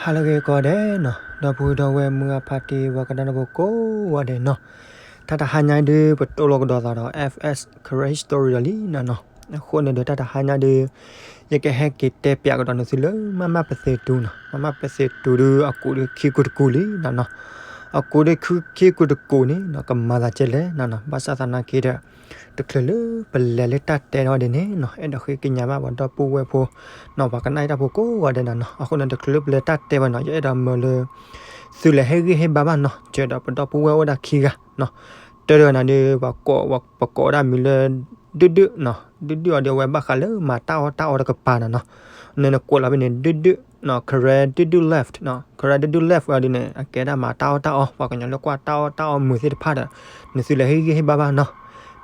ဟါလၢအဂ့ၤကိးဂၤဒဲးနီၤ, ဒီပုၢ်ဒီဝဲၢ်မုၢ်အဖါတံၢ် ပှၤကနၣ်တၢ်ဖိကိးဂၤဒဲးနီၤ, တၢ်တဟါညါဒုး ပတိၢ်လိာ်ကဒီးသးဒီး F S Karen Story ဒီးလံနီၤနီၤ, အဃိန့ၣ်ဒီး တၢ်တဟါညါဒုး ယကဟဲက့ၤတဲပၠးကဒီးနသုလၢ မမပသ့ၣ်တူနီၤ, မမပသ့ၣ်တူဒုး အကူးဒုးခံကူးတကူးလံနီၤနီၤ, အကူးဒုးခံကူးတကူးန့ၣ်နီၤ ကမၤသးကဲလဲၣ်နီၤနီၤ, ဘၣ်ဆၣ်သနာ်က့ဒီး တချုးလၢပလဲၤလၢတၢ်တဲထီၣ်ဒ်န့ၣ်နီၤ, အဲၣ်ဒိးဃ့ကညးဘၣ်ပှၤဒီပုၢ်ဝဲၢ်ဖိနီၤ, ပှၤကနၣ်တၢ်ဖိကိးဂၤဒဲးနီၤနီၤ, အဃိန့ၣ် တချုးလၢပလဲၤတၢ်တဲဘၣ်နီၤ, ယအဲၣ်ဒိးမၢလၢ သုလဲၤဟ့ၣ်ဂံၢ်ဟ့ၣ်ဘါဘၣ်နီၤ, စၢၤဒီးပဒီပုၢ်ဝဲၢ်အိၣ်ဒၣ်ခံဂၤနီၤ, တၢ်တဂၤန့ၣ်ဒုး ပကိးဒၣ်မံၤလၢ ဒုၣ်ဒုၣ်နီၤ, ဒုၣ်ဒုၣ်အီၤဒုး အဝဲဘၣ်ဃးလၢမၤတၢ်အီၣ်တၢ်အီတကပၤနီၤနီၤ, နနကွဲးလီၤဖဲန့ၣ် ဒုၣ်ဒုၣ်နီၤ, Karen ဒုၣ်ဒုၣ် left နီၤ, Karen ဒုၣ်ဒုၣ် left အီၤဒုးန့ၣ် အကဲဒၣ်မၤတၢ်အီၣ်တၢ်အီ ပှၤကညီလၢကွၢ်တၢ်အီၣ်တၢ်အီမုာ်သ့ၣ်တဖၣ်ဒီး နသုလဲၤဟ့ၣ်ဂံၢ်ဟ့ၣ်ဘါဘၣ်နီၤ,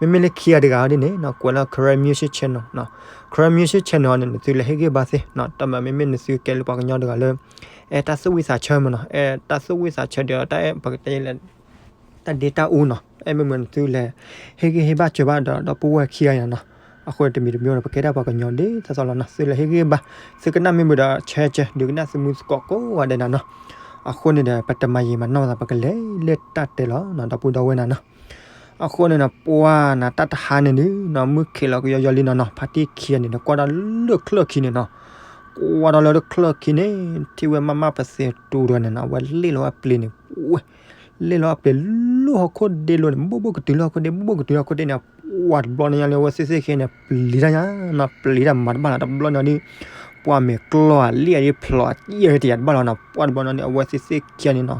မ့မ့ၢ်လၢခံဂၤတဂၤအီၤဒ်န့ၣ်နီၤ, ကွဲးလၢ Karen Music Channel နီၤ, Karen Music Channel အီၤန့ၣ် နသုလဲၤဟ့ၣ်ဂံၢ်ဘါသ့နီၤ, တမ့မ့ၢ်နသုကဲလၢပှၤကညီတဂၤလၢ အဲၣ်တၢ်သူၣ်ဝံၣ်သးဆၢမးနီၤ, အဲၣ်တၢ်သူၣ်ဝံၣ်သးဆၢဒီးတၢ်အဲၣ်ပကတဲလဲၣ် တၢ်ဒ့တၢ်အူနီၤ, အဲၣ်မ့ၢ်မ့ၢ်နသုလဲၤ ဟ့ၣ်ဂံၢ်ဟ့ၣ်ဘါစၢၤဘၣ်ဒီး ဒီပုၢ်ဝဲၢ်ခံဂၤအံၤနီၤ, အဃိတမံၤတမံၤန့ၣ် ပကဲဒၣ်ပှၤကညီဒ်သိးသိးလီၤနီၤ, သုလဲၤဟ့ၣ်ဂံၢ်ဟ့ၣ်ဘါ, သုကနၣ်မ့ၢ်မုာ်ဒီး ဆၢဆၢ ဒုးကနၣ်သုမုၢ်သကိးကိးဂၤဒဲးနီၤနီၤ, အဃိန့ၣ်ဒီး ပတမၤယံာ်မၤနီၢ်သး ပကလဲၤလၢတၢ်တဲလီၤနီၤ, ဒီပုၢ်ဒီဝဲၢ်နၤနီၤ, အဃိန့ၣ်နီၤ ပှၤနၤတၢ်တဟါန့ၣ်ဒုးနီၤ မုၢ်ခံးလီၤကယီယီလံနီၤနီၤ, ဖါတံၢ်ခံဂၤန့ၣ်ဒီး ကွၢ်ဒီးလၢချၢၣ်ခံန့ၣ်နီၤ, ကွၢ်ဒီးလၢချၢၣ်ခံန့ၣ် ထံၣ်ဝဲမမပသ့ၣ်တူဒီးန့ၣ်နီၤ, အဝဲလ့ၣ်လီၤဝဲပျ့ၤန့ၣ် ဝ့ၢ် လ့ၣ်လီၤဝဲပျ့ၤလၢဟီၣ်ခိၣ်ဒ့လိၤန့ၣ် ဘိၣ်ဘိၣ်ကတုၤလၢဟီၣ်ခိၣ်ဒ့ ဘိၣ်ဘိၣ်ကတုၤလၢဟီၣ်ခိၣ်ဒ့န့ၣ်, ပှၤတဘျီန့ၣ်ညါလၢအဝဲသ့ၣ်သ့ၣ်ခံန့ၣ် ပျံၤတၢ်ညါနီၤ, ပျံၤတၢ်မၤတဘၣ်လီၤ, တဘျီန့ၣ်ဒုး ပှၤမဲာ်ကျီၢ်အလံၣ်အဒုးဖျိးအစံၣ်အတယၤတဘၣ်လီၤနီၤ, ပှၤတဘျီန့ၣ်ဒုး အဝဲသ့ၣ်သ့ၣ်ခံန့ၣ်နီၤ,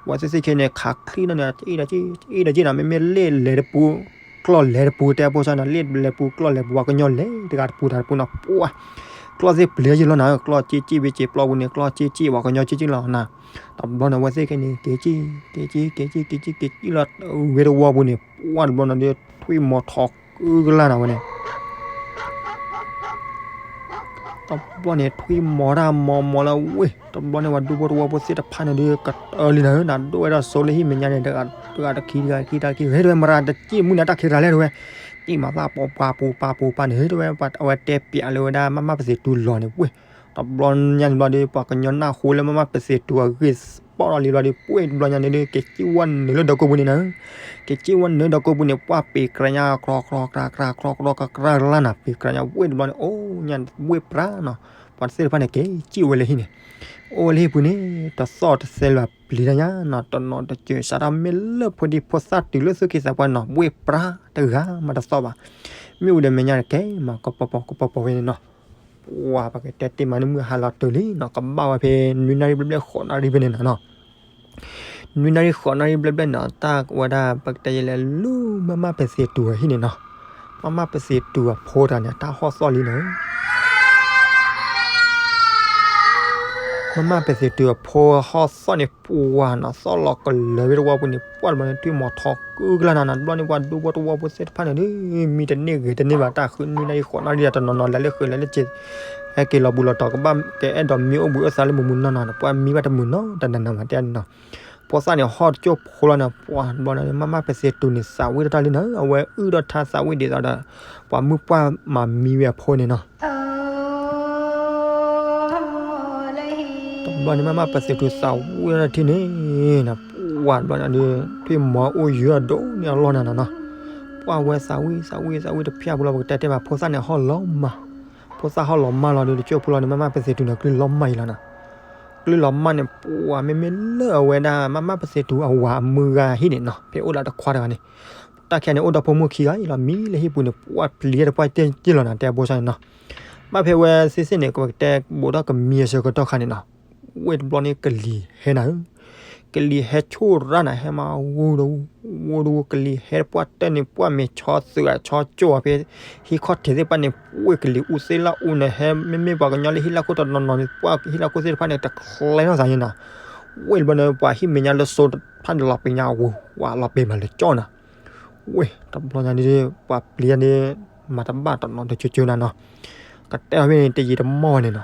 အဝဲသ့ၣ်သ့ၣ်ခံန့ၣ် ခးချံနီၤန့ၣ် အတအံၣ်ဒီးက့ၣ် အတအံၣ်ဒီးက့ၣ်နီၤ, မ့မ့ၢ်လ့ၣ်လဲၤတပူၤ ကျီၢ်လဲၤတပူၤ တဲဖိစၢ်နီၤ, လ့ၣ်လဲၤပူၤကျီၢ်လဲၤပူၤ ပှၤကညီလဲၤတဂၤတပူၤတၢ်တပူၤနီၤ, ပှၤ ကျီၢ်သ့ၣ်ပျံၤယံာ်လီၤနီၤ, ကျီၢ်က့ၣ်က့ၣ်ဘ့က့ၣ်ပျီပူၤန့ၣ် ကျီၢ်က့ၣ်က့ၣ် ပှၤကညီက့ၣ်က့ၣ်လီၤနီၤ, တဘျီန့ၣ် အဝဲသ့ၣ်ခဲန့ၣ် က့ၤက့ၣ် က့ၤက့ၣ် က့ၤက့ၣ် က့ၤက့ၣ်လီၤ ဝ့ၢ်တဝီပူၤန့ၣ် ပှၤတဘျီန့ၣ်ဒုး ထွံၣ်မီၤထီကုကလၢ်နီၤဝဲန့ၣ် တဘျီန့ၣ် ထွံၣ်မီၤတၢ်မီၤမီၤလၢဝ့ၢ်, တဘျီန့ၣ် ပှၤဒူဖိတဝီဖိသ့ၣ်တဖၣ်န့ၣ်ဒုး ကတၢၢ်လံနီၤ, နဒိၣ်ဝဲဒၣ်စိလၢဟံၣ်မဲာ်ညါန့ၣ် တဂၤတဂၤတဂၤခံတဂၤခံတဂၤခံ ဟဲတဝဲမရၤတက့ၢ် မုၢ်နၤတၢ်ခံရၤလဲၣ်တဝဲ, က့ၣ်မၤသၣ်ပာ်ပာ်ပူၤပာ်ပူၤပာ်န့ၣ် ဟဲတဝဲ အဝဲတဲပၠးလၢဝဲဒၣ် မမပသ့ၣ်တူလီၤန့ၣ် ဝ့ၢ်, တဘျီညါန့ၣ်ဘျီဒီး ပှၤကညီနၢ်ဟူလၢ မမပသ့ၣ်တူအဂ့ၢ်စ့ၢ်ကီးလီၤလံဘျီဒီး ဝ့ၢ်တဘျီညါန့ၣ်ဒုး က့ၤက့ၣ်ဝဲနုာ်လၢဒီကိပူၤန့ၣ်နီၤ က့ၤက့ၣ်ဝဲနုာ်လၢဒီကိပူၤန့ၣ် ပှၤပ့ၤကြၤညါ ကြီကြီကြၤကြၤ ကြီကြီကြၤလၢ်နီၤ ပ့ၤကြၤညါ ဝ့ၢ်တဘျီန့ၣ် အိၣ်ညါဝ့ၢ်ပြးနီၤ, ပှၤသ့ၣ်တဖၣ်န့ၣ် က့ၤက့ၣ်ဝဲလၢဟံၣ်န့ၣ်, အိၣ်ဝဲလၢဟံၣ်ပူၤန့ၣ် တသီၣ်တသဲလၢၤ ပျံၤတၢ်ညါနီၤ, တနီၤတစၢၤ စးထီၣ်မ့ၢ်လၢဖိဒံဖိသၣ်တုၤလၢသူၣ်က့သးပှၢ်နီၤ ဝ့ၢ်ပြးတဂၤမးတသီၣ်ဘၣ်, မ့ၣ်အူဒီးမဲာ်ညါတကဲမး ကပီၤပီၤကပီၤပီၤဝဲန့ၣ်နီၤ ပှၤပကတဲတ့ၢ်မးန့ၣ် မုၢ်ဟါလီၤတုၤလံနီၤ, ကဘၣ်ဝဲဖဲနွံနၣ်ရံၣ်ဘျဲၣ်ဘျဲၣ်ဃိးနၣ်ရံၣ်ဖဲန့ၣ်နီၤ, နွံနၣ်ရံၣ်ဃိးနၣ်ရံၣ်ဘျဲၣ်ဘျဲၣ်န့ၣ် တၢ်ဝဲဒၣ် ပကတဲယဲလဲၣ် လၢမမပသ့ၣ်တူအဟံၣ်န့ၣ်နီၤ, မမပသ့ၣ်တူအဖိတဂၤန့ၣ် တၢ်ဟီၣ်သီၣ်လံနီၤ မမပသ့ၣ်တူအဖိဟီၣ်သီၣ်န့ၣ် ပှၤနီၤ သီၣ်လီၤကလၢၤဝဲတဝီပူၤန့ၣ် ပှၤတဘျီန့ၣ် ထွံၣ်မီၤထီကုကလၢ်နီၤနီၤ, တဘျီန့ၣ် ပှၤဒူဖိတဝီဖိသ့ၣ်တဖၣ်န့ၣ်ဒုး မံတန့ၢ်ဂ့ၤတန့ၢ်ဘၣ် တၢ်ဃုနွံနၣ်ရံၣ်ဃိးနၣ်ရံၣ်ဒီး တနီၤနီၤလဲၤလၢဃုာ်လဲၤလၢစ့ ဟဲက့ၤလီၤဘူးလီၤတီၤ ကဘၣ်ကအဲၣ်ဒိးမံအိၣ်ဘှံးအိၣ်သါလၢမုာ်မုာ်နီၢ်နီၢ်န့ၣ် ပှၤမံဘၣ်တမုာ်နီတနၤနၤမးတဲန့ၣ်နီၤ, ဖိသၣ်န့ၣ် ဟီၣ်တကၠိၢ်ဖိလီၤန့ၣ် ပှၤတဘျီန့ၣ် မမပသ့ၣ်တူန့ၣ် သးဝံၣ်တၢ်လံနီၤ အဝဲအုၣ်ဒီးထါသးဝံၣ်ဒ်သိးဒီး ပှၤမုၣ်ပှၢ်မၤမံဝဲအဖိန့ၣ်နီၤ တဘျီန့ၣ် မမပသ့ၣ်တူသးဝံၣ်ထီၣ်ထံန့ၣ်နီၤ ပှၤတဘျီန့ၣ်ဒုး ထွံၣ်မီၤအိၣ်ယၢၤအဒိၣ်န့ၣ်အလီၢ်န့ၣ်နီၤ, ပှၤဝဲသးဝံၣ်သးဝံၣ်သးဝံၣ်တဖၣ်ဖိလီၤ ပကတဲတဲဘၣ် ဖိသၣ်န့ၣ်ဟီၣ်လီၤမၢ်, ဖိသၣ်ဟီၣ်လီၤမၢ်လီၤဒီး တကၠိၢ်ဖိလီၤန့ၣ် မမပသ့ၣ်တူန့ၣ် ကလုၢ်လီၤမၢ်အံၤလီၤနီၤ, ကလုၢ်လီၤမၢ်န့ၣ် ပှၤမ့မ့ၢ်လၢအဝဲဒၣ် မမပသ့ၣ်တူအဝၤအမုၢ်ဂၤဟံၣ်န့ၣ်နီၤ ဖဲအိၣ်ဒီးတခွါတဂၤန့ၣ် တၢ်ခဲန့ၣ် အိၣ်ဒီးဖိမုၣ်ခံဂၤအံၤလီၤ မံလၢဟံၣ်ပူၤန့ၣ် ပှၤပျံၤတၢ်တပှၢ်တၢၢ်ယ့ၢ်လီၤနၤ တဲအဘိစၢ်န့ၣ်နီၤ, ဘၣ်ဖဲဝဲသ့ၣ်သ့ၣ်န့ၣ် ကတဲဘူးထီၣ်ကမံအဆၢကတီၢ်ခါန့ၣ်နီၤ, ဝ့ၢ်တဘျီန့ၣ် ကလံၤဟဲနၤဧၢ, ကလံၤဟဲဆိၣ်ရၣ်နၤ ဟဲမၤဝူဒီး ဝူဒီး ကလံၤဟဲတပှၢ်တၢၢ်န့ၣ် ပှၢ်မ့ၤဆီသုးအဆီကၠိၢ်အီၤဖဲ ဟံၣ်ခီၣ်ထံးသ့ၣ်တဖၣ်န့ၣ် ဝ့ၢ်ကလံၤအူသ့ၣ်လၢအူန့ၣ် ဟဲမ့မ့ၢ်ပှၤကညီလၢဟံၣ်လၢခိၣ်တနီၤနီၤန့ၣ် ပှၢ်ဟံၣ်လၢခိၣ်သ့ၣ်တဖၣ်န့ၣ် တချဲထီၣ်သးန့ၣ်နၤ, ဝ့ၢ်တဘျီန့ၣ် ပှၤဟံၣ်မဲာ်ညါလၢစိတဖၣ်န့ၣ် လီၤပ့ၤညါအဝူ ဝဲလီၤပ့ၤမးလၢကၠီနၤ ဝ့ၢ်တဘျီညါဒ် ပှၤပျံၤန့ၣ် မၤတဘၣ်တနီၤတကၠိကၠိနၤနီၤ, ကတဲအီၤဖဲန့ၣ် တယံာ်တမီၢ်န့ၣ်နီၤ,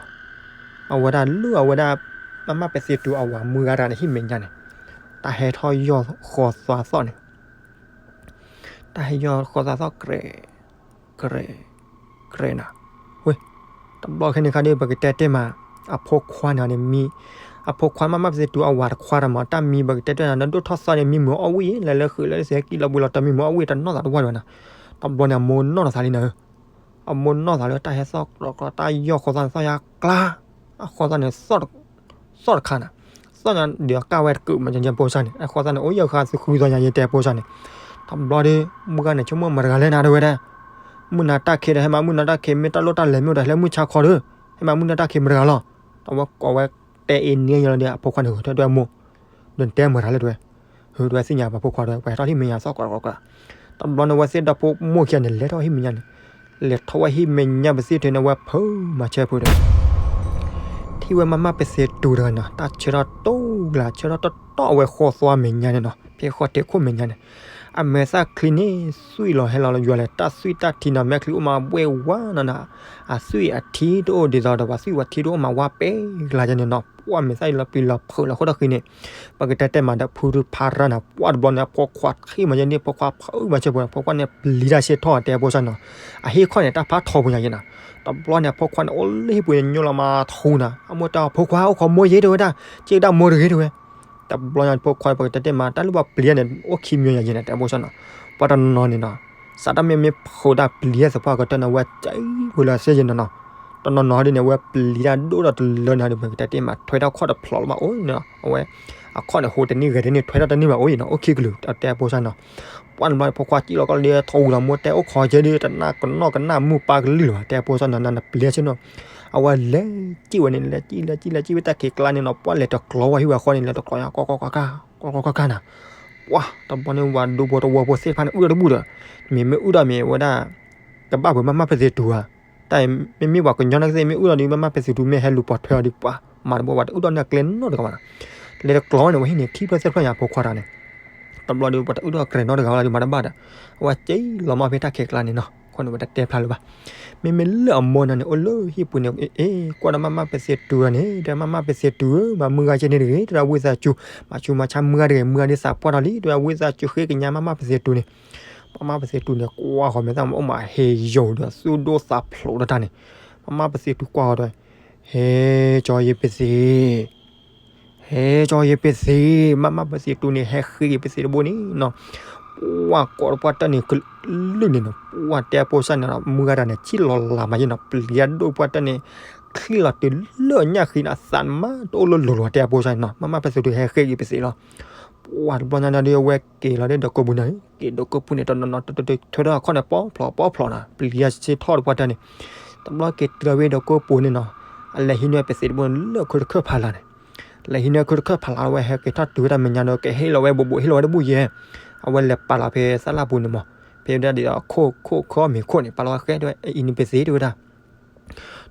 အဝဲဒၣ်လၢအဝဲဒၣ် မမပသ့ၣ်တူအဝၤမုၢ်ဂၤတဂၤန့ၣ် ဟံၣ်မဲာ်ညါန့ၣ် တၢ်ဟဲထီၣ်ယီၢ်ဃီသွါသီၣ်န့ၣ်, တၢ်ဟဲယီၢ်ဃီသွါသီၣ် ကြဲး ကြဲး ကြဲးနၤ, ဝ့ၢ် တဘျီခဲန့ၣ်ခါဒ် ပကတဲတဲမး အဖိခွါန့ၣ်န့ၣ် မံ အဖိခွါမးမးပသ့တူအဝၤတခွါတၢ်မး တၢ်မံဘၣ်ကတဲတၢ်နၤ ဒိၣ်ထီၣ်သီန့ၣ် မံမုာ်အီၣ်ဝံၣ် လဲၤလၢဃုာ်လၢစဲၤကံၣ်လီၤဘှံးလီၤ တၢ်မံမုာ်အီၣ်ဝံၣ်တနီၢ်သးတဝၢ်ဒံးဘၣ်နၤ. တဘျီန့ၣ် အမိၢ်နီၢ်ထီၣ်သးလံနၤဧၢ, အမိၢ်နီၢ်သးလၢတၢ်ဟဲသီၣ်ကျီကျီ တၢ်ယီၢ်ဃီသီန့ၣ် သီၣ်ယၤကျါ, အဃီသီန့ၣ် သီၣ်တခါနၤ, သီၣ်ညါဒီးကၢ်ဝဲတကုးမး ယဖိဆၢန့ၣ် အဃီသီန့ၣ် အိၣ်ယၢ်ဃါသုဃုသီညါ ယတဲဖိဆၢန့ၣ်. တဘျီဒီး မုၢ်ဂၤန့ၣ် ဆိကမိၣ်မတၤတဂၤလဲၣ်နၤ တဲဝဲဒၣ် မုၢ်နၤတၢ်ခံးဒီး ဟဲမၤမုၢ်နၤတၢ်ခံး မ့ၢ်တၢ်လိၣ်တၢ်လဲၤမ့ၢ်အိၣ်ဒီး ဟဲလၢမုၢ်ဆါခီဒီး ဟဲမၤမုၢ်နၤတၢ်ခံးမတၤတဂၤလီၤ. အဝဲကိးဝဲတဲအ့န့ၢ်ယလီၤဒီး အဖိခွါန့ၣ် ဟၢၤထွဲတွဲမိၢ်, ဒီးတဲမတၤလဲၣ်တဲဝဲ, ဟၢၤထွဲသ့ၣ်ညါပှၤဖိခွါဒီး ပှၤဟဲထီၣ်ဟံၣ်မဲာ်ညါသီၣ်ကွၢ်ကွၢ်ကွၢ်. တဘျီန့ၣ် ဝဲသ့ၣ်ဒီဖိမိၢ်ခံဂၤန့ၣ် လဲၤထီၣ်ဟံၣ်မဲာ်ညါန့ၣ်, လဲၤထီၣ်ဝဲဟံၣ်မဲာ်ညါပသ့ၣ်ထဲန့ၣ် ဝဲဖုးမၤဆၢဖုးဒီး ထံၣ်ဝဲမးမးပသ့တူတဂၤန့ၣ် တၢ်ဆၢထီၣ်တိၢ်လၢ ဆၢထီၣ်တီတီအဝဲဃီသွါမဲာ်ညါန့ၣ်နီၤ ဖဲဃီတဲာ်ခိၣ်မဲာ်ညါန့ၣ်, အမဲာ်သၣ်ချံန့ၣ် သွံၣ်လီၤဟဲလီၤယွၤလဲၣ် တၢ်သွံၣ်တၢ်ထံနီၤ မဲာ်ချံအိၣ်မးဘှဲၣ်ဝါနီၤနီၤ, အသွံၣ်အထံတအိၣ်ဒ်သိးဒီး ပှၤသွံၣ်ပှၤထံတအိၣ်မးဝါပဲကျါယဲန့ၣ်နီၤ ပှၢ်မဲာ်သၣ်လီၤပျံၤလီၤဖုးလီၤဃိတၢ်ဃံန့ၣ်, ပကတဲတဲမးဒီးဖုတဖါရၣ်န့ၣ် ပှၢ်တဘျီန့ၣ် အဖိခွါထံၣ်မးယဲန့ၣ် ဖိခွါဖုးမးဆၢဖိ ဖိခွါန့ၣ်ပျံၤတၢ်ဆ့ၣ်ထီၣ်တဲဖိဆၢနီၤ, အဟ့ၣ်ခီၣ်န့ၣ် တၢ်ဖးထီပူၤညါယဲနီၤ, တဘျီန့ၣ် အဖိခွါန့ၣ် အိၣ်လၢဟံၣ်ပူၤန့ၣ် ညိလီၤမးထူနၤ အမိၢ်တဲအီၤ ဖိခွါ အိၣ်ခိးမိၢ်ယဲတဲဝဲဒၣ်, က့ၣ်ကဒါမိၢ်တဂ့ၤတဲဝဲ, တဘျီညါဖိခွါပကတဲတဲမး တၢ်လၢပှၤပျံၤန့ၣ် အိၣ်ခံမံၤညါယဲန့ၣ် တဲဖိဆၢနီၤ, ပှၢ်တနီၤနီၤန့ၣ်နီၤ, စးတၢ်မ့ၢ်မ့ၢ်ဖုးတၢ်ပျံၤသပှၢ်ကတၢၢ်န့ၣ် အဝဲကၠံဝဲလၢစ့ယဲန့ၣ်နီၤ, တနီၤနီၤဒ်န့ၣ် အဝဲပျံၤတၢ်ဒိၣ်ဒီးတလၢန့ၣ်ဒီး ပကတဲတဲမး ထွဲတၢ်ခီၣ်တဖျိးလၢၤဘၣ်အိၣ်န့ၣ်နီၤ အဝဲ အခီၣ်န့ၣ် ဟိတန့ၢ်ဂဲၤတန့ၢ် ထွဲတၢ်တန့ၢ်ဘၣ်အိၣ်ယဲနီၤ အိၣ်ခံကလုာ် တဲဖိဆၢနီၤ, ပှၢ်တဘျီန့ၣ် ဖိခွါကံၣ်လီၤကီၢ်လၢထီဝံၤလီၤ မိၢ်တဲအိၣ်ခိးကဲဒ် တနၢ်ကနီၣ်ကနၣ်မုၢ်ပၢ်ကလုၢ်လၢၤဘၣ် တဲဖိဆၢနီၤ နနပျံၤဆ့ၣ်နီၤ, အဝဲလဲၤကံၣ်ဝဲန့ၣ် လဲၤကံၣ်လဲၤကံၣ်လဲၤကံၣ်ဝဲတၢ်ခံးကျါန့ၣ်နီၤ ပှၢ်လဲၤတကျီဝဲဟံၣ်ဝဲဃီန့ၣ် လဲၤတကျီညါ ကီကီကီကါ ကီကီကီကါနၤ, ပှၢ်တဘျီန့ၣ် ဝၤဒိဖိတဝီဖိသ့ၣ်တဖၣ်န့ၣ် အုၣ်ဒီးတဘူၣ်ဒီး, မ့ၢ်မ့ၢ်အုၣ်ဒီးမ့ၢ်ဝဲဒၣ် ကဘၣ်ပှဲၤမးမးပသ့တူဧါ, တၢ်မ့မ့ၢ်ပှၤကညီနာ်ကသ့ၣ် မ့ၢ်အုၣ်ဒီးဒီး မးမးပသ့တူမ့ၢ်ဟဲလူၤပိာ်ထွဲအီၤဒီး ပှၤမၤတဘၣ်ပှၤတအုၣ်ဒီးန့ၢ်အကျဲနီတဂၤဘၣ်နီၤ, လဲၤတကျီန့ၣ် ဝဲဟံၣ်န့ၣ် ခံဖျၢၣ်သၢဖျၢၣ်ညါဖိခွါတဂၤန့ၣ်, တဘျီဒီး ပှၤတအုၣ်ဒီးအကျဲနီတဂၤဘၣ်ဒီး မၤတဘၣ်ဒီး, အဝဲကံၣ်လီၤမးဖဲတၢ်ခံးကျါန့ၣ်နီၤ အဃိန့ၣ် ပတတဲဖျါလၢၤဘၣ်, မ့မ့ၢ်လၢအမိၢ်န့ၣ်န့ၣ် အိၣ်လၢဟံၣ်ပူၤန့ၣ် အ့ ကွၢ်ဒီးမးမးပသ့တူဂၤန့ၣ် တဲမးမးပသ့တူဧၢ မၤမုၢ်ဂၤကဲန့ၣ်တဂ့ၤ တဲဒၣ်ဝံသးစူၤ မၤဆူးမၤဆါမုၢ်ဂၤတဂ့ၤ မုၢ်ဂၤဒ်သးပှၢ်ထီၣ်လံ တဲဝဲဒၣ်ဝံသးစူၤဃ့ကညးမးမးပသ့တူန့ၣ် မးမးပသ့တူန့ၣ် ကွၢ်ဃီၤမဲာ်သၣ်မး အိၣ်မးဟဲယိာ်ဒီး သူၣ်ဒိၣ်သးဖျိးတၢ်န့ၣ်, မးမးပသ့တူကွၢ်ဃီၤဒီး ဟဲကၠီယပသ့, ဟဲကၠီယပသ့, မးမးပသ့တူန့ၣ် ဟဲဃ့က့ၤပသ့တဘိန့ၣ်နီၤ, ပှၢ်ကိးတပှၢ်တၢၢ်န့ၣ် ကလုၢ်န့ၣ်နီၤ ပှၢ်တဲဖိဆၢန့ၣ်နီၤ မုၢ်ဂၤတဂၤန့ၣ် ထံၣ်လီၤလးမးယဲနီၤ ပျံၤဒိၣ်ပှၢ်တၢၢ်န့ၣ် ချံၣ်လီၤတုၤလၢညၣ်ဃံန့ၣ် အသးန့ၣ်မးတအိၣ်လၢလိၤလီၤ တဲဖိဆၢန့ၣ်နီၤ မးမးပသ့တူဟဲဃ့က့ၤပသ့လီၤ ပှၢ်တဘျီညါဒီး အဝဲက့ၤလီၤဒီးဒိးကိးပူၤန့ၣ် က့ၤဒိးကိးပူၤန့ၣ် တနီၤနီၤ တတထွဲထီၣ်အခီၣ်န့ၣ် ပီဖျိးပီဖျိးနီၤ ပျံၤဆ့ၣ်ထီၣ်တပှၢ်တၢၢ်န့ၣ်, တဘျီက့ၤတုၤလီၤဝဲဒိးကိးပူၤန့ၣ်နီၤ, အလဲၤဟံးန့ၢ်ပသ့တဘိန့ၣ် လၢခုတခၢၣ်ဖးလၢ်န့ၣ်, လဲၤဟံးန့ၢ်ခုတခၢၣ်ဖးလၢ်ဝဲ ဟဲက့ၤထီၣ်တုၤဝဲတၢ်မဲာ်ညါဒီး ကဟ့ၣ်လီၤဝဲဘူးဘူး ဟ့ၣ်လီၤဝဲတဘူၣ်ယဲ, အဝဲလဲၤပာ်လီၤဖဲသၣ်လၣ်ပူၤန့ၣ်မး, ဖဲဒၣ်ဒီးခိၣ်ခိၣ်ခီမ့ၤခိၣ်န့ၣ် ပာ်လီၤဝဲဃဲတဲဝဲ အအံၤန့ၣ်ပသ့တဲဝဲဒၣ်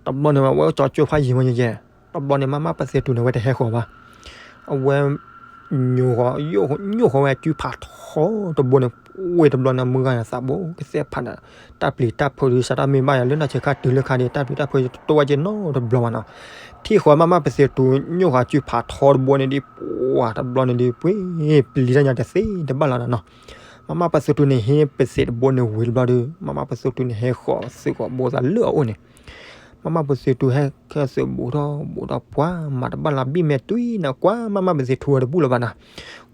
တဘျီန့ၣ် အဝဲကၠီကၠိဖးယံာ်ဝဲယဲယဲ, တဘျီန့ၣ် မးမးပသ့တူန့ၣ် အဝဲတဟဲဃီၤဘၣ်. အဝဲ ညိဃီၤ ညိဃီၤဝဲအစုဖးထီတဘိန့ၣ် ဝ့ၢ်တဘျီန့ၣ် မုၢ်ဂၤန့ၣ်သးဘိကသဲဖးန့ၣ် တၢ်ပျံၤတၢ်ဖုးဒုး စးထီၣ်မ့ၢ်ဘၣ်ယၤလၢနီၢ်ဆဲးခါတုၤလၢခါဒီး တၢ်ပျံၤတၢ်ဖုးတတိၢ်ဝဲက့ၤနီတဘျီဘၣ်နီၤ. ထံၣ်ဃီၤမးမးပသ့တူ ညိဃီၤစုဖးထီတဘိန့ၣ်ဒ် ပှၤတဘျီန့ၣ်ဒ် ပှ့ၤပျံၤတၢ်ညါတသ့တဘၣ်လီၤနီၤ. မးမးပသ့တူန့ၣ် ဟ့ၣ်ပသ့တဘိန့ၣ်ဝံၤတဘျီဒီး မးမးပသ့တူန့ၣ်ဟဲဃီၤသုးဃီၤဘိသးလၢအအိၣ်န့ၣ် မးမးပသ့တူဟဲခဲသုးဘူးထီၣ်ဘူးထီၣ်ပှၤမၤတဘၣ်လီၤ ဘံၣ်မဲာ်တွံၢ်န့ၣ် ကွၢ်မးမးပသ့တူဝဲတဘူၣ်လၢၤဘၣ်နီၤ.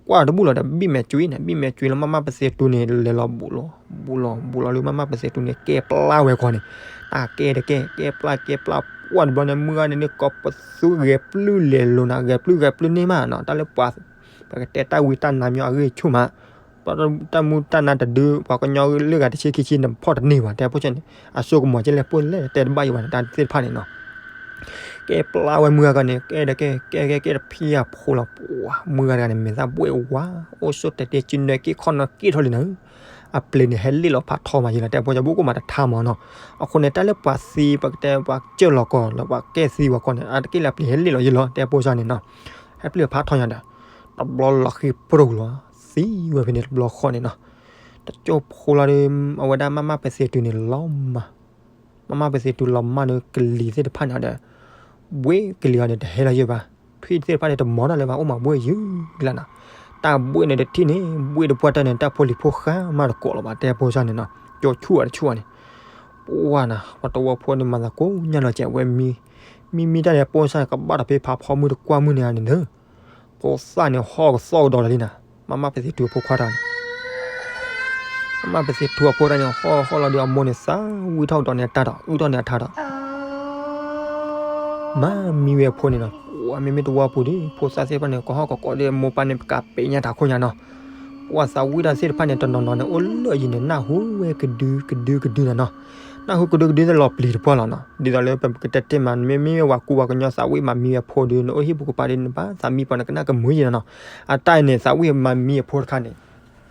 ကွၢ်တဘူၣ်လီၤဒီး ဘံၣ်မဲာ်တွံၢ်န့ၣ် ဘံၣ်မဲာ်တွံၢ်လီၤ မးမးပသ့တူန့ၣ် လဲၤလီၤဘူးလီၤ ဘူးလီၤ ဘူးလီၤလၢမးမးပသ့တူန့ၣ် ကဲပျၢ်ဝဲခီန့ၣ် တၢ်ကဲတကဲ ကဲပျၢ် ကဲပျၢ် ပှၢ်တဘျီန့ၣ် မုၢ်ဂၤန့ၣ် ကိးပသူဂဲၤပျုၢ်လဲၤလိၤနၤ ဂဲၤပျုၢ်ဂဲၤပျုၢ်န့ၢ်မးနီၤ တၢ်လၢပှၤ ပကတဲတၢ်ဝံတၢ်နါမ့ၢ်အဂ့ၢ်ဆူၣ်မး တၢ်မူတၢ်နါတဒု ပှၤကညီလၢဂၤတဆံခံဆံန့ၣ် ဖီၣ်တန့ၢ်ဘၣ် တဲဖိဆၢန့ၣ် အစိကမီၤကဲလဲၣ်ပှဲၤလဲၣ် တဲတဘၣ်ယံၤဘၣ်န့ၣ် တၢ်သ့ၣ်တဖၣ်န့ၣ်နီၤ ကဲပျၢ်ဝဲမုၢ်ဂၤခီန့ၣ် ကဲဒီးကဲ ကဲကဲကဲတဖံးအဖိလီၤ ပှၤမုၢ်ဂၤတဂၤန့ၣ် မဲာ်သၣ်ဘှဲၣ်ဝါ အိၣ်ဆိၣ်တဲာ်တဲာ် စုနဲက့ၢ်ခီၣ်နီၢ် က့ၢ်ထီၣ်လံနၤ အပျ့ၤန့ၣ် ဟဲလ့ၣ်လီၤဖးထီမးယံၤလီၤ တဲဖိဆၢ ဘူးကမၤတထါမးနီၤ အဃိန့ၣ် တၢ်လၢပှၤသံ ပကတဲပှၤကၢၢ်လီၤကီၢ်လၢပှၤကဲသံဝဲခီန့ၣ် အတက့ၢ်လၢအပျ့ၤဟဲလ့ၣ်လီၤယံၤလီၤ တဲဖိဆၢန့ၣ်နီၤ ဟဲပျ့ၤဖးထီညါဒီး တဘျီလီၤဃံပရိလီၤ သံဝဲဖဲန့ၣ်တဘျီဃီန့ၣ်နီၤ တကၠိဖိလီၤဒီး အဝဲဒၣ်မးမးပသ့တူန့ၣ်လီၤမး မးမးပသ့တူလီၤမးဒီး ကလံၤသ့ၣ်တဖၣ်န့ၣ်ဒီး ဘှ့ၣ်ကလံၤအီၤန့ၣ် တဟဲလီၤယံၤဘၣ် ထွံၣ်သ့ၣ်တဖၣ်န့ၣ် တမီၤတၢ်လၢၤဘၣ် အိၣ်မးဘှ့ၣ်ယံၤလီၤနီၤ တၢ်ဘှ့ၣ်န့ၣ်တထံၣ်န့ၣ် ဘှ့ၣ်တပှၢ်တၢၢ်န့ၣ် တၢ်ဖိလံၤဖိဃါမးတကိးလီၤဘၣ် တဲဖိဆၢန့ၣ်နီၤ ကၠိဆူၣ်အီၤတဆူၣ်အီၤန့ၣ် ပ ပှၢ်နၤ ပှၤတဝီဖိန့ၣ်မၤသးကိးညါလီၤကဲးဝဲမံ, မံမံတၢ်န့ၣ် ပိၢ်စၢ်န့ၣ် ကဘၣ်ဒီးဖဲဖးဖီမုၢ်တကွၢ်မုၢ်န့ၣ်ဧါန့ၣ်ဒီး, ဖိသၣ်န့ၣ်ဟီၣ်ကသီၣ်ကဒီးလီၤလံနၤ, မၤမၣ်ပသ့ၣ်ထူအဖိခွါတၢ်န့ၣ်, မၤမၣ်ပသ့ၣ်ထူအဖိတၢ်န့ၣ် ဟီၣ်ဟီၣ်လီၤဒီးအမိၢ်န့ၣ် သးဝံၣ်ထီၣ်ကဒီးန့ၣ်အတၢ်ဒီး အုၣ်ထီၣ်န့ၣ်အထါဒီး မၤမံဝဲအဖိန့ၣ်နီၤ, ပှၢ်မ့မ့ၢ်တဝီပူၤဒီး ဖိသၣ်သ့ၣ်တဖၣ်န့ၣ် ကဟီၣ်ကကိးဒီးမိၢ်ပၢ်န့ၣ် ပကးပဲာ်ညါတၢ်ခိၣ်ညါနီၤ, ပှၢ်သးဝံၣ်တၢ်သ့ၣ်တဖၣ်န့ၣ် တနီၤနီၤန့ၣ် အိၣ်လၢအယံၤန့ၣ် နၢ်ဟူဝဲကဒုကဒုကဒုနၤနီၤ, နၢ်ဟူကဒုကဒုသ့ၣ်လီၤပျံၤတပှၢ်လီၤနီၤ, ဒ်သိးလၢပကတဲတ့ၢ်မး မ့မ့ၢ်ဝဲကူဝဲကညီသးဝံၣ်မၤမံဝဲအဖိဒီး နအိၣ်ဟံၣ်ပူၤကပၤဒီး နဘၣ်သးမံပှၤန့ၣ် ကနၣ်ကမုာ်ယံၤနီၤ, အတၢ်အံၤန့ၣ် သးဝံၣ်မၤမံအဖိတခါန့ၣ်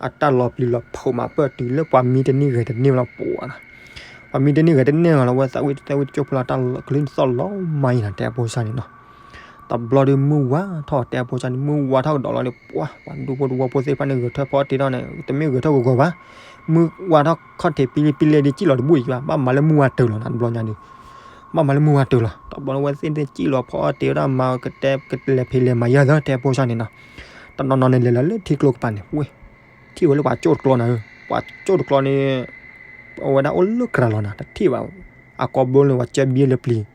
အတၢ်လီၤပျံၤလီၤဖုးမးပၢၢ်တုၤလၢပှၤမံတန့ၢ်ဂဲၤတန့ၢ်လီၤပှၢ်နီၤ, ပှၤမံတန့ၢ်ဂဲၤတန့ၢ်လီၤလီၤဝဲသးဝံၣ်တသဲဝံၣ်တကၠိဖိလီၤတၢ်ကလုၢ်သီၣ်လီၤမၤအံၤနီၤ တဲအဖိစၢ်န့ၣ်နီၤ, တဘျီဒီးမုၢ်ဝါထီၣ်တဲအဖိစၢ်န့ၣ် မုၢ်ဝါထီၣ်ကဒီးလီၤဒီး ပှၢ်ပှၤဒူဖိတဝီဖိသ့ၣ်တဖၣ်န့ၣ် ဂဲၤထၢၣ်ဖီအီၣ်တ့ထီၣ်န့ၣ် တမ့ၢ်ဂဲၤထၢၣ်ဂီၤဂီၤဘၣ်, မုၢ်ဝါထီၣ်ခီၣ်ထံးပံလံပံလဲဒ်ကံၣ်လီၤတဘူၣ်ယံၤဘၣ် ဘၣ်မၤလၢမုၢ်ဝါတၢၤလီၤနီၤ တဘျီညါဒီး ဘၣ်မၤလၢမုၢ်ဝါတၢၤလီၤ တဘျီဝဲသ့ၣ်သ့ၣ်ကံၣ်လီၤဖီအီၣ်တ့ဝဲဒၣ်မၤကတဲကလဲၤဖံးလဲၤမၤယၤသၢတဲအဖိစၢ်န့ၣ်နီၤ, တနီၤနီၤန့ၣ် လဲၤလီၤလၢထံကျိကပၤန့ၣ် ဝဲ ထံၣ်ဝဲလၢပှၤကၠိၣ်တကျီနၤဧၢ, ပှၤကၠိၣ်တကျီန့ၣ် အဝဲဒၣ်အိၣ်လၢကြၤလီၤနၤ တထံၣ်ဘၣ်, အကိာ်ဘိန့ၣ် ပှၤကၢဘံလၢပျံၤ,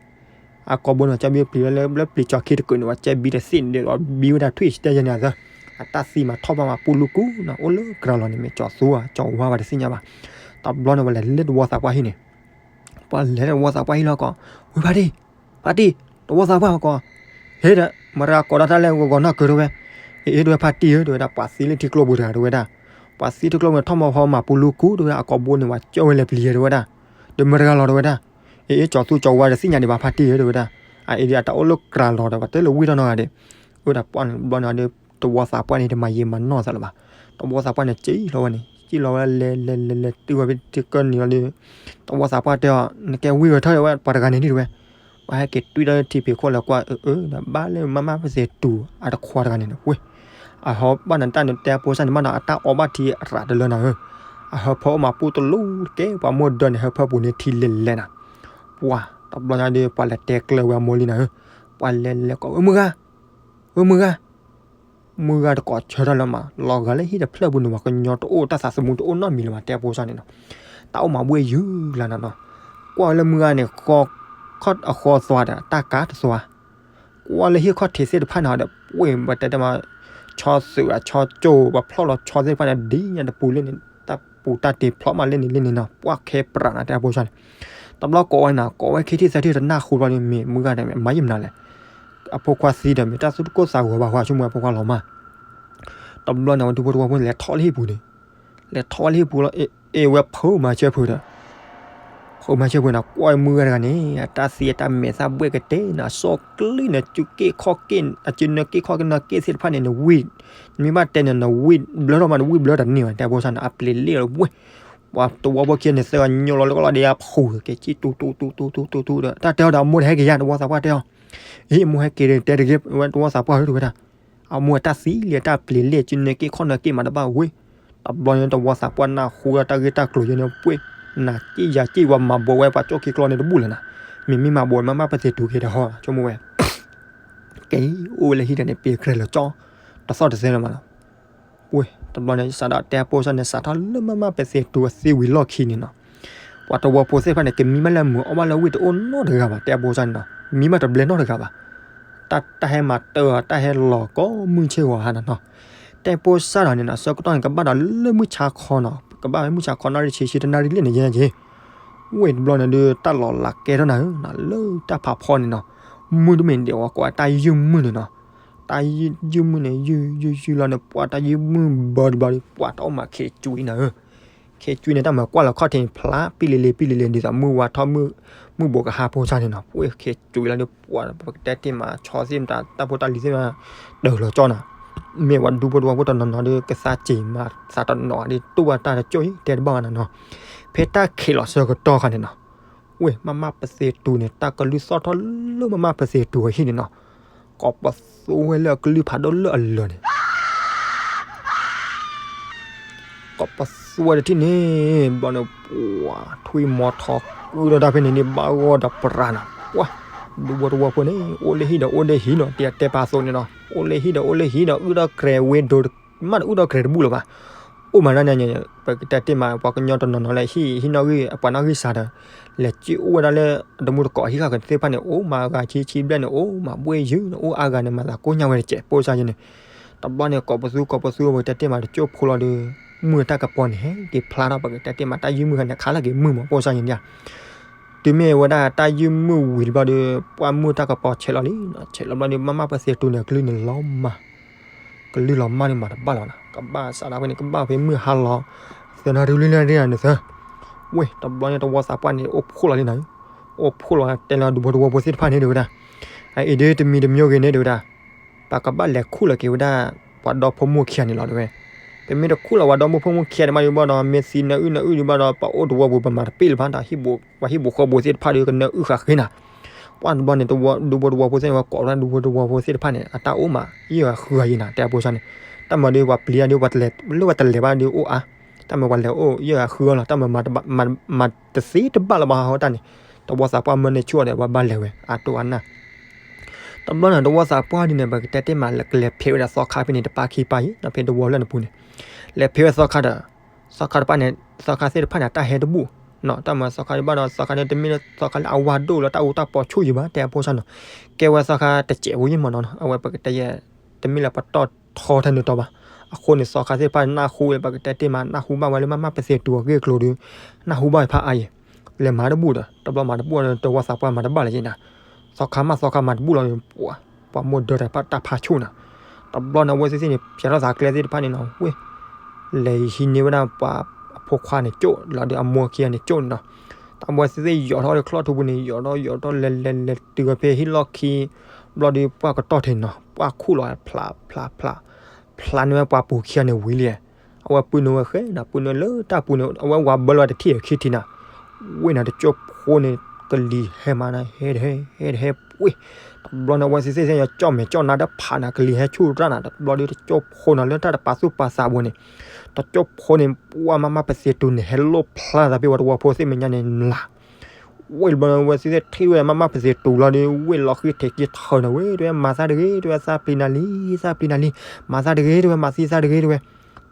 အကိာ်ဘိန့ၣ် ပှၤကၢဘံလၢပျံၤကၠီၤခံတကုာ်န့ၣ် ပှၤကၢဘံတသ့ၣ်န့ၣ်ဒီး ဘံဝဲဒၣ်ထွံၣ်တဲယဲန့ၣ်အသၢ, အတၢ်သံမးထီၣ်ဘၣ်မးပူလူကူနီၤ အိၣ်လၢကြၤလီၤန့ၣ် မ့ၢ်ကၠီၤသူဧါ ကၠီၤဝါဘၣ်တသ့ၣ်ညါဘၣ်, တဘျီန့ၣ် ပှၤလဲၤလၢတဝီသးပှၢ်ဟံၣ်န့ၣ် ပှၤလဲၤလၢတဝီသးပှၢ်ဟံၣ်လီၤကီး, ဝံၤဖါတံၢ်, ဖါတံၢ်, တဝီသးပှၢ်ကီး, ဟ့ဒီး မတၤဂၤကိးဒီးတၢ်လဲၣ်ဂီၤဂီၤနီၢ်ကၢၤတဝဲ, အ့ၣ် တဝဲဖါတံၢ်ဧၢ တဝဲဒၣ် ပှၤသံလၢထံကျိပူၤတဂၤတဝဲဒၣ်, ပှၤသံထံကျိပူၤထီၣ်မီဖီမးပူလူကူတဝဲ အကိာ်ဘိန့ၣ် ပှၤကၢဝဲလဲၤပျံၤတဝဲဒၣ်, ဒီးမတၤဂၤလီၤတဝဲဒၣ်, အ့ၣ် အ့ၣ် ကၠီၤသူကၠီၤဝါတသ့ၣ်ညါဒံးဘၣ်ဖါတံၢ်ဧၢ တဝဲဒၣ်, အ့ၣ်ဒီးအတၢ်အိၣ်လၢကြၤလီၤဒီး ပှၤတလၢဝံၣ်ထီၣ်နီတဂၤဒီး, အဝဲဒၣ်ပှၢ်န့ၣ် တဘျီန့ၣ်ဒီး တဝီသးပှၢ်န့ၣ် တမၤယံာ်မၤနီၢ်သးလၢၤဘၣ်, တဝီသးပှၢ်န့ၣ် ကံၣ်လီၤဝဲန့ၣ် ကံၣ်လီၤဝဲလဲၤလဲၤလဲၤလဲၤတုၤဝဲဖဲထံကၢၢ်နံၤလီၤဒီး, တဝီသးပှၢ်တဲအီၤ နကဲဝံၢ်ဂဲၤထၢၣ်ဝဲပှၤတဂၤန့ၣ်ဒံးတဝဲ, ပှၤဟဲက့ၤတွံၢ်ဒီးထံဖံးခိၣ်လၢကွၢ်အၢအၢဒီး ဘၣ်လၢမၤမၣ်ပသ့ၣ်တူာ်အတခွါတဂၤန့ၣ်ဒီး ဝ့ၢ်, အဟီဘၣ်နတၢ်န့ၣ် တဲအဖိစၢ်န့ၣ်မးနီၤ အတၢ်အီဘၣ်ထံအရးတလၢနၤဧၢ, အဟၢဖၢအိၣ်မးပူတလူတကဲ ပှၤမိၢ်ဒၢန့ၣ် ဟၢဖၢပူၤန့ၣ်ထံလဲၤလဲၤနၤ, ပှၢ် တဘျီညါဒီး ပှၤလဲၤတဲကျၢၤဝဲအမိၢ်လံနၤဧၢ, ပှၤလဲၤလဲၤကိး ဝ့ၢ်မုၢ်ဂၤ, ဝ့ၢ်မုၢ်ဂၤ မုၢ်ဂၤတကိးဆၢထၢၣ်လၢမး လီၤဂာ်လၢဟံၣ်တဖျၢၣ်ပူၤန့ၣ် ပှၤကညီတအိၣ်တၢ်သးသမူတအိၣ်နီတမံၤလၢၤဘၣ် တဲအဖိစၢ်န့ၣ်နီၤ, တၢ်အိၣ်မးဘှ့ၣ်ယုၢ်လၢနၤနီၤ, ကွၢ်ဝဲလၢမုၢ်ဂၤန့ၣ် ဃီအဃီသွါဒီး တၢ်ကါတသွါ, ကွၢ်လၢဟံၣ်ခီၣ်ထံးသ့ၣ်တဖၣ်န့ၣ်ဒီး ပှ့ၢ်ပတဲတဲမး ဆီသုးအဆီကၠိ ပှၤဖျီၣ်လီၤဆီသ့ၣ်တဖၣ်န့ၣ် ဒ်ညါတပူၤလၢန့ၣ် တၢ်ပူၤတၢ်တ့ၢ်ဖျီၣ်မးလၢန့ၣ်လၢန့ၣ်နီၤ ပှၢ်ခဲပြးနၤ တဲအဖိစၢ်န့ၣ်, တဘျီကိးဝဲနၤ ကိးဝဲခံထံၣ်သၢထံၣ်တနၢ်ဟူဘျီဒီး မ့ၢ်မုၢ်ဂၤန့ၣ် မၤယံာ်မနုၤလဲၣ် အဖိခွါသံဒီး မ့ၢ်တၢ်သူၣ်တကိၢ်သးဂီၤဘၣ်ဃိ ဆိကမိၣ်ဝဲဖိခွါလီၤမး, တဘျီန့ၣ် ဝဲဒူဖိတဝီဖိန့ၣ် လဲၤထီၣ်လၢဟံၣ်ပူၤန့ၣ်, လဲၤထီၣ်ဝဲလၢဟံၣ်ပူၤလီၤ, အ့ၣ် ဝဲဖုးမၤစၢၤဖုးဒီး, ဖုးမၤစၢၤဖုးန့ၣ် ကွၢ်မုၢ်ဂၤတဂၤန့ၣ် အတၢ်သံအတၢ်မဲာ်သၣ်ဘှဲၣ်ကတဲာ်န့ၣ် အစီကလံၢ်န့ၣ် စုက့ၣ်ခီၣ်က့ၣ် အစုနၢက့ၣ်ခီၣ်က့ၣ်နၢက့ၣ်သ့ၣ်တဖၣ်န့ၣ် နဝံၣ်, နမ့ၢ်ဘၣ်တဲန့ၣ် နဝံၣ်ဘျၢထီၣ်မး နဝံၣ်ဘျၢတန့ၢ်ဘၣ် တဲအဖိစၢ်န့ၣ် အပျ့ၤလ့ၣ်လီၤဝဲ, ပှၤတဝီဖိခံဂၤန့ၣ် သၢဂၤညိလီၤလၢကလီၢ်ဒီး အဖုးက့ၤကံၣ်တူတူတူတူတူတူဒီး တၢ်တဲအီၤဒီး အမိၢ်တဟဲက့ၤယါ တဝီသးပှၢ်တဲအီၤ, အ့ၣ် အမိၢ်ဟဲက့ၤတဲတဂ့ၤ ဝဲတဝီသးပှၢ်ဧၢ တဲဝဲဒၣ် အမိၢ်တၢ်သံလံ အတၢ်ပျ့ၤလ့ၣ် စုနၢက့ၣ်ခီၣ်နၢက့ၣ်မးတဘၣ်ဝဲ, တဘျီန့ၣ် တဝီသးပှၢ်နၢ်ဟူဒီးတၢ်ဂ့ၢ်တၢ်ကျိၤယဲန့ၣ် ပှ့ၢ်, နၤက့ၣ်ယၤက့ၣ်ဝဲမၤဘိးဝဲပှၤကၠိခံကျီန့ၣ်တဘူၣ်လၢၤနၤ, မ့မ့ၢ်မၤဘိးမၤမၣ်ပသ့ၣ်တူာ်က့ၤတဟီ ဆိကမိၣ်ဝဲ ကဲ အိၣ်ဝဲလၢဟံၣ်ဒီးန့ၣ် ပ့ၤကြဲလီၤကၠီ, တသီၣ်တသဲလၢၤမးလီၤ, ဝဲ တဘျီန့ၣ် စးဒီးတဲအဖိစၢ်န့ၣ် စးထီၣ်လၢမၤမၣ်ပသ့ၣ်တူာ်အသံဝံၤလီၢ်ခံန့ၣ်နီၤ, ပှၤတဝီဖိသ့ၣ်တဖၣ်န့ၣ် ကမံဘၣ်လၢမုာ်အီၣ်ဘၣ်လၢဝံၣ်တအိၣ်နီတဂၤဘၣ် တဲအဖိစၢ်န့ၣ်နီၤ, မံဘၣ်တဘျဲနီတဂၤဘၣ်, တၢ်တၢ်ဟဲမၤတၢ်အီၤ တၢ်ဟဲလီၤကိးမုၢ်ဆ့ၣ်ဂီၤဟါနီၤနီၤ, တဲဖိစၢ်ဒီးန့ၣ်နီၤ ဆၢကတီၢ်န့ၣ် ကဘၣ်ဒီးလၢမုၢ်ဆါခီနီၤ ကဘၣ်မုၢ်ဆါခီနၣ်ရံၣ်ဆံဆံတနၣ်ရံၣ်လံန့ၣ် ယဲက့ၤ ဝဲတဘျီန့ၣ်ဒီး တၢ်လီၤလးကဲထီၣ်နၤဧၢနီၤ လၢတၢ်ဖးဖီန့ၣ်နီၤ, မုၢ်တမ့ၢ်ဒဲးဝဲကိးဝဲတၢ်ယုၢ်မုၢ်န့ၣ်နီၤ, တၢ်ယုၢ်မုၢ်န့ၣ် ယုၢ်ယုၢ်ယုၢ်လီၤန့ၣ် ပှၤတၢ်ယုၢ်မုၢ်ဘၢတဘျီဒီး ပှၤတၢ်အိၣ်မးခ့ကွံနၤဧၢ, ခ့ကွံန့ၣ် တၢ်မၤကွၢ်လီၤခီၣ်ထံးန့ၣ် ဖျါပံလ့လ့ပံလ့လ့ ဒ်သိးမုၢ်ဝါထီၣ် မုၢ်ဘိးကဟါဖိစၢ်န့ၣ်နီၤ, ပှ့ၢ်ခ့ကွံလီၤဒီး ပှၤပကတဲတ့ၢ်မး ဆီသ့ၣ်မတၤ တၢ်ဖိတၢ်လံၤသ့ၣ်မတၤ တၢၢ်လီၤကၠီနၤ, မ့ၢ်ဝဲဒူဖိတဝီဖိတနီၤနီၤဒီး ကသါစ့ၤမးသးတနီၤဒီး တူၢ်ဘၣ်တၢ်တကၠိၢ်အံၤ တဲတဘၣ်ဘၣ်နၤနီၤ, ဖဲတၢ်ခံးလီၤဆၢကတီၢ်ခါန့ၣ်နီၤ, ဝဲ မၤမၣ်ပသ့ၣ်တူာ်န့ၣ် တၢ်ကလုၢ်သီၣ်ထီၣ်လၢမၤမၣ်ပသ့ၣ်တူာ်အဟံၣ်န့ၣ်နီၤ, ကိးပသူဝဲလၢအကလုၢ်ဖးဒိၣ်လၢအလၢာ်န့ၣ် ကိးပသူဝဲတထံၣ်န့ၣ် ဘျီန့ၣ် ပှၤထွံၣ်မီၤထီၣ်ကုၢ်ဒီးတၢ်ဖဲန့ၣ်န့ၣ် ဘၣ်ဂီၢ်ဒီးပြးနၤ ပှၤ ဒူဖိတဝီဖိန့ၣ် အိၣ်လၢဟံၣ်ဒီးအိၣ်လၢဟံၣ်နီၤ တၢ်တဲပာ်အသိးန့ၣ်နီၤ အိၣ်လၢဟံၣ်ဒီးအိၣ်လၢဟံၣ်ဒီး အုၣ်ထီၣ်ကြဲးဝဲဒိး မ့ၢ်တအုၣ်ထီၣ်ကြဲးတဘူၣ်လၢၤဘၣ်, ပ အိၣ်မးဒၣ်န့ၣ် ပကတဲတ့ၢ်မး ပှၤကညီတနီၤနီၤလၢဟံၣ် ဟံၣ်နီၣ်ဂံၢ် အပှၤနီၣ်ဂံၢ်စးဒီး လဲၤက့ၤအိၣ်ဝဲဒၣ်လၢ တမူတကိးဟံၣ်ဃာ်ကသ့ၣ်တဖၣ်န့ၣ် အိၣ်မးအဂၤဆံဆံဘျဲၣ်န့ၣ် အိၣ်မးဘှ့ၣ်ယုၢ်န့ၣ် အိၣ်အါဂၤန့ၣ် မၤသးကိၢ်ညါဝဲတစဲး ပိၢ်စါယဲန့ၣ် တဘျီန့ၣ် ကိးပသူကိးပသူ ပကတဲတ့ၢ်မး တကၠိၢ်ဖိလီၤဒီး မုၢ်တၢ်ကပီၤန့ၣ် ဟဲက့ၤဖျါထီၣ် ပကတဲတ့ၢ်မး တၢ်ယုၢ်မုၢ်ဃာ်န့ၣ် ခးလၢက့ၤမုၢ်မး ပိၢ်စါယဲန့ၣ် တုၤမ့ၢ်ဝဲဒၣ်တၢ်ယုၢ်မုၢ်ဝံၤတဘျီဒီး ပှၢ်မုၢ်တၢ်ကပီၤဆဲးလီၤလံ, ဆဲးလီၤဘျီဒီး မးမးပသ့ၣ်တူန့ၣ် အကလုၢ်န့ၣ်လီၤမၢ်, ကလုၢ်လီၤမၢ်န့ၣ် မၤတဘၣ်လီၤနီၤ, ကဘၣ်စးဒၣ်ဖဲန့ၣ် ကဘၣ်ဖဲမုၢ်ဟါလီၤ, သၢနၣ်ရံၣ်လွံၢ်နၣ်ရံၣ်န့ၣ်သၢ, ဝ့ၢ် တဘျီန့ၣ် တဝီသးပှၢ်န့ၣ် အိၣ်ဖှိၣ်လီၤလံနီၤ, အိၣ်ဖှိၣ်လီၤတဲလီၤဒူဖိတဝီဖိသ့ၣ်တဖၣ်န့ၣ် တဲဝဲဒၣ်, အအံၤဒ်တမံၤတမံၤဂ့ၤန့ၣ် တဲဝဲဒၣ် ပကဘၣ်လဲၤခူၣ်လီၤက့ၤဝဲဒၣ် ပှၤဒီဖိမိၢ်ခံဂၤန့ၣ်လီၤ တဲဝဲ, ပမ့ၢ်တခူၣ်လီၤပှၤဒီဖိမိၢ်ခံဂၤန့ၣ်မးဒံးဘၣ်ဒီး မ့ၢ်သံနၢအုၣ်နၢအုၣ်ဒံးဘၣ်ဒီး ပအိၣ်တဝီပူၤ ပမၤတပ့ၢ်လၢၤဘၣ်ဒီး ပှၤဟံၣ်ဖိဃီဖိသ့ၣ်တဖၣ်ဒီး ကနၢအုၣ်ဃာ်ဃ့နၤ, ပှၢ်တဘျီန့ၣ် ဒူဖိတဝီဖိသ့ၣ်န့ၣ် ပှၤကိးဝဲဒၣ်ဒူဖိတဝီဖိသ့ၣ်တဖၣ်န့ၣ် အတၢ်အိၣ်မး ယဲၢ်ဂၤဃုဂၤယဲနၤ တဲအဖိဆါန့ၣ်, တၢ်မၤဒီးပှၤပျံၤတၢ်ဒီး လၢပှၤတလဲၤဘၣ်ဒီးအိၣ်အါ, တၢ်မၤပှၤလဲၤအိၣ်ယဲၢ်ဂၤဃုဂၤလီၤ တၢ်မၤ မၤတသ့တဘၣ်လၢၤဘၣ်ဟီတၢ်န့ၣ်, တဝီသးပှၢ်မၢန့ၢ်ဆူၣ်အီၤဒီး ပှၤဘၣ်လဲၤဝဲ အတိၢ်အနၢ် တဘျီန့ၣ် တဝီသးပှၢ်ဒ်န့ၣ် ပကတဲတ့ၢ်မး ကလဲၤဖံးဝဲဒၣ်သီခါဖဲန့ၣ် တပၢ်ခံပၢ်အံၤ ဖဲတဝီလၢနပူၤန့ၣ်, လဲၤဖံးဝဲသီခါဒီး သီခါတပၢ်န့ၣ် သီခါသ့ၣ်တဖၣ်န့ၣ် တၢ်ဟဲတဘူၣ်, တၢ်မၤသီခါဒံးဘၣ်ဒီး သီခါန့ၣ် တမ့ၢ်လၢသီခါလၢအဝါဒိၣ်လၢတၢ်အူတၢ်ပီဆူၣ်ယံၤဘၣ် တဲအဖိဆါနီၤ, ကဲဝဲသီခါတစဲးဖိယံၤမးနီၤ အဝဲပကတဲယဲ တမ့ၢ်လၢပတီၢ်ထီထဲန့ၣ်တီဘၣ်, အဃိန့ၣ် သီခါသ့ၣ်တဖၣ်န့ၣ် နၢ်ဟူဝဲ ပကတဲတ့ၢ်မး နၢ်ဟူဘၣ်ဝဲလၢ မးမးပသ့ၣ်တူၤအဂ့ၢ်အကျိၤဒီး နၢ်ဟူဘၣ်ဖးအါယံၤ, လဲၤမၤတဘူၣ်ဒီး တဘျီမၤတဘူၣ်ဒီး တဝီသးပှၢ်မၤတဘၣ်လၢၤယဲနၤ, သီခါမးသီခါမၤတဘူၣ်လီၤဒီး ပှၤမိၢ်ဒၢတၢ်ဖးဆူၣ်နၤ, တဘျီန့ၣ် အဝဲသ့ၣ်သ့ၣ်န့ၣ် ဖျဲးထီၣ်သးကျဲသ့ၣ်တဖၣ်န့ၣ်နီၤ ဝ့ၢ် လဲၤဟံးန့ၢ်ဝဲဒၣ်ပှၤအဖိခွါန့ၣ်ကၠိၣ်လီၤဒီး အမိၢ်ခံဂၤန့ၣ်ကၠိၣ်န့ၣ်နီၤ, တၢ်အဝဲသ့ၣ်သ့ၣ်ယိးထီၣ်ဒီးချီၣ်ထူပူၤန့ၣ် ယိးထီၣ်ယိးထီၣ်လဲၤလဲၤလဲၤတုၤဝဲဖဲဟံၣ်လီၢ်ခံ, ဘျီဒီးပှၢ်ကတီၢ်ထံးနီၤ ပှၢ်ခူၣ်လီၤဖျးဖျးဖျး, ဖျးန့ၢ်ဝဲပှၤပူၤခံဂၤန့ၣ်ဝံၤလံ, အဝဲပုၢ်နုာ်ဝဲဃဲနၤ ပုၢ်နုာ်လၢတၢ်ပူၤန့ၣ် အဝဲဝၤဘၢလီၤတထံၣ်ခံထံၣ်နၤ, ဝ့ၢ်နၤတကၠိၢ်ဖိန့ၣ် ကလံၤဟဲမးနၤ ဟဲတဟဲ ဟဲတဟဲ ဝ့ၢ်, တဘျီန့ၣ် အဝဲသ့ၣ်သ့ၣ်ညါကၠီၣ်မဲာ်ကၠီၣ်နါတဖးနၤ ကလံၤဟဲဆူၣ်တၢ်နၤ တဘျီဒီးတကၠိၢ်ဖိနၤ လၢတၢ်တပာ်သူၣ်ပာ်သးဘိန့ၣ်, တကၠိၢ်ဖိန့ၣ် ပှၢ်မးမးပသ့ၣ်တူၤန့ၣ် ဟဲလိၣ်ဖျါသးဖဲဝဲတဝီဖိသ့ၣ်မဲာ်ညါန့ၣ်လၢ် ဝ့ၢ်တဘျီန့ၣ် အဝဲသ့ၣ်သ့ၣ်ထံၣ်ဝဲ မးမးပသ့ၣ်တူၤလီၤဒီး ဝ့ၢ်လီၤဃံထံးက့ၤထၢနၤဝဲ တဲဝဲ မၤသးတဂ့ၤ တဲဝဲ သးပျံၤနၤလံ သးပျံၤနၤလံ မၤသးတဂ့ၤ တဲဝဲ မၤသံသးတဂ့ၤ တဲဝဲ,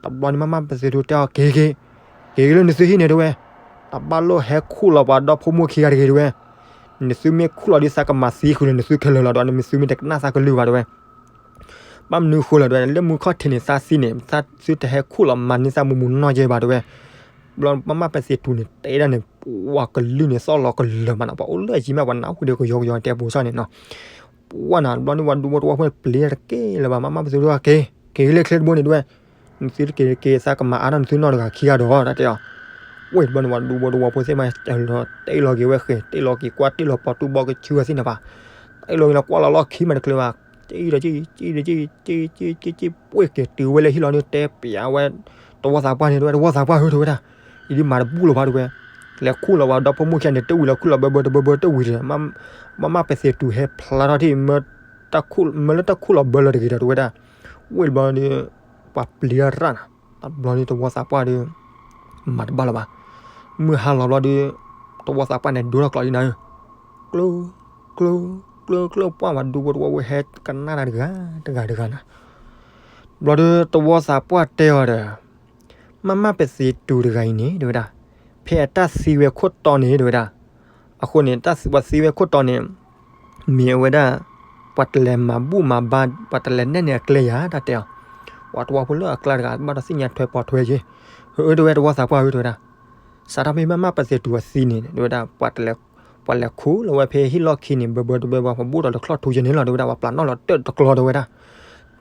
တဘျီန့ၣ် မးမးပသ့ၣ်တူၤတဲအီၤ က့ၤက့ၤ က့ၤလၢနသုဟံၣ်န့ၣ် တဲဝဲ, တဘၣ်လိၣ်ဟဲခူၣ်လီၤပှၤဒီဖိမိၢ်ခံဂၤတဂ့ၤ တဲဝဲ, နသုမ့ၢ်ခူၣ်လီၤဒီး သးကမၤသံဃုာ်လၢနသုခဲလၢာ်လီၤဒီး နသုမ့ၢ်တကနၣ်သးကလုၢ်ဘၣ် တဲဝဲ ဘၣ်မနုၤဃိလဲၣ် တဲဝဲ လၢမုၢ်ခီၣ်ထံးန့ၣ် သးသံန့ၣ် သးသုတဟဲခူၣ်လီၤမၤန့ၢ်သးမူးမူးနီၢ်ကဲဘၣ် တဲဝဲ, ဘျီမးမးပသ့ၣ်တူၤန့ၣ် တဲဒၣ်န့ၣ် ပှၤကလုၢ်န့ၣ် သီၣ်လီၤကလၢာ်မးနီၤ ပှၤအိၣ်လၢအယံၤမး ပှၤနၢ်ဟူဒီးကယီကယီတဲပူၤစၢ်န့ၣ်နီၤ, ပှၢ်နၤ ဘျီန့ၣ် ပှၤဒူဖိတဝီဖိန့ၣ် ပျံၤတက့ၢ်လၢၤဘၣ် မးမးပသ့ၣ်တူၤက့ၤ က့ၤလၢချ့တဘိန့ၣ် တဲဝဲ, နသုတက့ၤတက့ၤ သးကမၤအါထီၣ်နသုနီၢ်တဂၤခံဂၤဒီး တၢ်တဲအီၤ, ဝ့ၢ်တဘျီန့ၣ် ပှၤဒူဖိတဝီဖိသ့ၣ်မး တ့ၢ်လီၤက့ၤဝဲဃဲၤ တ့ၢ်လီၤက့ၤကွၢ် တ့ၢ်လီၤပီၤတူၢ်ဘီကဆူအသ့ၣ်န့ၣ်ဘၣ်, တ့ၢ်လီၤက့ၤလီၤကွၢ်လီၤလီၢ်ခံမးတချုးဘၣ်, ကံဒီးကံ ကံဒီးကံ ကံ ကံ ကံ ကံ ပှ့ၤက့ၤတုၤဝဲလၢဟံၣ်လီၤန့ၣ် တဲပျးဝဲ တဝီသးပှၢ်န့ၣ် တဲဝဲ တဝီသးပှၢ်ဧၢ တဲဝဲဒၣ်, အံၤဒ်မၤတဘူၣ်လၢၤဘၣ် တဲဝဲ, လဲၤခူၣ်လီၤပှၤဒီဖိမိၢ်ခံဂၤန့ၣ် တဝံၤလီၤခူၣ်လီၤဘၢဘၢတဘၢဘၢတဝံၤဒီး မးမးပသ့ၣ်တူၤဟဲဖျါထီၣ်ထံၣ် မၢလၢတၢ်ခူၣ်လီၤဘၢလၢတဂ့ၤဒီး တဲဝဲဒၣ်, ဝ့ၢ်တဘျီန့ၣ် ပှၤပျံၤတၢ်ရၣ်နၤ, တဘျီန့ၣ် တဝီသးပှၢ်ဒီး မၤတဘၣ်လၢၤဘၣ်, မုၢ်ဟါလီၤဘျီဒီး တဝီသးပှၢ်န့ၣ် ဒိထီၣ်ကျိးလံနၤဧၢ, ကျိ ကျိ ကျိ ကျိ ပှၢ်ဝဲဒူဖိတဝီဖိ ဟဲကနၣ်တၢ်တဂၤ တဂၤတဂၤနၤ, ဘျီဒီး တဝီသးပှၢ်တဲအီၤဒီး မးမးပသ့ၣ်တူၤတဂၤအံၤန့ၣ် တဲဝဲဒၣ်, ဖဲအတၢ်သံဝဲခိၣ်တီန့ၣ် တဲဝဲဒၣ်, အဃိန့ၣ် တၢ်ပှၤသံဝဲခိၣ်တီန့ၣ် မ့ၢ်အဝဲဒၣ် ပှၤတလဲၤမၤဘူၣ်မၤဘါ ပှၤတလဲၤနဲၣ်န့ၢ်အကျဲယၤ တၢ်တဲအီၤ, ပှၤတဝီဖိလၢအကျါတဂၤ ဘၣ်ဒီးသ့ၣ်ညါထွဲပိာ်ထွဲက့ၤ, ဧၢ ဧၢ တဲဝဲ တဝီသးပှၢ်ဧၢ တဲဝဲဒၣ်, စးထီၣ်ဖဲမးမးပသ့ၣ်တူၤအသံန့ၣ် တဲဝဲဒၣ် ပှၤလဲၤခူၣ်လီၤဝဲဖဲဟံၣ်လီၢ်ခံန့ၣ် ဘၢဘၢတဘၢဘၢ ပှၤဘူၣ်ထီၣ်တချီၣ်ထူယဲန့ၣ်လီၤ တဲဝဲဒၣ် ပှၤပျၢ်နီၣ်လီၤတၢၢ်တကျီ တဲဝဲဒၣ်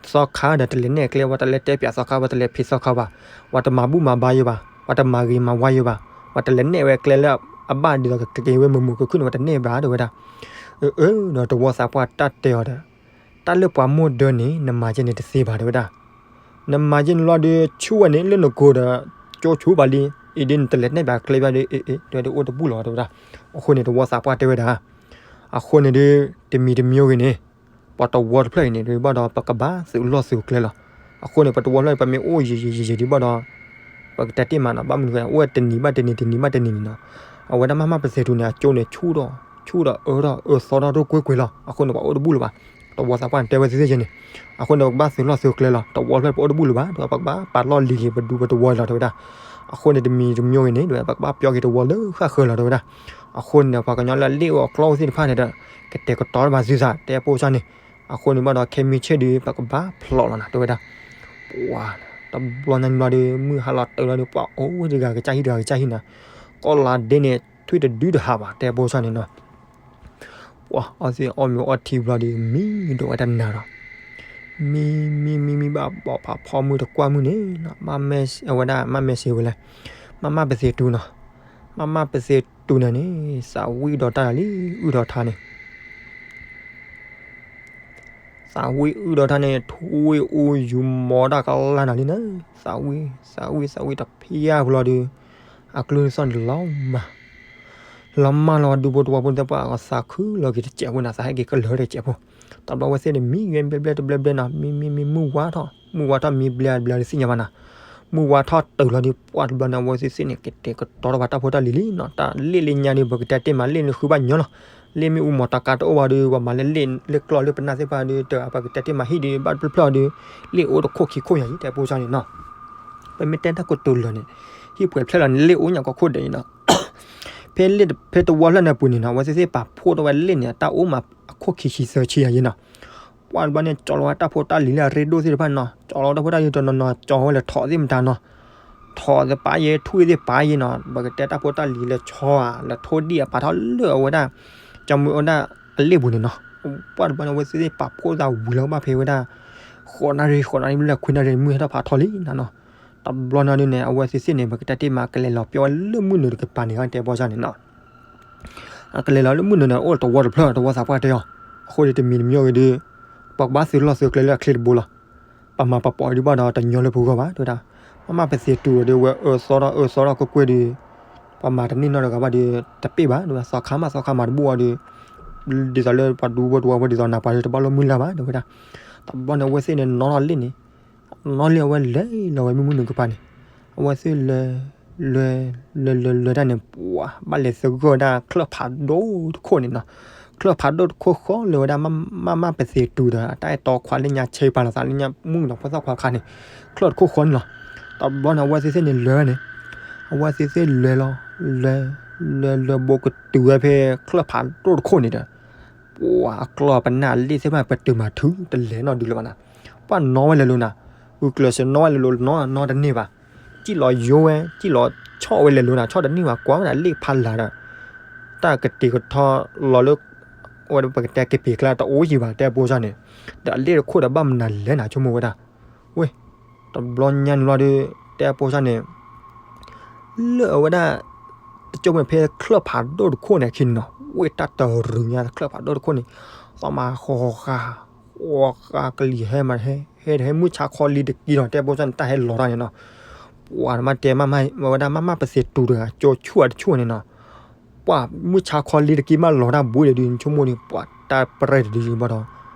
သီခါဒီးတလဲၤနဲၣ်ကျဲ ပှၤတလဲၤတဲပျးသီခါ ပှၤတလဲၤဖံးသီခါဘၣ်, ပှၤတမၤဘူၣ်မၤဘါယိၤဘၣ်, ပှၤတမၤဂ့ၤမၤဝါယိၤဘၣ်, ပှၤတလဲၤနဲၣ်ဝဲကျဲလၢအဘၣ်ဒ်သိးကက့ၤဝဲမုာ်မုာ်ခုၣ်ခုၣ်န့ၣ် ပှၤတနဲၣ်ဘၣ် တဲဝဲဒၣ်, အၢ အၢ ဒီးတဝီသးပှၢ်တၢ်တဲအီၤဒီး, တၢ်လၢပှၤမိၢ်ဒၢန့ၣ် နမၤယဲန့ၣ်တသ့ဘၣ် တဲဝဲဒၣ်, နမၤယဲန့ၣ်လီၤဒီး ဆူၣ်ဝဲန့ၣ် လၢနကိၤဒီး ကၠိဆူၣ်ဘၣ်လံ, အံၤဒ်နတလဲၤနဲၣ်ဘၣ်ကျဲဘၣ်ဒီး အ့ အ့ တဲဝဲဒၣ်အိၣ်တဘူၣ်လီၤ တဲဝဲဒၣ်, အဃိန့ၣ် တဝီသးပှၢ်တဲဝဲဒၣ် အဃိန့ၣ်ဒီး တမံၤတမံၤဂ့ၤန့ၣ် ပှၤတဝီတဖျၢၣ်အံၤန့ၣ် ဒ်ဘၣ်ဒီး ပကဘၣ်သုးလီၢ်သုးကျဲလီၤ. အဃိန့ၣ် ပှၤတဝီတဖျၢၣ်အံၤ ပမ့ၢ်အိၣ်ယံာ်ယံာ်ယံာ်ယံာ်ဒ်ဘၣ်ဒီး ပကတဲတ့ၢ်မးနီၤ ဘၣ်မနုၤဃိ အိၣ်ဝဲတနံၤဘၣ်တနံၤ တနံၤဘၣ်တနံၤန့ၣ်နီၤ, အဝဲဒၣ်မးမးပသ့ၣ်တူၤန့ၣ် အကၠိန့ၣ်ဆူၣ်ဒီး ဆူၣ်ဒီးအၢထီၣ်အၢသီထီၣ်ဒိၣ်ကွ့ၢ်ကွ့ၢ်လီၤ. အဃိန့ၣ် ပှၤအိၣ်တဘူၣ်လၢၤဘၣ်. တဝီသးပှၢ်န့ၣ် တဲဝဲသ့ၣ်သ့ၣ်က့န့ၣ်, အဃိန့ၣ် ပကဘၣ်သုးလီၢ်သုးကျဲလီၤ. တဝီဖျၢၣ်ပအိၣ်တဘူၣ်လၢၤဘၣ်, တဲဝဲပကဘၣ်ပာ်လီၢ်လံၤက့ၤပဒူပတဝီလီၤ တဲဝဲဒၣ်. အဃိန့ၣ် တမံၤတမံၤဂ့ၤန့ၣ် တဲဝဲ ပကဘၣ်ပျီက့ၤတဝီလၢဃၣ်ဃၢၤလီၤ တဲဝဲဒၣ်. အဃိန့ၣ်ဒီး ပှၤကညီလၢအလ့ၣ်အိၣ်အကျီအိၣ်သ့ၣ်တဖၣ်န့ၣ်ဒီး ကတဲာ်ကတီၤတၢ်ဘၣ်သုသး တဲပိစၢ်န့ၣ်. အဃိန့ၣ်ဘၣ်ဒီး ခဲမံဆ့ၣ်ဒီး ပကဘၣ်ဖျိးလီၤနၤ တဲဝဲဒၣ်. ပှၤ တဘျီညါန့ၣ်ဘျီဒီး မုၢ်ဟါလီၤတုၤလီၤဒီး ပှၤအိၣ်ဝဲတဂၤကစၢ်ဟံၣ် တဂၤကစၢ်ဟံၣ်နၤ, ကီၢ်လါဒ့န့ၣ် ထွံၣ်တဒုတဟးဘၣ် တဲပိစၢ်န့ၣ်နီၤ. ပှၤအီၣ်သ့ၣ်အီၣ်မ့ၤအီထံဘျီဒီး မံဒိးဝဲတနၤဒီး မံမံမံမံဘၣ် ဘီၣ်ဖးဖီမုၢ်တကွၢ်မုၢ်န့ၣ်နီၤ, မ့ၢ်အဝဲဒၣ် မ့ၢ်မ့ၢ်စ့ဝဲလဲၣ်, မ့ၢ်မ့ၢ်ပသ့ၣ်တူနီၤ, မ့ၢ်မ့ၢ်ပသ့ၣ်တူန့ၣ်န့ၣ် သးဝံၣ်ဒီးတၢ်လီၤလံ အုၣ်ဒီးထါန့ၣ် သးဝံၣ်အုၣ်ဒီးထါန့ၣ် ထူဝံၣ်အူယူၤမီတၢ်ကလၢ်နၤလံနၤ, သးဝံၣ် သးဝံၣ် သးဝံၣ်တဖျၢၣ်ပူၤလီၤဒီး အကလုၢ်သီၣ်န့ၣ်လီၤမၢ် လီၤမၢ်လီၤ ဒူဖိတဝီဖိသ့ၣ်ပှၢ် အသးခုလီၤက့ၤတစဲးဖိန့ၣ် သးဟဲက့ၤကလၢၤတစဲးဖိ, တဘျီဝဲသ့ၣ်န့ၣ် မံဝဲဘျဲဘျဲတဘျဲဘျဲနီၤ, မံမံမံမုၢ်ဝါထီၣ် မုၢ်ဝါထီၣ်မံဘျဲဘျဲတသ့ၣ်ညါဘၣ်နၤ, မုၢ်ဝါထီၣ်တုၤလီၤဒီး ပှၤတဘျီန့ၣ် အဝဲသ့ၣ်သ့ၣ်န့ၣ် ကတဲာ်ကတီၤထီၣ်ဘၣ်တၢ်ဖိတၢ်လံၤလံနီၤ, တၢ်လ့ၣ်လၢညါဒီး ပကတဲတ့ၢ်မးလ့ၣ်န့ၣ်ဃုဘၣ်ညီလီၤ, လ့ၣ်မ့ၣ်အူမီၤတၢ်ကါတအိၣ်ဘၣ်ဒီး ပှၤမၤလၢလ့ၣ်လၢကျီၢ်လၢပနၢ်သ့ၣ်တဖၣ်ဒီး တပကတဲတ့ၢ်မးဟံၣ်ဒီး ဘၣ်တဖျၢၣ်ဖျၢၣ်ဒီး လ့ၣ်အိၣ်တခိၣ်ခံခိၣ်ညါအံၤ တဲပိစၢ်န့ၣ်နီၤ ပမ့ၢ်တဲတၢ်ကတိၤလၢာ်န့ၣ် ဟံၣ်ပှဲၤဖျၢၣ်လီၤန့ၣ် လ့ၣ်အိၣ်ညါကီၢ်ခိၣ်ဒဲးအံၤနီၤ, ဖဲလ့ၣ်ဖဲတဝီဖျၢၣ်န့ၣ်အပူၤန့ၣ်နီၤ အဝဲသ့ၣ်သ့ၣ်ပာ်ဖှိၣ်ထီၣ်ဝဲလ့ၣ်န့ၣ် တၢ်အိၣ်မးအခိၣ်ခံဆံသၢဆံညါအံၤနီၤ, ပှၤတဘျီန့ၣ် ကၠီလီၤဝဲတၢ်ဖိတၢ်လံၤလၢအရ့ဒိၣ်သ့ၣ်တဖၣ်နီၤ, ကၠီလီၤတၢ်ဖိတၢ်လံၤတနီၤနီၤ ကၠီဝဲလၢထီးသ့ၣ်မတၤနီၤ, ထီးသ့ၣ်ပာ်ယဲ ထွံၣ်သ့ၣ်ပာ်ယဲနီၤ, ပကတဲတၢ်ဖိတၢ်လံၤလၢဆီဧါ လၢထိၣ်ဒံၣ်အပာ်ထီၣ်လၢအဝဲဒၣ် ကၠီမုၢ်အဝဲဒၣ်အလ့ၣ်ပူၤန့ၣ်နီၤ, ပှၤတဘျီန့ၣ် အဝဲသ့ၣ်သ့ၣ်ပာ်ဖှိၣ်သးဝံၤလီၤဘၣ်ဖဲဝဲဒၣ် ဃိးနၣ်ရံၣ် ဃိးနၣ်ရံၣ်မ့ၢ်လၢခွံနၣ်ရံၣ်မုၢ်ဟဲထီၣ်ဖးထီလံနီၤနီၤ, တဘျီန့ၣ်ဒုးန့ၣ် အဝဲသ့ၣ်သ့ၣ်န့ၣ် ပကတဲတ့ၢ်မး ကလဲၤလီၤပျီဝဲလၢမုၢ်နုာ်တကပၤန့ၣ် တဲပိစၢ်န့ၣ်နီၤ ကလဲၤလီၤလၢမုၢ်နုာ်န့ၣ် အိၣ်တဝီတဖျၢၣ် တဝီသးပှၢ်တဲအီၤ, အဃိန့ၣ်တမံၤတမံၤဂ့ၤဒီး ပကဘၣ်သုးလီၢ်သုးကျဲလၢအချ့တဘိလီၤ. ပမၤပပီးဒုးဘၣ်ဒီးတညီလၢပဂီၢ်ဘၣ် တဲဝဲဒၣ်. မ့မ့ၢ်ပသ့ၣ်တူၢ်ဒီးဝဲအၢသီထီၣ်အၢသီထီၣ်ကွ့ၢ်ကွ့ၢ်ဒီး ပှၤမၤတန့ၢ်နီတဂၤဘၣ်ဒီး တပ့ၢ်ဘၣ် တဲဝဲ, သီခါမးသီခါမၤတဘူၣ်အီၤဒီး ဒ်သိးလၢပှၤဒူဖိတဝီဖိဒ်သိးနၤပှၤဒီးတဘၣ်လိာ်မုၢ်လၢ်ဘၣ် တဲဝဲဒၣ်. တဘျီန့ၣ် အဝဲသ့ၣ်န့ၣ်နီၣ်ထီၣ်လ့ၣ်န့ၣ် နီၣ်လ့ၣ်အဝဲလဲၤလီၤဝဲမုၢ်မုၢ်နုာ်ကပၤန့ၣ် အဝဲသ့ၣ်လဲၤ လဲၤ လဲၤလဲၤလဲၤတၢ်န့ၣ် ပှၤဘၣ်လဲၤသဂၢၢ်ဝဲဒၣ်ချၢၣ်ဖးဒိၣ်တခိၣ်န့ၣ်နီၤ. ချၢၣ်ဖးဒိၣ်တခိၣ်ဃီလၢဝဲဒၣ် မ့မ့ၢ်ပသ့ၣ်တူၢ်ဒီး တၢ်အဲၣ်တီခွါလၢညါဆဲးပာ်လီၤသးလၢညါမုၢ်နီၤ ဖိသၣ်ခွါခါန့ၣ် ချၢၣ်တခိၣ်ဃီန့ၣ်လီၤ. တဘျီန့ၣ် အဝဲသ့ၣ်သ့ၣ်န့ၣ်လဲၤဝဲန့ၣ် အဝဲသ့ၣ်သ့ၣ်လဲၤလီၤ လဲၤ လဲၤ လဲၤဘိးကတုၤဝဲဖဲချၢၣ်ဖးဒိၣ်တခိၣ်န့ၣ်ဒီး ပှၤအကျီၢ်ပနၢ်လ့ၣ်သ့ၣ်တဖၣ် ပတုာ်မၤထုတလဲၤနီတဒုလၢၤဘၣ်နၤ. ပှၤနီၣ်ဝဲလဲၤလိၤနၤ, ဂုာ်ကျဲးစၢးနီၣ်ဝဲလဲၤလိၤ နီၣ်နီတန့ၢ်ဘၣ်. စံၣ်လီၤယိဝဲ စံၣ်လီၤဆီၣ်ဝဲလဲၤလိၤနၤ ဆီၣ်တန့ၢ်ဘၣ် ကွၢ်ဝဲဒၣ်လ့ၣ်ဖးလၢ်ဒီး တၢ်ကတံာ်ကထီလီၤလၢ အဝဲပကတဲကပ့ၤကျါတအိၣ်ယံၤဘၣ် တဲအဖိစၢ်န့ၣ်, ဒီးအလ့ၣ်တခိၣ်ဒီးဘၣ်မနုၤလဲၣ်နၤ ဆိကမိၣ်ဝဲဒၣ်. ဝဲ တဘျီညါန့ၣ်လီၤဒီး တဲအဖိစၢ်န့ၣ် လၢအဝဲဒၣ် တကၠိၢ်မ့ၢ်ဖဲချၢၣ်ဖးဒိၣ်တခိၣ်န့ၣ်အခံန့ၣ်နီၤ ဝဲတၢ်တရူးညါချၢၣ်ဖးဒိၣ်တခိၣ်န့ၣ် သီမၤဃီဃာ ဃီဃာကလံၤဟဲမးဟဲ ဟဲတဟဲမုၢ်ဆါခီလံတက့ၢ်နီၤ တဲအဖိစၢ်န့ၣ် တၢ်ဟဲလီၤတၢ်န့ၣ်နီၤ. ပှၤမ့ၢ်တဲမ့ၢ်ဝဲဒၣ် မ့မ့ၢ်ပသ့ၣ်တူၢ်တဂၤ ကၠိဆူၣ်အတဆူၣ်န့ၣ်နီၤ ပှၤမုၢ်ဆါခီလံတက့ၢ်မးလီၤတၢ်ဘိဒဲးဒုး ဆိကမိၣ်န့ၣ် ပှၤတၢ်ပြဲၢ်တဒုးဘၣ်ဒီး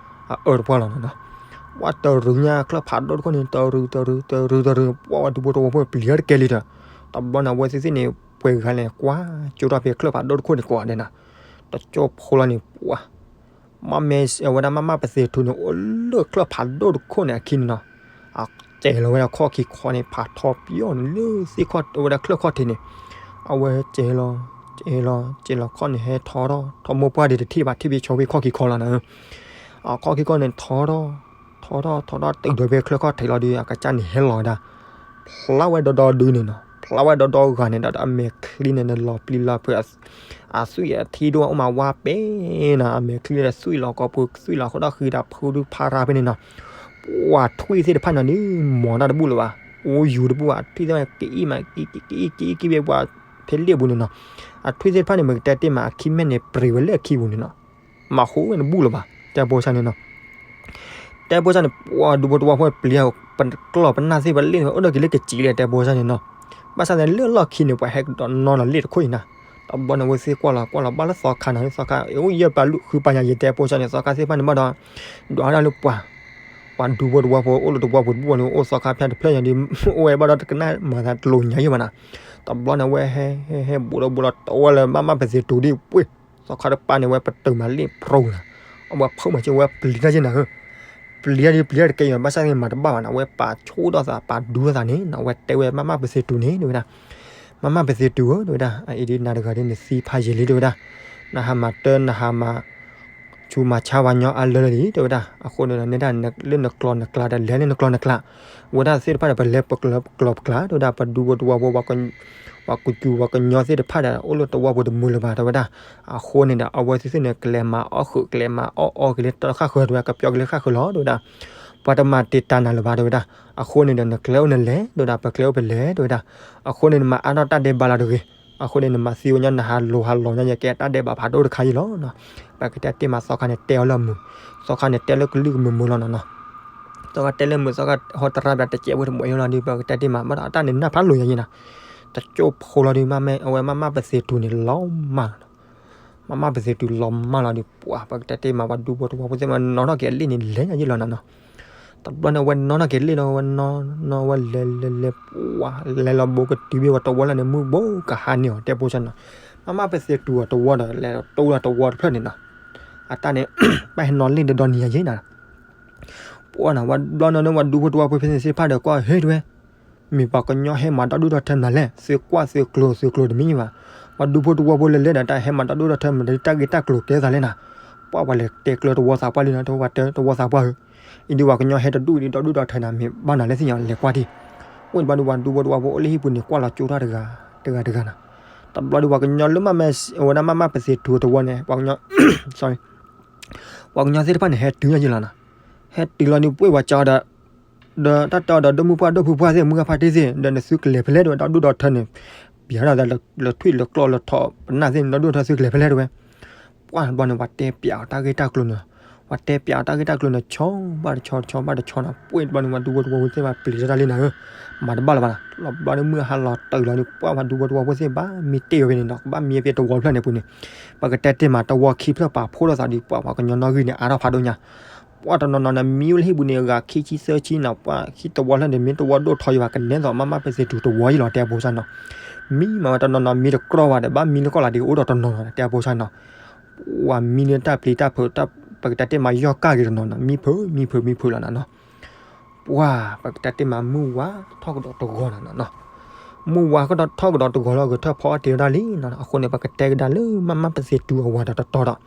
အအၢတပှၢ်လီၤနီၤ. ပှၤတရူးညါချၢၣ်ဖးဒိၣ်တခိၣ်န့ၣ် တရူးတရူးတရူးတရူး ပှၤဝဲဒူဖိတဝီဖိပျံၤတကဲလံဒီး တဘျီန့ၣ် အဝဲသ့ၣ်သ့ၣ်န့ၣ် ပှဲၤဂၤလဲၣ် ကွၢ်ကၠိထီၣ်ဖဲချၢၣ်ဖးဒိၣ်တခိၣ်န့ၣ်ကိးဂၤဒဲးနၤ. တကၠိဖိလီၤန့ၣ် ပှၤ မ့မ့ၢ်ဝဲဒၣ် မ့မ့ၢ်ပသ့ၣ်တူၢ်န့ၣ် အိၣ်လၢချၢၣ်ဖးဒိၣ်တခိၣ်န့ၣ်အခံန့ၣ်နီၤ. အစဲးလီၤဝဲဒၣ်ခီၣ်ခံခီန့ၣ် ဖးထီပယီၤန့ၣ် လၢသ့ၣ်ခီၣ်ဝဲဒၣ်ချၢၣ်ခီၣ်ထံးန့ၣ် အဝဲစဲးလီၤ စဲးလီၤ စဲးလီၤခီၣ်န့ၣ် ဟဲထီထီၣ် ထီမိၢ်ပှၢ်ဒံးတထံၣ်ဘၣ် ထံၣ်ဖဲဆီဖဲခီၣ်ခံခီလီၤနၤ. အခီၣ်ခံခီန့ၣ် ထီထီၣ် ထီထီၣ် ထီထီၣ်တုၤဒီးဖဲချၢၣ်ခီၣ်ထံးလီၤဒီး အကစၢ်န့ၣ်ဟဲလီၤဝဲဒၣ် ဖျါဝဲဒီဒီဒုန့ၣ်နီၤ. ဖျါဝဲဒီဒီဂၤန့ၣ်ဒီး အမဲာ်ချံန့ၣ် နလီၤပျံၤလီၤဖုး အသွံၣ်အထံဒိၣ်အိၣ်မးဝါပဲနီၤ. အမဲာ်ချံဒီးသွံၣ်လီၤကီၢ်ပူၤ သွံၣ်လီၤဃိဒီးဃံဒီးဖုဒုဖါရါဖဲန့ၣ်နီၤ. ပှၤထွံၣ်သ့ၣ်တဖၣ်န့ၣ် မီၤတၢ်တဘူၣ်လၢၤဘၣ်. အိၣ်ယူၤတဘူၣ်ဘၣ် ထွံၣ်သ့ၣ်တဖၣ်န့ၣ် ကအံၣ်မး ကအံၣ် ကအံၣ် ကအံၣ် ကအံၣ်ဖဲပှၤဖဲလ့ၣ်ပူၤန့ၣ်နီၤ. အထွံၣ်သ့ၣ်တဖၣ်န့ၣ် မ့ၢ်ကတဲတ့ၢ်မး အခံမဲာ်န့ၣ် ပြံးဝဲလၢအခံပူၤန့ၣ်နီၤ. မၤဃိဝဲန့ၣ်ဘူၣ်လၢၤဘၣ် တဲဖိစၢ်န့ၣ်နီၤ. တဲဖိစၢ်န့ၣ် ပှၤဒူဖိတဝီဖိပျံၤ ပကျီၢ်ပနၢ်သ့ၣ် ပလ့ၣ်န့ၣ် အိၣ်ဒီးက့ၤလၢကစံးလဲၣ် တဲဖိစၢ်န့ၣ်နီၤ. ဘၣ်ဆၣ်သနာ်က့ လၢလီၢ်ခံန့ၣ် ပှၤဟဲကဒီးနီၢ်လီၤလ့ၣ်တခိၣ်အံၤနၤ. တဘျီန့ၣ် အဝဲသ့ၣ်ကွၢ်လီၤ ကွၢ်လီၤ ဘၣ်လၢသီခါနၤ လၢသီခါ အိၣ်ယဲၢ်ပှၤလူၤဃုပာ်ညါယဲၢ် တဲဖိစၢ်န့ၣ် သီခါသ့ၣ်တဖၣ်န့ၣ်ဘၣ်ဒီး ဒွးဒၣ်လၢပှၤ ပှၤဒူဖိတဝီဖိ အိၣ်လၢတဝီပူၤတဘူၣ်န့ၣ် အိၣ်သီခါဖၠၣ်တဖျၢၣ်ညါဒီး အိၣ်ဝဲဘၣ်ဒီးတကနၣ်မၤသးတလိၤညါယဲၢ်ဘၣ်နၤ. တဘျီန့ၣ် အဝဲဟဲ ဟဲ ဟဲ ဘူးဒီးဘူးဒီး တဝဲလၢ မ့မ့ၢ်ပသ့ၣ်တူၢ်ဒံးပှ့ၤ သီခါတပၤန့ၣ် အဝဲပတုာ်မးလ့ၣ်ဖရိနၤ, အဝဲဖုးမးက့ အဝဲပျံၤတၢ်က့နၤဧၢ, ပျံၤတၢ်ဒုးပျံၤတၢ်တကဲယီၤ ဘၣ်ဆၣ်သ့ၣ်မၤတဘၣ်ဘၣ်နၤ, အဝဲပာ်ဆိၣ်ထီၣ်သး ပာ်ဒူထီၣ်သးန့ၣ်နၤ, အဝဲတဲဝဲမးမးပသ့ၣ်တူၢ်န့ၣ် တဲဝဲဒၣ်, မးမးပသ့ၣ်တူၢ်ဧၢ တဲဝဲဒၣ်, အအံၤဒ်နၤတဂၤဒ်နသံဖးယံာ်လံ တဲဝဲဒၣ်, နဟးမၤတၢ် နဟးမၤ ဆူးမၤဆါဝဲညီအါလၢလၢလံ တဲဝဲဒၣ်, အဃိန့ၣ်ဒီး နဲဒၣ်လၢနကျီၢ်နကျါဒီး လဲၤလၢနကျီၢ်နကျါ, ဝဲဒၣ်သ့ၣ်တဖၣ်ဒီး ပလဲၤပကျီၢ်ပကျါ တဲဝဲဒၣ်, ပဒူဖိတဝီဖိ ပှၤကူစူၤပှၤကညီသ့ၣ်တဖၣ်ဒီး အိၣ်လၢတဝီပူၤတမုာ်လၢၤဘၣ် တဲဝဲဒၣ်, အဃိန့ၣ်ဒီး အဝဲသ့ၣ်သ့ၣ်န့ၣ် ကလဲၤမၤအီၣ်ဃုာ် ကလဲၤမၤအီၣ်အီက့ၤလၢတၢ်ဃၣ်ဃၢၤ တဲဝဲဒၣ်, ကပျီက့ၤလၢဃၣ်ဃၢၤလီၤ တဲဝဲဒၣ်, ပှၤတမၤတံာ်တာ်နၤလၢၤဘၣ် တဲဝဲဒၣ်, အဃိန့ၣ်ဒီး နကျဲအိၣ်နလဲၤ တဲဝဲဒၣ်, ပကျဲအိၣ်ပလဲၤ တဲဝဲဒၣ်, အဃိန့ၣ် နမၤအါထီၣ်တၢ်ဒဲးဘးလီၤတဂ့ၤ, အဃိန့ၣ် နမၤသံဝဲညီ နဟးလိၤဟးလီၤညီ ယကဲတၢ်ဒဲးဘးဖးဒိၣ်တခါအံၤလီၤ. ပကတဲတ့ၢ်မးသီခါန့ၣ် တဲအီၤလၢအမုာ်, သီခါန့ၣ်တဲလၢကလုၢ်ကမုာ်မုာ်လီၤနၤနီၤ, သီခါတဲလၢမုာ် သီခါဟီတရါပျးတစဲးဝဲတဘိးအံၤလီၤဒီး ပကတဲတ့ၢ်မး ဘၣ်ဒီးအတၢ်န့ၣ်နၢ်ဖးလိာ်ယၤယံၤနၤ, တကၠိၢ်ဖိလီၤဒီး မ့ၢ်အဝဲမးမးပသ့ၣ်တူၢ်န့ၣ် လီၤမၢ်လီၤနီၤ, မးမးပသ့ၣ်တူၢ်လီၤမၢ်လီၤဒီး ပှၤ ပကတဲတ့ၢ်မး ပှၤဒူဖိတဝီဖိသ့ၣ်မး နီၣ်ထီၣ်က့ၤအလ့ၣ်န့ၣ် လဲၤညါယံၤလီၤနၤနီၤ. တဘျီန့ၣ် အဝဲနီၣ်ထီၣ်က့ၤလ့ၣ်လီၤ အဝဲနီၣ်နီၣ် အဝဲလဲၤလဲၤလဲၤ ပှၤ လဲၤလီၤဘိကတုၤဘ့ၣ်ဝဲတဝီလၢန့ၣ် မုၢ်ဘိကဟါန့ၢ်အီၤ တဲဖိဆၢနီၤ, မးမးပသ့ၣ်တူၢ်အီၤတဝီဒီး လဲၤတိၢ်လီၤတဝီတဖျၢၣ်န့ၣ်နီၤ, အတၢ်န့ၣ် ဘၣ်ဟဲနီၣ်လ့ၣ်ဒီဒီနံၤယၤယံၤနၤ, ပှၤနီၤ ဝဲဘျီနီၤန့ၣ် ပှၤဒူဖိတဝီဖိဖဲန့ၣ်သ့ၣ်တဖၣ်ဒီး ကွၢ်ဟ့ၣ်တဲဝဲ မ့ၢ်ပှၤကညီဟဲမၤဒီဒူၣ်ဒီထၢမနုၤလဲၣ်, သုကွၢ်သုကျိၤသုကျိၤတမံၤဘၣ်, ပှၤဒူဖိတဝီဖိလၢလဲၤဒီး တၢ်ဟဲမၤဒီဒူၣ်ဒီထၢမနုၤ တၢ်ဂ့ၢ်တၢ်ကျိၤကဲသးလဲၣ်နၤ, ပှၤပှၤလဲၤတဲကျၢတဝီသးပှၢ်လံနီၤ, တဝီသးပှၢ်ဧၢ, အံၤဒ်ပှၤကညီဟဲတဒူၣ်ဒံးဒီဒူၣ်ဒီထၢနၤ မ့ၢ်ဘၣ်နၤလဲၣ်သ့ၣ်ညါ လဲၤကွၢ်ထံၣ်, အိၣ်ဘျီဒီး ပှၤဒူဖိတဝီဖိအိၣ်လၢဟံၣ်ပူၤန့ၣ် ကွၢ်လီၤကၠိထီၣ်တဂၤတဂၤတဂၤနီၤ, တဘျီဒီး ပှၤကညီလၢမးမး အဝဲဒၣ်မးမးပသ့ၣ်တူၢ်တဝီန့ၣ် ပှၤကညီ ပှၤကညီသ့ၣ်တဖၣ်န့ၣ် ဟဲတုၤလီၤယံၤလီၤနီၤ, ဟဲတုၤလီၤန့ၣ် ပှ့ၢ်ဝဲကၠီဒီး ဒီးတၢ်တဲအီၤဒီး ဒိၣ်မုၢ်ပှၢ်ဒိၣ်ဖုပှၢ်သ့ၣ် မုၢ်ဂၢ်ဖါတံၢ်သ့ၣ် ဒီးနသုကလဲၤဖဲလဲၣ်တဲဝဲ ဒီဒူၣ်ဒီထၢန့ၣ်, ပျးထီၣ်သးလၢထွံၣ်လၢကျီၢ်လၢထီၣ်ပနၢ်သ့ၣ်န့ၣ် ဒီဒူၣ်ဒီထၢသုကလဲၤဖဲလဲၣ်တဲဝဲ, ပှၢ်တဘျီန့ၣ် ပှၤတဲပျးအီၤတၢ်ဂ့ၢ်တၢ်ကျိၤန့ၣ်, ပှၤတဲပျးအီၤတၢ်ဂ့ၢ်တၢ်ကျိၤန့ၣ် ဆီဘၣ်တဆီ တဆီဘၣ်တဆီနီၤ, ပှ့ၢ်တဘျီန့ၣ် ပှၤဒူဖိတဝီဖိသ့ၣ်တဖၣ်ပျံၤထီၣ်တၢ်လံနၤဧၢ, မၤတဘၣ်လၢၤဘၣ်နီၤ, လီၤဘျီန့ၣ် မုၢ်ဟါလီၤတုၤလီၤဒီး ပှၢ်ပှၤဒူဖိတဝီဖိသ့ၣ် ဘၣ်မံတ့ၢ်ဝဲဖဲန့ၣ်နီၤ, ကဘၣ်မံဖဲတဝီဖျၢၣ်န့ၣ်ပူၤန့ၣ်, ပကတဲတ့ၢ်မး တဝီခံဖျၢၣ်ပာ်ဖှိၣ်ထီၣ်သးဒီး ပှၤပှၤကညီနီၣ်ဂံၢ်န့ၣ် အါထီၣ်ဖးဒိၣ်ညါ ပှၤတနီၤနီၤန့ၣ် မံအိၣ်လၢဟံၣ်ပူၤန့ၣ် အဂၤခံဆံသၢဆံနီၤ, ပှၤခံတဝီလၢန့ၣ် မ့ၢ်တဝီဒိၣ်ထီယံၤဘၣ် ကနဲသိးမးမးပသ့ၣ်တူၢ်တဝီယံၤလီၤ တဲအဖိဆၣ်နီၤ, မံမးဝဲတနီၤနီၤ မံတကြီဘၣ်ဒီး ဘၣ်မံလၢကီၢ်လီၤဒံး အိၣ်ဒီးတနီၤနီၤ တဲအဖိဆၣ်နီၤ, ပှၤမံလၢတၢ်ပျံၤတၢ်ဖုး ပကတဲတ့ၢ်မး ယီၢ်ကၢ်က့ၤတနီၤနီၤ မံဖုးမံဖုးမံဖုးလီၤနၤနီၤ ပှၤ ပကတဲတ့ၢ်မး မုၢ်ဝါထီၣ်ကဒီးတဂီၤနၤနီၤ, မုၢ်ဝါကဒီးထီၣ်ကဒီးတဂီၤလီၤ ဂဲၤထၢၣ်ဖီအီၣ်တ့ၢ်ဝဲဒၣ်လံနီၤ, အဃိန့ၣ် ပကတဲကဒါလၢမးမးပသ့ၣ်တူၢ်အဝၤဒီးတတီၤဒီး,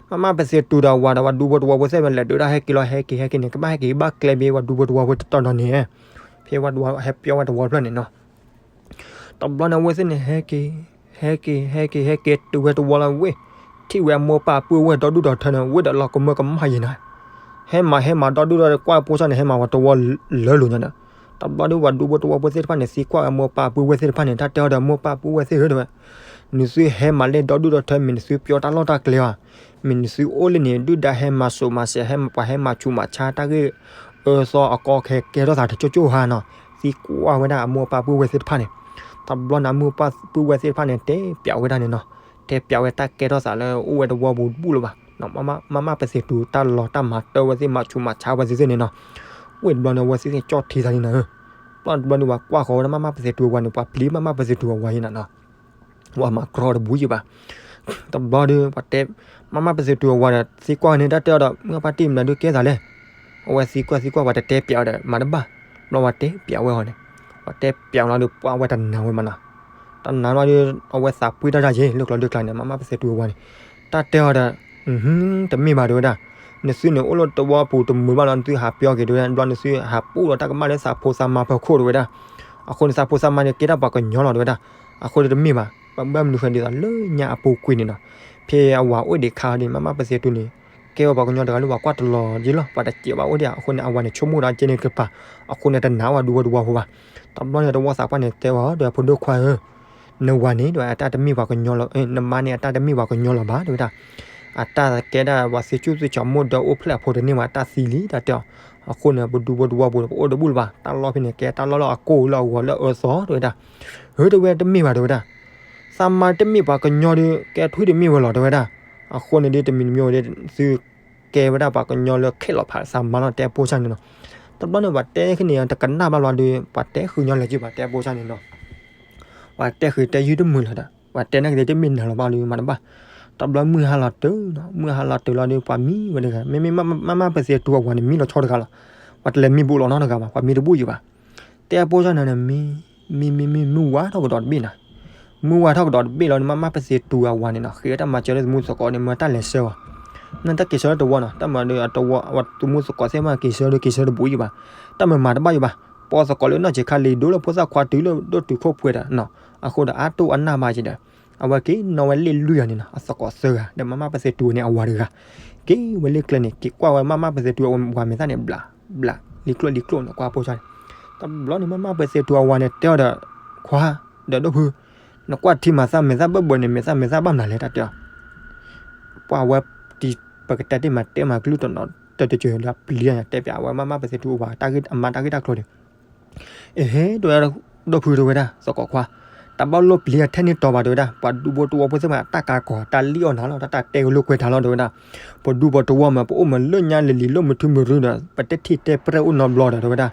မးမးပသ့ၣ်တူၢ်ဒီးအဝၤဒီး ပှၤဒူဖိတဝီဖိသ့ၣ်ဝဲ လဲၤဒုးတၢ်ဟဲက့ၤလီၤ ဟဲက့ၤ ဟဲက့ၤန့ၣ် ကဘၣ်ဟဲက့ၤဘၣ်ကျဲဘ့ ပှၤဒူဖိတဝီဖိတတီၤဒီးန့ၣ်, ဖဲဝဲဒူဟဲပျီဝဲတဝီဖျၢၣ်န့ၣ်နီၤ တဘျီန့ၣ် အဝဲသ့ၣ်န့ၣ် ဟဲက့ၤ ဟဲက့ၤ ဟဲက့ၤ ဟဲက့ၤတုၤဝဲတဝီလၢဝ့ၢ်, ထံၣ်ဝဲအမိၢ်ပၢ်ပုၢ်ဝဲၢ်ဒီဒူၣ်ဒီထၢန့ၣ် ဝ့ၢ်ဒီးလီၤကမၢကမၣ်ယံၤနၤ, ဟဲမၤဟဲမၤဒီဒူၣ်ဒီကွၢ်ဖိဆၣ်န့ၣ် ဟဲမၤဝဲတဝီလၢလိၤညါဒီး, တဘျီဒုးပှၤဒူဖိတဝီဖိသ့ၣ်တဖၣ်န့ၣ် သံကွၢ်ဝဲမိၢ်ပၢ်ပုၢ်ဝဲၢ်သ့ၣ်တဖၣ်န့ၣ် တၢ်တဲအီၤဒီးမိၢ်ပၢ်ပုၢ်ဝဲၢ်သ့ၣ်ဧၢ တဲဝဲ, နသုဟဲမၤလၢဒီဒူၣ်ဒီထၢ မ့ၢ်နသုပျီတၢ်လီၢ်တၢ်ကျဲဧါ, မ့ၢ်နသုအိၣ်လၢန့ၣ် ဒုၣ်ဒါဟဲမၤစိာ်မၤစဲး ဟဲပှၤဟဲမၤဆူးမၤဆါတၢ်ဂ့ၢ် အၢသီအကီအခဲကဲထီၣ်သးတကၠိၣ်ကၠိၣ်ဧါနီၤ, သံကွၢ်ဝဲဒၣ်အမိၢ်ပၢ်ပုၢ်ဝဲၢ်သ့ၣ်တဖၣ်န့ၣ်, တဘျီန့ၣ် အမိၢ်ပၢ်ပုၢ်ဝဲၢ်သ့ၣ်တဖၣ်န့ၣ် တဲပျးဝဲဒၣ်န့ၣ်နီၤ, တဲပျးဝဲတၢ်ကဲထီၣ်သးလၢအိၣ်ဝဲတဝီပူၤတဘူၣ်လၢၤဘၣ်, မးမးပသ့ၣ်တူၢ်တၢ်လီၤတၢ်မၤတၢ်ဝဲသ့ၣ် မၤဆူးမၤဆါဝဲသ့ၣ်သ့ၣ်န့ၣ်နီၤ, ဝ့ၢ်တဘျီန့ၣ် အဝဲသ့ၣ်သ့ၣ်ကၠီၣ်ထံသးန့ၣ်နီၤ, တဘျီန့ၣ် ပှၤကွၢ်ဃီၤဝဲဒၣ်မးမးပသ့ၣ်တူၢ်အဝၤန့ၣ် ပှၤပျံၤမးမးပသ့ၣ်တူၢ်အဝၤယံၤနၤနီၤ ဝဲမၤကြီတဘူၣ်ယံၤဘၣ်, တဘျီဒီး ပှၤတဲ မးမးပသ့ၣ်တူၢ်အဝၤဒီး သံကွၢ်န့ၣ် တၢ်တဲအီၤဒီး မုၢ်ဂၢ်ဖါတံၢ်မနုၤဒုးကဲသးလဲၣ်, အဝဲသံကွၢ်သံကွၢ် ပှၤတတဲပျးအီၤဒီး မၤတဘၣ်, ဘျီပှၤတဲပျးဝဲဃီန့ၣ်, ပှၤတဲပျးလီၤဒီး ပှၤဝဲတနာ်ဝဲမးနီၤ, တနာ်လီၤဒီး အဝဲသးပှ့ၤတၢ်တၢ်ယ့ၢ် လၢကျီလၢကျါန့ၣ် မးမးပသ့ၣ်တူၢ်အဝၤန့ၣ်, တၢ်တဲအီၤဒီး တမ့ၢ်ဘၣ်တဲဝဲဒၣ်, နသုန့ၣ်အိၣ်လၢတဝီပူၤတမုာ်ဘၣ်လီၤ နသုဟးပျီက့ၤတဲဝဲဒၣ်, ဘျီနသုဟးပူၣ်ဒီးတၢ်ကမၣ်လၢသးဖိသးမါဖီခိၣ်တဲဝဲဒၣ်, အဃိန့ၣ် သးဖိသးမါန့ၣ် ကဲဒၣ်ပှၤကညီလီၤတဲဝဲဒၣ်, အဃိန့ၣ်တမ့ၢ်ဘၣ်, ပဘၣ်မနုၤဃိဒ်သိးလၢညါအပူၤကွံာ်န့ၣ်နီၤ, ဖဲအဝၤအိၣ်ဒံးခါဒံး မးမးပသ့ၣ်တူၢ်န့ၣ် ကဲဝဲပှၤကညီတဂၤလၢပှၤကွၢ်တလီၤယ့ၢ်လီၤ ပှၤတစဲးဘၣ်အိၣ်ဒံး အဃိန့ၣ် အဝၤန့ၣ်ဆိကမိၣ်ဒီးကဲန့ၣ်ကပၤ, အဃိန့ၣ်တနာ်ဝဲဒူဖိတဝီဖိဘၣ်, တဘျီန့ၣ် တဝီသးပှၢ်န့ၣ်တဲဝဲဒီး ဖိဒိၣ်ခွါဧၢ နဝၤန့ၣ်ဒီး အတၢ်တမ့ၢ်ပှၤကညီလီၤ, နမါန့ၣ် အတၢ်တမ့ၢ်ပှၤကညီလီၤဘၣ် တဲဝဲဒၣ်, အတၢ်ကဲဒၣ်ပှၤသ့ၣ်ဆူၣ်သ့ၣ်ဆၢမိၢ်ဒီးအိၣ်ဖျဲၣ်အဖိတန့ၢ်ဘၣ် တၢ်သံလံ တၢ်တဲအီၤ, အဃိန့ၣ် ပဒူဖိတဝီပူၤ ပအိၣ်တဘူၣ်လၢၤဘၣ် တၢ်လီၢ်ဖဲန့ၣ် ကဲတၢ်လီၢ်လၢအကိၢ်လၢအအၢသီတဲဝဲဒၣ်, ဧၢ တဲဝဲတမ့ၢ်ဘၣ်တဲဝဲဒၣ်, သးမါတမ့ၢ်ပှၤကညီဒီး ကဲထွံၣ်တမ့ၢ်ဝဲလီၤတဲဝဲဒၣ်, အဃိန့ၣ်ဒ်တမံၤတမံၤဝဲဒ်သု ကဲဝဲဒၣ်ပှၤကညီလၢခဲလီၤဖးသးမါလီၤ တဲအဖိဆၣ်န့ၣ်နီၤ, တဘျီန့ၣ် ပှၤတဲခဲန့ၣ် တကနၣ်ဘၣ်လီၤဒီး ပှၤတဲဃုာ်ညီလၢၤက့ၤဘၣ် တဲအဖိဆၣ်န့ၣ်နီၤ, ပှၤတဲဃုာ်တဲယုၢ်တမုာ်လၢၤဒီး ပှၤတဲန့ၣ်က့ၤတမ့ၢ်နၤလီၤဘၣ်ဒီး မၤတဘၣ်, တဘျီမုၢ်ဟါလီၤတုၤ, မုၢ်ဟါလီၤတုၤလီၤဒီး ပှၤမံဝဲတဂၤ, မ့မ့ၢ်မၢ်မၢ်ပသ့တူအဝၤန့ၣ် မံလီၤဆီတဂၤလီၤ. ပှၤတလဲၤမံဘူးလီၤနီတဂၤဘၣ်, ပှၤမံတဘူၣ်ယံၤဘၣ်. တဲအဖိဆၣ်န့ၣ်န့ၣ် မံ, မံမံမံ မုၢ်ဝါထီၣ်ကဒီးတဘ့ၣ်နီၤ. မုၢ်ဝါထီၣ်ကဒီးတဘ့ၣ်လီၤဒီး မၢ်မၢ်ပသ့တူအဝၤန့ၣ်နီၤ ဃ့ဝဲတၢ်မၤစၢၤလၢသမူသကိးန့ၣ် မၢတၢ်လဲၤဆှၢအီၤ, မ့ၢ်တၢ်က့ၤဆှၢလၢတဝီနီၤ, တၢ်မၤဒီးအတဝီ အဝၤသမူသကိးသ့ၣ်မးက့ၤဆှၢဒီး က့ၤဆှၢတဘူးယံၤဘၣ်. တၢ်မၤမၤတဘၣ်ယံၤဘၣ်. ပှၤသကိးလၢနီၢ်ဆံးခါလံၤ ဒိလၢဖိသၣ်ခွါတုၤလၢဒိၣ်တုၤခိၣ်ပှဲၤဒီးနီၤ, အဃိဒီးအါတိၢ်အနၢ်ဘၣ်က့ၤဒီး အဝဲက့ၤနီၣ်ဝဲလ့ၣ်လွံၢ်ဂၤန့ၣ်နီၤ, အသကိးသၢဂၤ ဒီးမၢ်မၢ်ပသ့တူန့ၣ် အဝၤတဂၤ က့ၤဝဲလၢကျဲန့ၣ် က့ၤကွၢ်ဝဲမၢ်မၢ်ပသ့တူအဝၤမဲာ်သၣ်န့ၣ် ဘျး ဘျး လံကျိၣ်လံကျိၣ်န့ၣ် ကွၢ်ဖိဆၣ်န့ၣ်. တဘျီန့ၣ် မၢ်မၢ်ပသ့တူအဝၤန့ၣ် တဲအီၤဒီး ခွါ ဒီးဒိၣ်ဖု နကွၢ်ထံမၤသၣ်မဲာ်သၣ်ဘၢၣ်ဘၢၣ်န့ၣ် မဲာ်သၣ်မဲာ်သၣ်ဘၣ်မနုၤလဲၣ် တၢ်တဲအီၤ. ပှၤဝဲ ပကတဲတ့ၢ်မး တဲမးကလုၢ်တနီၤ တတကၢၤလၢအပျံၤယၤ တဲပၠးဝဲမၢ်မၢ်ပသ့တူအဝၤ အမါတၢ်ဂ့ၢ်တၢ်ကျိၤန့ၣ် အဟဲ တဲဝဲဒၣ် ဒိၣ်ဖု တဲဝဲဒၣ် သကိးခွါ, တၢ်ဘၣ်လိၣ်ပျံၤထဲန့ၣ်တီၤဘၣ် တဲဝဲဒၣ်, ပှၤဒူဖိတဝီဖိသ့ၣ်တဖၣ် တၢ်ကါကီၤ တၢ်လံၣ်အီၣ်နၤလီၤ တၢ်တၢ်တဲဝဲလိာ်ကွဲတၢ်လီၤ တဲဝဲဒၣ်. ပှၤဒူဖိတဝီမး ပအိၣ်မးလၢညါလံၤလံၤ လိၣ်မုာ်ထူမုာ်ရူဒီး ပတထံၣ်တဲပြဲၣ်အိၣ်နီတဘျီဒီး တဲဝဲဒၣ်.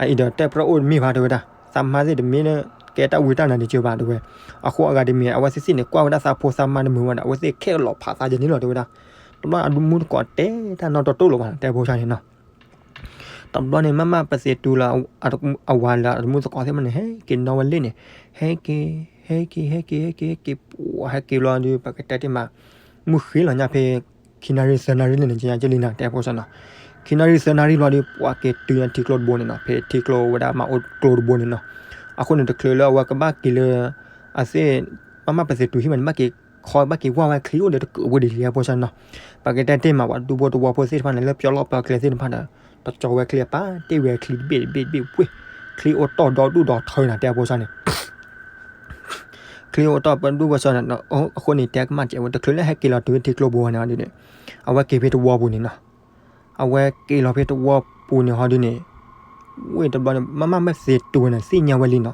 အအံၤဒီးတဲပြဲၣ်အိၣ်တမ့ၢ်ဘၣ် တဲဝဲဒၣ်, သးမါသ့ၣ်တမ့ၢ်လၢ ကဲတၢ်ဝံတၢ်နါတကၢၤဘၣ် တဲဝဲ. အဃိအဂၤတမံၤ အဝဲသ့ၣ်သ့ၣ်န့ၣ် ကွၢ်ဝဲဒၣ်သးဖိသးမါတမုာ်ဘၣ်ဒီး အဝဲသ့ၣ်ခဲလီၤဖးသးယဲန့ၣ်လီၤ တဲဝဲဒၣ်. တဘျီအဒူမူသကိးတဲတၢ်နီတတိၢ်လီၤဘၣ် တဲဖိဆၣ်န့ၣ်နီၤ. တဘျီန့ၣ် မၢ်မၢ်ပသ့တူလၢ အဝၤလၢအတမူသကိးသ့ၣ်မးန့ၣ် ဟဲက့ၤနီၣ်ဝဲလ့ၣ်န့ၣ်, ဟဲက့ၤ ဟဲက့ၤ ဟဲက့ၤ ဟဲက့ၤ ဟဲက့ၤ ပှၤဟဲက့ၤလီၤဒီး ပကတဲတ့ၢ်မး မုၢ်ဃ့လီၤညါဖဲ ခံနၣ်ရံၣ်သၢနၣ်ရံၣ်န့ၣ် ကယါကလံနီၤ တဲဖိဆၣ်နီၤ. ခံနၣ်ရံၣ်သၢနၣ်ရံၣ်လီၤဒီး ပှၤက့ၤတုၤညါထံကျိတဘိန့ၣ်နီၤ, ဖဲထံကျိဝဲဒၣ်မၤအိၣ်ကျိတဘိန့ၣ်နီၤ. အဃိန့ၣ် တချုးလၢအဝဲကဘၣ်က့ၤလၢ အသ့ၣ် မၢ်မၢ်ပသ့တူဟံၣ်မးန့ၣ် ဘၣ်က့ၤခီ ဘၣ်က့ၤဝၢ်ဝဲချံအိၣ်ဒီးတကုးဝဲဒ်လံ တဲဖိဆၣ်နီၤ. ပကတဲတ့ၢ်မး ပှၤဒူဖိတဝီဖိသ့ၣ်တဖၣ်န့ၣ် လၢပျီလီၢ်ပျီကျဲသ့ၣ်တဖၣ်ဒီး တကၠီဝဲချံအပၢ် တ့ၢ်ဝဲချံတဘ့ၣ်တဘ့ၣ်တဘ့ၣ်ဝ့ၢ်, ချံအိၣ်တီၢ်ဒီဒူၣ်ဒီထၢနၤ တဲဖိဆၣ်န့ၣ် ချံအိၣ်တီၢ်ပဒူၣ်ပစီန့ၣ်, အဃိန့ၣ် တဲကမၣ်ကဲဝဲ တချုးလၢဟဲက့ၤလီၤတုၤဝဲထံကျိဘိန့ၣ်ဟီဒ်န့ၣ်, အဝဲက့ၤဖဲတဝီပူၤန့ၣ်နီၤ. အဝဲက့ၤလီၤဖဲတဝီပူၤန့ၣ်ဟီဒ်န့ၣ်, ဝ့ၢ်တဘျီန့ၣ် မၢ်မၢ်ပသ့တူန့ၣ် သ့ၣ်ညါဝဲလံနီၤ.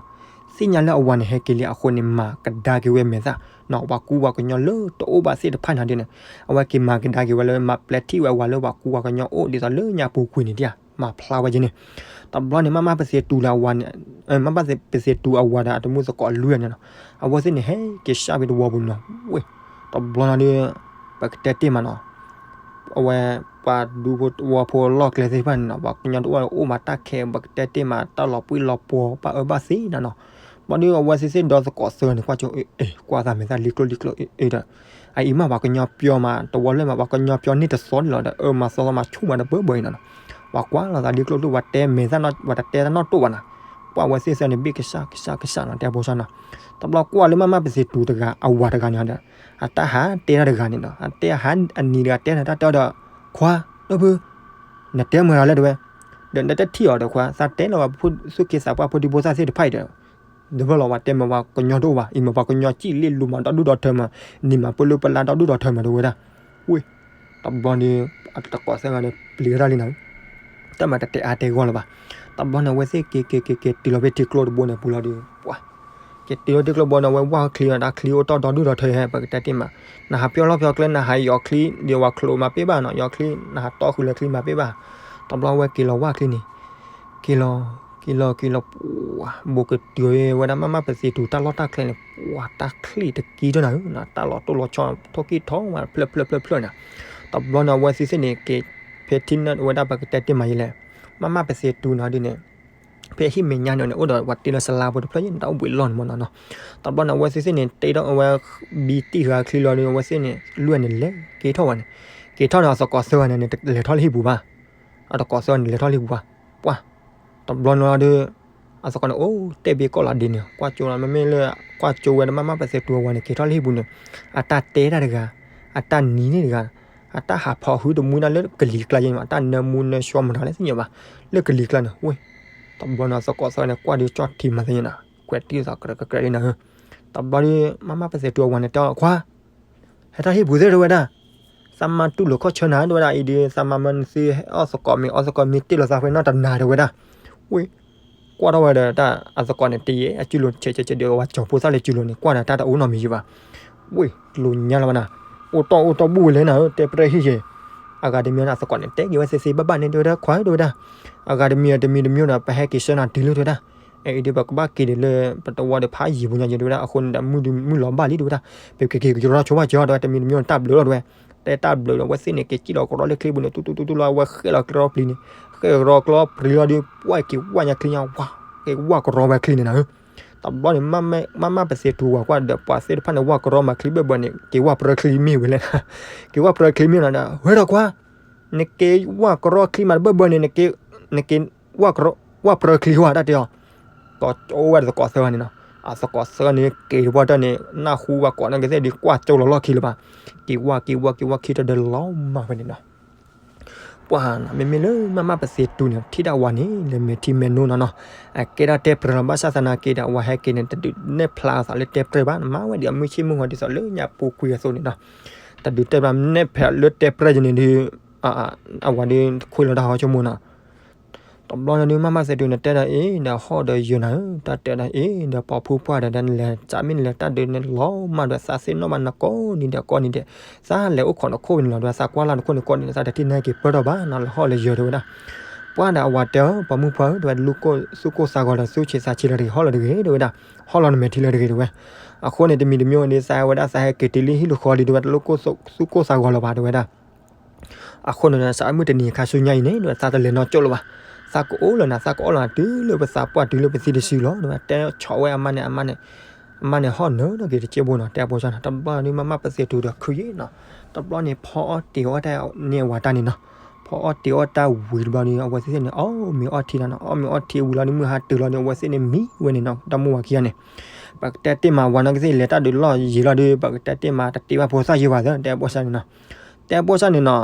သ့ၣ်ညါလၢအဝၤန့ၣ်ဟဲက့ၤလံအဃိန့ၣ် မၤကဒါက့ၤဝဲမဲာ်သၣ်နီၤ, ပှၤကူပှၤကညီလၢတအိၣ်ဘၣ်သ့ၣ်တဖၣ်န့ၣ်ဒ်န့ၣ်, အဝဲက့ၤမၤကဒါက့ၤဝဲလၢ မၤပျဲထံၣ်ဝဲအဝၤလၢပှၤကူပှၤကညီအိၣ် ဒ်သိးလၢညါပူၤကွံာ်န့ၣ်ဒ်ဧါ မၤဖျါဝဲက့ၤန့ၣ်. တဘျီန့ၣ် မၢ်မၢ်ပသ့တူလၢအဝၤန့ၣ်, မၢ်မၢ်ပသ့တူအဝၤဒီးအတမူသကိးလွံၢ်ဂၤန့ၣ်နီၤ, အဝဲသ့ၣ်န့ၣ် ဟဲက့ၤစၢ်ဖဲတဝီပူၤန့ၣ်နီၤ. ဝ့ၢ် တဘျီန့ၣ်ဒီး ပကတဲတ့ၢ်မးနီၤ, အဝဲ ပှၤဒူဖိတဝီဖိလီၢ်ကျဲသ့ၣ်တဖၣ်န့ၣ်နီၤ, ပှၤကညီတအိၣ်အိၣ်မးတၢ်ခဲ ပကတဲတ့ၢ်မး တၢ်လီၤပှံၢ်လီၤပှီၤ ဘၣ်အၢဘၣ်သီနၤနီၤ. ဘျီဒီးအဝဲသ့ၣ်သ့ၣ်ဒီသကိးသၢဂၤန့ၣ် ကွၢ်ကၠိ အ့ ကွၢ်သးမဲာ်သၣ်လံကျိၣ်လံကျိၣ်အ့ဒီး အအံၤမးပှၤကညီပျီမး တဝီလၢမး ပှၤကညီပျီန့ၢ်တသီန့ၣ်လီၤဒီး အၢမၤသီသီမးဆူၣ်မးတဘၢဘၢအံၤနီၤ. ပှၤကွၢ်လီၤသးလံကျိၣ်လံကျိၣ် ပှၤတဲမဲာ်သၣ် ပှၤတတဲတၢ်နီတတိၢ်ဘၣ်နီၤ. ကွၢ်ဝဲသ့ၣ်သၢဂၤန့ၣ် ဘ့ၣ်ကစၢ်ကစၢ်ကစၢ်နီၤ တဲဖိဆၣ်နီၤ. တဘျီကွၢ်လၢမၢ်မၢ်ပသ့တူတဂၤ အဝၤတဂၤန့ၣ်ဒီး အတၢ်ဟးတဲတၢ်တဂၤန့ၣ်နီၤ, အတဲဟးအနံၤတဂၤတဲန့ၣ် တၢ်တဲအီၤဒီး ခွါ ဒိၣ်ဖု နတဲမုာ်တၢ်လဲၣ်တဲဝဲ, ဒီးနတထံၣ်အီၤဒီးခွါ သးတဲလီၤဝဲ သူၣ်က့သးပှၢ်ဖိဒံဖိသၣ်သ့ၣ်တဖၣ်အံၤဒီး တဘၣ်လီၤ ပှၤတဲမး ပှၤကညီတအိၣ်ဘၣ် အံၤမး ပှၤကညီစံၣ်လ့ၣ်လူၤမး ဒီဒူၣ်ဒီထၢမး နံၤမးပၢလၢပလါဒီဒူၣ်ဒီထၢမး တဲဝဲဒၣ်. ဝ့ၢ် တဘျီန့ၣ် အသကိးသၢဂၤန့ၣ် ပျံၤတၢ်လံနီၤ. တၢ်မၤတတဲအါတဲဂီၢ်လၢၤဘၣ်. တဘျီန့ၣ် အဝဲသ့ၣ်က့ၤက့ၤက့ၤက့ၤတုၤလီၤဖဲထံကျိတဘိန့ၣ်ပူၤလီၤဒီး ပှၤ က့ၤတုၤလီၤထံကျိတဘိန့ၣ် အဝဲဝၢ်ချံအီၤ တၢ်ချံအိၣ်တီၢ်ဒီဒူၣ်ဒီထၢဟဲ ပကတဲတ့ၢ်မး နဟးပျီလီၢ်ပျီကျဲ နဟးယီၤချံ ဒီးဝဲချိးမၤပ့ၢ်ဘၣ်နီၤ ယီၤချံ နဟးတီၢ်ဃုာ်လၢချံမၤပ့ၢ်ဘၣ်. တဘျီဝဲက့ၤလီၤဝၢ်ချံန့ၣ် က့ၤလီၤ က့ၤလီၤ က့ၤလီၤ ပှၤ ဘူးကတုၤဝဲဒၣ်မၢ်မၢ်ပသ့တူတၢ်လီၢ်တၢ်ကျဲန့ၣ် ပှၤတၢ်ချံတကံထီၣ်နၤဧၢ တၢ်လီၤတိၢ်လီၤဆီ ထိၣ်ကံၢ်ထီၣ်ဝဲ ဖျၢၣ်ဖျၢၣ်ဖျၢၣ်ဖျၢၣ်န့ၣ်. တဘျီန့ၣ် အဝဲသ့ၣ်သ့ၣ်န့ၣ် က့ၤဖဲထံန့ၣ်ဝဲဒၣ်ပကတဲတ့ၢ်မးယဲလဲၣ် မၢ်မၢ်ပသ့တူန့ၣ်ဒ်န့ၣ် ဖဲဟံၣ်မဲာ်ညါန့ၣ်န့ၣ် အိၣ်ဒီးပှၤတ့လၢစလါဖိတဖျၢၣ်ယဲန့ၣ် တၢ်အိၣ်ဘှံးလီၢ်န့ၣ်မးနီၤနီၤ. တဘျီန့ၣ် အဝဲသ့ၣ်သ့ၣ်န့ၣ် တ့ထီၣ်အဝဲ ဘံတံၢ်ဃာ်ချံလီၤဒီး အဝဲသ့ၣ်န့ၣ် လွံၢ်ဂၤန့ၣ်လဲၤက့ၤထီၣ်ဝဲန့ၣ် က့ၤထီၣ်န့ၣ် အသကိးသၢဂၤန့ၣ် လဲၤထီၣ်လၢဟံၣ်ပူၤဘၣ်. အသကိးသၢဂၤန့ၣ် လဲၤထီၣ်လၢဟံၣ်ပူၤဘၣ်. ပှၤ တဘျီန့ၣ်ဒီး အသကိးန့ၣ် အိၣ် တဲဘ့ၣ်ကီၢ်လီၤဒ်န့ၣ် ကွၢ်ကၠိလီၤ မ့မ့ၢ်လၢ ကွၢ်ကၠိဝဲဒၣ်မၢ်မၢ်ပသ့တူအဝၤန့ၣ် က့ၤထီၣ်လၢဟံၣ်ပူၤန့ၣ် အတၢ်တဲတၢ်တဂၤ အတၢ်နံၤန့ၣ်တဂၤ အတၢ်ဟးဖီၣ်ဟုတမူဒၣ်လၢကလံၤကျါယဲန့ၣ် အတၢ်နၢမူနၢဆှီမတၤလဲၣ်သ့ၣ်ညါဘၣ် လၢကလံၤကျါန့ၣ် ဝ့ၢ် တဘျီန့ၣ် အသကိးသၢဂၤန့ၣ် ကွၢ်ဒီးကၠီၣ်ထံမၤသ့ၣ်ညါန့ၣ် ကွဲးတံၢ်သးကရဲကရဲဒ်န့ၣ် တဘျီဒီး မၢ်မၢ်ပသ့တူအဝၤန့ၣ် တဲအီၤ ခွါ ဟဲထီၣ်ဟံၣ်ပူၤသ့ၣ်တဲဝဲဒၣ်, သးမါတူၢ်လိာ်ခီၣ်ဆၢနၤ တဲဝဲဒၣ် အံၤဒီး သးမါမၢနသ့အီၣ်သကိးမ့ၤ အီသကိးမ့ၤတ့ၢ်လီၤသးဖဲနီၢ်တနၤတဲဝဲဒၣ်. ဝ့ၢ် ကွၢ်ထီၣ်ဝဲဒီးတၢ် အသကိးန့ၣ် တယဲၢ်အစုလိၤဆဲးဆဲးဆဲးဒီး ဝဲကၠီၤဖိသၣ်လၢစုလိၤန့ၣ် ကွၢ်ဒီးတၢ်တအိၣ်နီတမံၤယံၤဘၣ်. ဝ့ၢ် လိၤညါလၢၤဘၣ်နၤ, အိၣ်တီၢ်အိၣ်တီၢ်ဘူၣ်ဝဲလဲၣ်နၤဧၢ တဲပြဲၢ်ဟံၣ်ယဲၢ်. အဂၤတမံၤန့ၣ် အသကိးန့ၣ် တဲက့ၤဝဲသ့သ့ဘၣ်ဘၣ်န့ၣ် တဲဝဲဒၣ် ခွါ တဲဝဲဒၣ်, အဂၤတမံၤတမံၤတမံၤဒီး ပဟဲက့ၤဆှၢနၤတုၤလၢတဲဝဲဒၣ် အဲဒ်ပကဘၣ်က့ၤဒံးလၢ ပတဝီဒီးဖးယံာ်ပူၤညါယံာ် တဲဝဲဒၣ်. အဃိန့ၣ်ဒီး မုၢ်လီၤဘၣ်လံ တဲဝဲဒၣ်. ပကက့ၤကယီၤထီၣ်ဆိဘၣ်ကီ တဲဝဲ, တမံၤတမံၤန့ၣ် တၢ်ဘျုးလီၤ တဲဝဲ. တဲတၢ်ဘျုးဒီး အဝဲသ့ၣ်န့ၣ် က့ၤစံၣ်လီၤကရီလၢချံပူၤန့ၣ် တူတူတူတူလီၤ. အဝဲဃဲၣ်လီၤကရီပျံၤန့ၣ်, ဃဲၣ်ကရီကရီပျံၤလီၤဒီး ပှၢ်က့ၤဝၢ်ညါချံညါဝါ, က့ၤဝၢ်ကရီဝဲချံန့ၣ်နီၤ. တဘျီန့ၣ် မးမးပသ့ၣ်တူၤဝၤကွၢ်ဒီး ပှၤသ့ၣ်တဖၣ်န့ၣ် ဝၢ်ကရီမၤချံဘၢၣ်ဘၢၣ်န့ၣ် က့ၤဝၢ်ပြၢချံမ့ၢ်ဝဲလဲၣ်, က့ၤဝၢ်ပြၢချံမ့ၢ်နီၤဒီး ဝဲဒီးကွၢ် နက့ၤဝၢ်ကရီချံမးတဘၢၣ်ဘၢၣ်န့ၣ် နက့ၤ ဝၢ်ပြၢချံဝဲ တၢ်တဲအီၤ. ကအိၣ်ဝဲဒီးသကိးသၢဂၤန့ၣ်နီၤ. အသကိးသၢဂၤန့ၣ် က့ၤတဘျီတၢ်န့ၣ် နၢ်ဟူဘၣ်ကိးန့ၣ်ကသ့ၣ်ဒီး ကွၢ်ကၠိလီၤလီၢ်ခံလၢၤဘၣ်. က့ၤဝၢ်က့ၤဝၢ်က့ၤဝၢ်ခံတဒီးလီၤမၢ်ဝဲန့ၣ်နီၤ. ပှၤနီၤ မ့မ့ၢ်လၢမးမးပသ့ၣ်တူၤန့ၣ် ထံၣ်ဒၣ်ဝၤန့ၣ် လဲၤမဲာ်ထံမဲာ်နိနီၤနီၤ. အကဲဒၣ်တဲပြဲလီၤ ဘၣ်ဆၣ်သနာ်က့ဒီး အဝၤဟဲက့ၤန့ၣ် တဒုးနဲၣ်ဖျါအသးလၢတဲပြဲဘၣ်. မၤဝဲဒ်အမုၢ်ဆ့ၣ်မုၢ်ဂီၤဒ်သိးလၢညါပူၤကွံာ်အသိးန့ၣ်နီၤ. တဒုးတဲဘၣ် နဲၣ်ဖျါလၢတဲပြဲယန့ၣ်ဒီး အဝၤဒီးခွ့လီၤတၢ်ဟီဆိကမိၣ်နီၤ. တဘျီန့ၣ်ဒီး မးမးပသ့ၣ်တူၤန့ၣ် တဲဒၣ်အ့ၣ် ဒီးဟီၣ်ဒီးယၢၤနၤဧၢ, တၢ်တဲဒၣ်အ့ၣ် ဒီးပိာ်ဖုပှၢ်ဒီး နလဲၤစးမ့ၢ်နလဲၤတၢ်ဒုးန့ၣ်လီၤမၢ်ဒီး သးသ့ၣ်နီၣ်ဘၣ်နကိးနံၤဒဲးကိးနံၤဒဲး, သးလဲၤအိၣ်ခိးနခိၣ်ဝဲန့ၣ်လီၤဒီး သးကွၢ်လၢ်နခိၣ်န့ၣ်ကိးနံၤဒဲး သးတထံၣ်န့ၢ်က့ၤပၢၢ်ထီၣ်ဘၣ်နီၤ လဲၤဟီၣ်လဲၤယၢၤ တဲဝဲဒၣ်. ပှၢ်ဒီးအဝၤတဲအီၤ ပိာ်မုၣ်ပှၢ်ဧၢ တဲဝဲ လူသူၣ်ကိၢ်သးဂီၤဒီး သူၣ်ဆံးသးဆံးလၢတဂ့ၤ ဟီၣ်လၢတဂ့ၤ တဲဝဲဒၣ်, ဟီၣ်လီၤနမဲာ်ထံလၢတဂ့ၤ တဲဝဲ. အဃိန့ၣ် တမံၤတမံၤန့ၣ် သးဝဲဒၣ်သးဟဲက့ၤတုၤလၢဟံၣ်လၢဃီလံ တဲဝဲ တလူသူၣ်ကိၢ်သးဂီၤလၢၤဘၣ် တဲဝဲဒၣ်. အဃိန့ၣ်ဒီး စးမုၢ်တနံၤခါဆူညါအံၤန့ၣ် တဲဝဲ သးတလဲၤနီၢ်ကၠိလၢၤဘၣ်. သးကအိၣ်လၢနၤ သးကအိၣ်လၢနၤ တုၤလၢပသးပှၢ်တုၤလၢပသံတစုလီၤ တဲဝဲ. တဲဆီၣ်ဝဲအမါန့ၣ် အမါန့ၣ်, အမါန့ၣ်ဟီၣ်နၢၤဒီးက့ၤတစဲးဘိနီၤ တဲအဖိစၢ်န့ၣ်. တဘျီန့ၣ် မးမးပသ့ၣ်တူၤဒီးခုယ့ၣ်နီၤ. တဘျီန့ၣ် ဖီအီၣ်တ့ၤအီၣ်တၢ်န့ၢ်အဝၤတၢ်န့ၣ်နီၤ. ဖီအီၣ်တ့ၤအီၣ်တၢ်ဝံၤတဘျီဒီး အဝဲသ့ၣ်န့ၣ် အီၣ်မ့ၤအီထံနီၤနီၤ. အီၣ်မ့ၤအီထံဝံၤလီၤဒီး မုၢ်ဟါတုၤလီၤဒီး အဝဲသ့ၣ်န့ၣ်မံဝဲန့ၣ်နီၤ တၢ်မိၢ်ဝၤခံဂၤန့ၣ်. ပကတဲတ့ၢ်မးဝၤနီၢ်ကသ့ၣ် လဲၤတၢ်ဒုးလီၢ်ယံၤလီၤဒီး ပကတဲတ့ၢ်မး တတ့ဘၣ်ဖိသၣ်ယ့ၢ်ဘၣ်သၢ တဲအဖိစၢ်န့ၣ်နီၤ. တဲအဖိစၢ်န့ၣ်နီၤ,